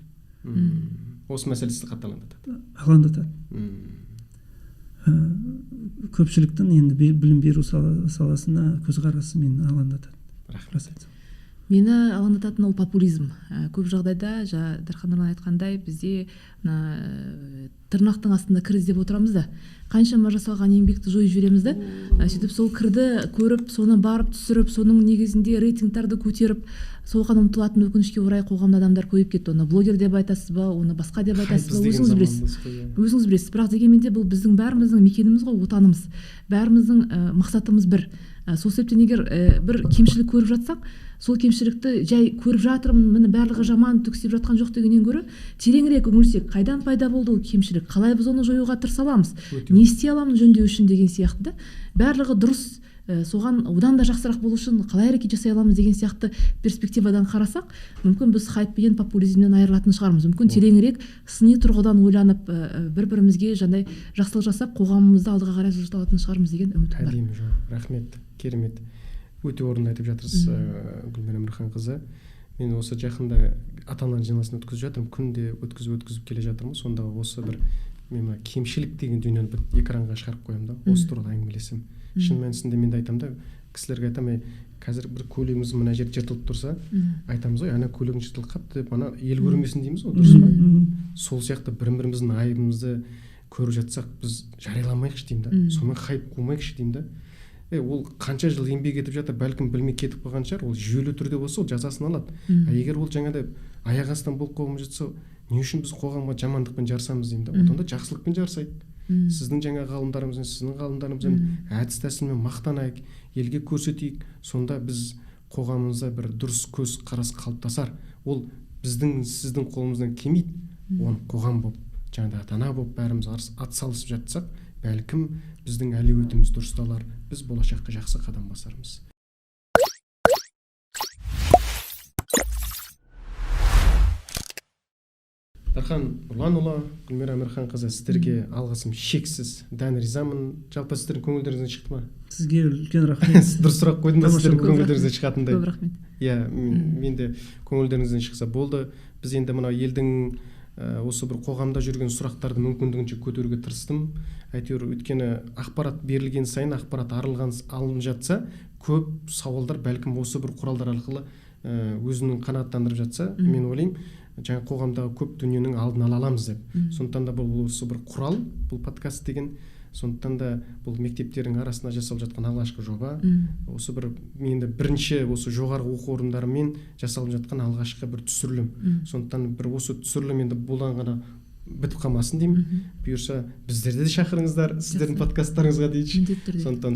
Осы мәселе сізді қатты алаңдатады? Алаңдатады. Көпшіліктің енді білім беру саласына көзқарасы мені алаңдатады. Рахмет. Мені алаңдататын ол популизм. Көп жағдайда, Дархан Нұрлан айтқандай, бізде тырнақтың астында кір іздеп отырамыз да, қаншама жасалған еңбекті жойып жібереміз да, сөйтіп сол кірді көріп, соны барып түсіріп, соның негізінде рейтингтарды көтеріп, соған ұмтылатын өкінішке орай қоғамда адамдар көбейіп кетті. Оны блогер деп айтасыз ба, оны басқа деп айтасыз ба, өзіңіз білесіз. Өзіңіз білесіз. Бірақ дегенмен де бұл біздің бәріміздің мекеніміз ғой, отанымыз. Бәріміздің мақсатымыз бір. Сол себептен егер бір кемшілік көріп жатсақ, сол кемшілікті жай көріп жатырмын, міне барлығы жаман, түк істеп жатқан жоқ дегеннен гөрі тереңірек үңілсек, қайдан пайда болды ол кемшілік, қалай біз оны жоюға тырыса аламыз, не істей аламыз жөндеу үшін деген сияқты да, барлығы дұрыс, соған одан да жақсырақ болу үшін қалай әрекет жасай аламыз деген сияқты перспективадан қарасақ, мүмкін біз хайп пен популизмнен айырылатын шығармыз. Мүмкін тереңірек сыни тұрғыдан ойланып, бір-бірімізге жаңағыдай жақсылық жасап, қоғамымызды алдыға қарай жылжыта алатын шығармыз деген үмітім бар. Әдемі жауап, рахмет, керемет. Өте орынды айтып жатырсыз, Гүлмира Әмірханқызы. Мен осы жақында ата-аналар жиналысын өткізіп жатырмын, күнде өткізіп келе жатырмын. Сонда осы бір мен мына кемшілік деген дүниені бір экранға шығарып қоямын да, осы туралы әңгімелесемін. Шын мәнісінде мен де айтамын да, кісілерге айтамын, қазір бір көйлегіміз мына жер жыртылып тұрса, айтамыз ғой, ана көйлегің жыртылып қапты деп, ана ел көрмесін дейміз ғой, дұрыс па? Сол сияқты бір-біріміздің айыбымызды көріп жатсақ, біз жарияламайықшы деймін да, сонымен хайп қумайықшы деймін да. Ол қанша жыл еңбек етіп жатыр, бәлкім білмей кетіп қалған шығар, ол жүйелі түрде болса, ол жазасын алады. А егер ол жаңағыдай аяқ астынан болып қалып жатса, не үшін біз қоғамға жамандықпен жарысамыз деймін да, одан да жақсылықпен жарысайық. Сіздің жаңа ғалымдарымызбен, сіздің ғалымдарымызбен әдіс тәсілмен мақтанайық, елге көрсетейік. Сонда біз қоғамымызда бір дұрыс көз қарас қалыптасар. Ол біздің, сіздің қолымыздан келмейді. Оны қоғам болып, жаңағыдай ата-ана болып бәріміз ат салысып жатсақ, бәлкім біздің әлеуетіміз дұрысталар, біз болашаққа жақсы қадам басармыз. Дархан Нұрланұлы, Гүлмира Әмірханқызы, сіздерге алғысым шексіз, дән ризамын. Жалпы сіздердің көңілдеріңізден шықты ма? Сізге үлкен рахмет. Дұрыс сұрақ қойдым ба, сіздердің көңілдеріңізден шығатындай? Көп рахмет. Иә, мен де көңілдеріңізден шықса болды. Біз енді мынау елдің Осы бір қоғамда жүрген сұрақтарды мүмкіндігінше көтеруге тырыстым. Әйтеуір, өйткені ақпарат берілген сайын, ақпарат алынып жатса, көп сауалдар бәлкім осы бір құралдар арқылы өзінің қанағаттандырып жатса, мен ойлаймын, жаңа қоғамдағы көп дүниенің алдын ала аламыз деп. Сондықтан да бұл осы бір құрал, бұл подкаст деген. Сондықтан да бұл мектептердің арасында жасалып жатқан алғашқы жоба. Осы бір енді бірінші осы жоғарғы оқу орындарымен жасалып жатқан алғашқы бір түсірілім. Сондықтан бір осы түсірілім енді бұдан ғана бітіп қалмасын деймін. Бұйырса, біздерді де шақырыңыздар сіздердің подкасттарыңызға дейінші. Міндетті түрде. Сондықтан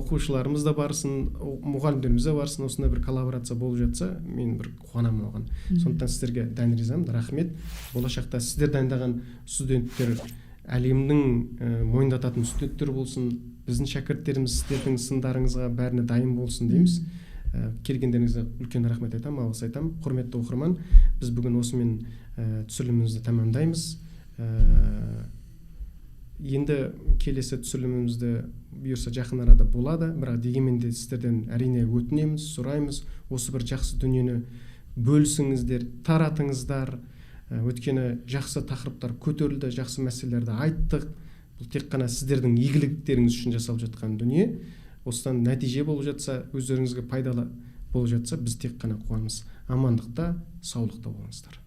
оқушыларымыз да барсын, мұғалімдеріміз де барсын, осындай бір коллаборация болып жатса, мен бір қуанамын оған. Сондықтан сіздерге дән ризамын, рахмет. Болашақта сіздер дайындаған студенттер әлемнің мойындататын студенттер болсын, біздің шәкірттеріміз сіздердің сындарыңызға бәріне дайын болсын дейміз. Келгендеріңізге үлкен рахмет айтамын, алғыс айтамын. Құрметті оқырман, біз бүгін осымен түсірілімімізді тәмамдаймыз. Енді келесі түсірілімімізді бұйырса жақын арада болады, бірақ дегенмен де сіздерден әрине өтінеміз, сұраймыз, осы бір жақсы дүниені бөлісіңіздер, таратыңыздар. Өйткені жақсы тақырыптар көтерілді, жақсы мәселелерді айттық. Бұл тек қана сіздердің игіліктеріңіз үшін жасалып жатқан дүние. Осыдан нәтиже болып жатса, өздеріңізге пайдалы болып жатса, біз тек қана қуанамыз. Амандықта, саулықта болыңыздар.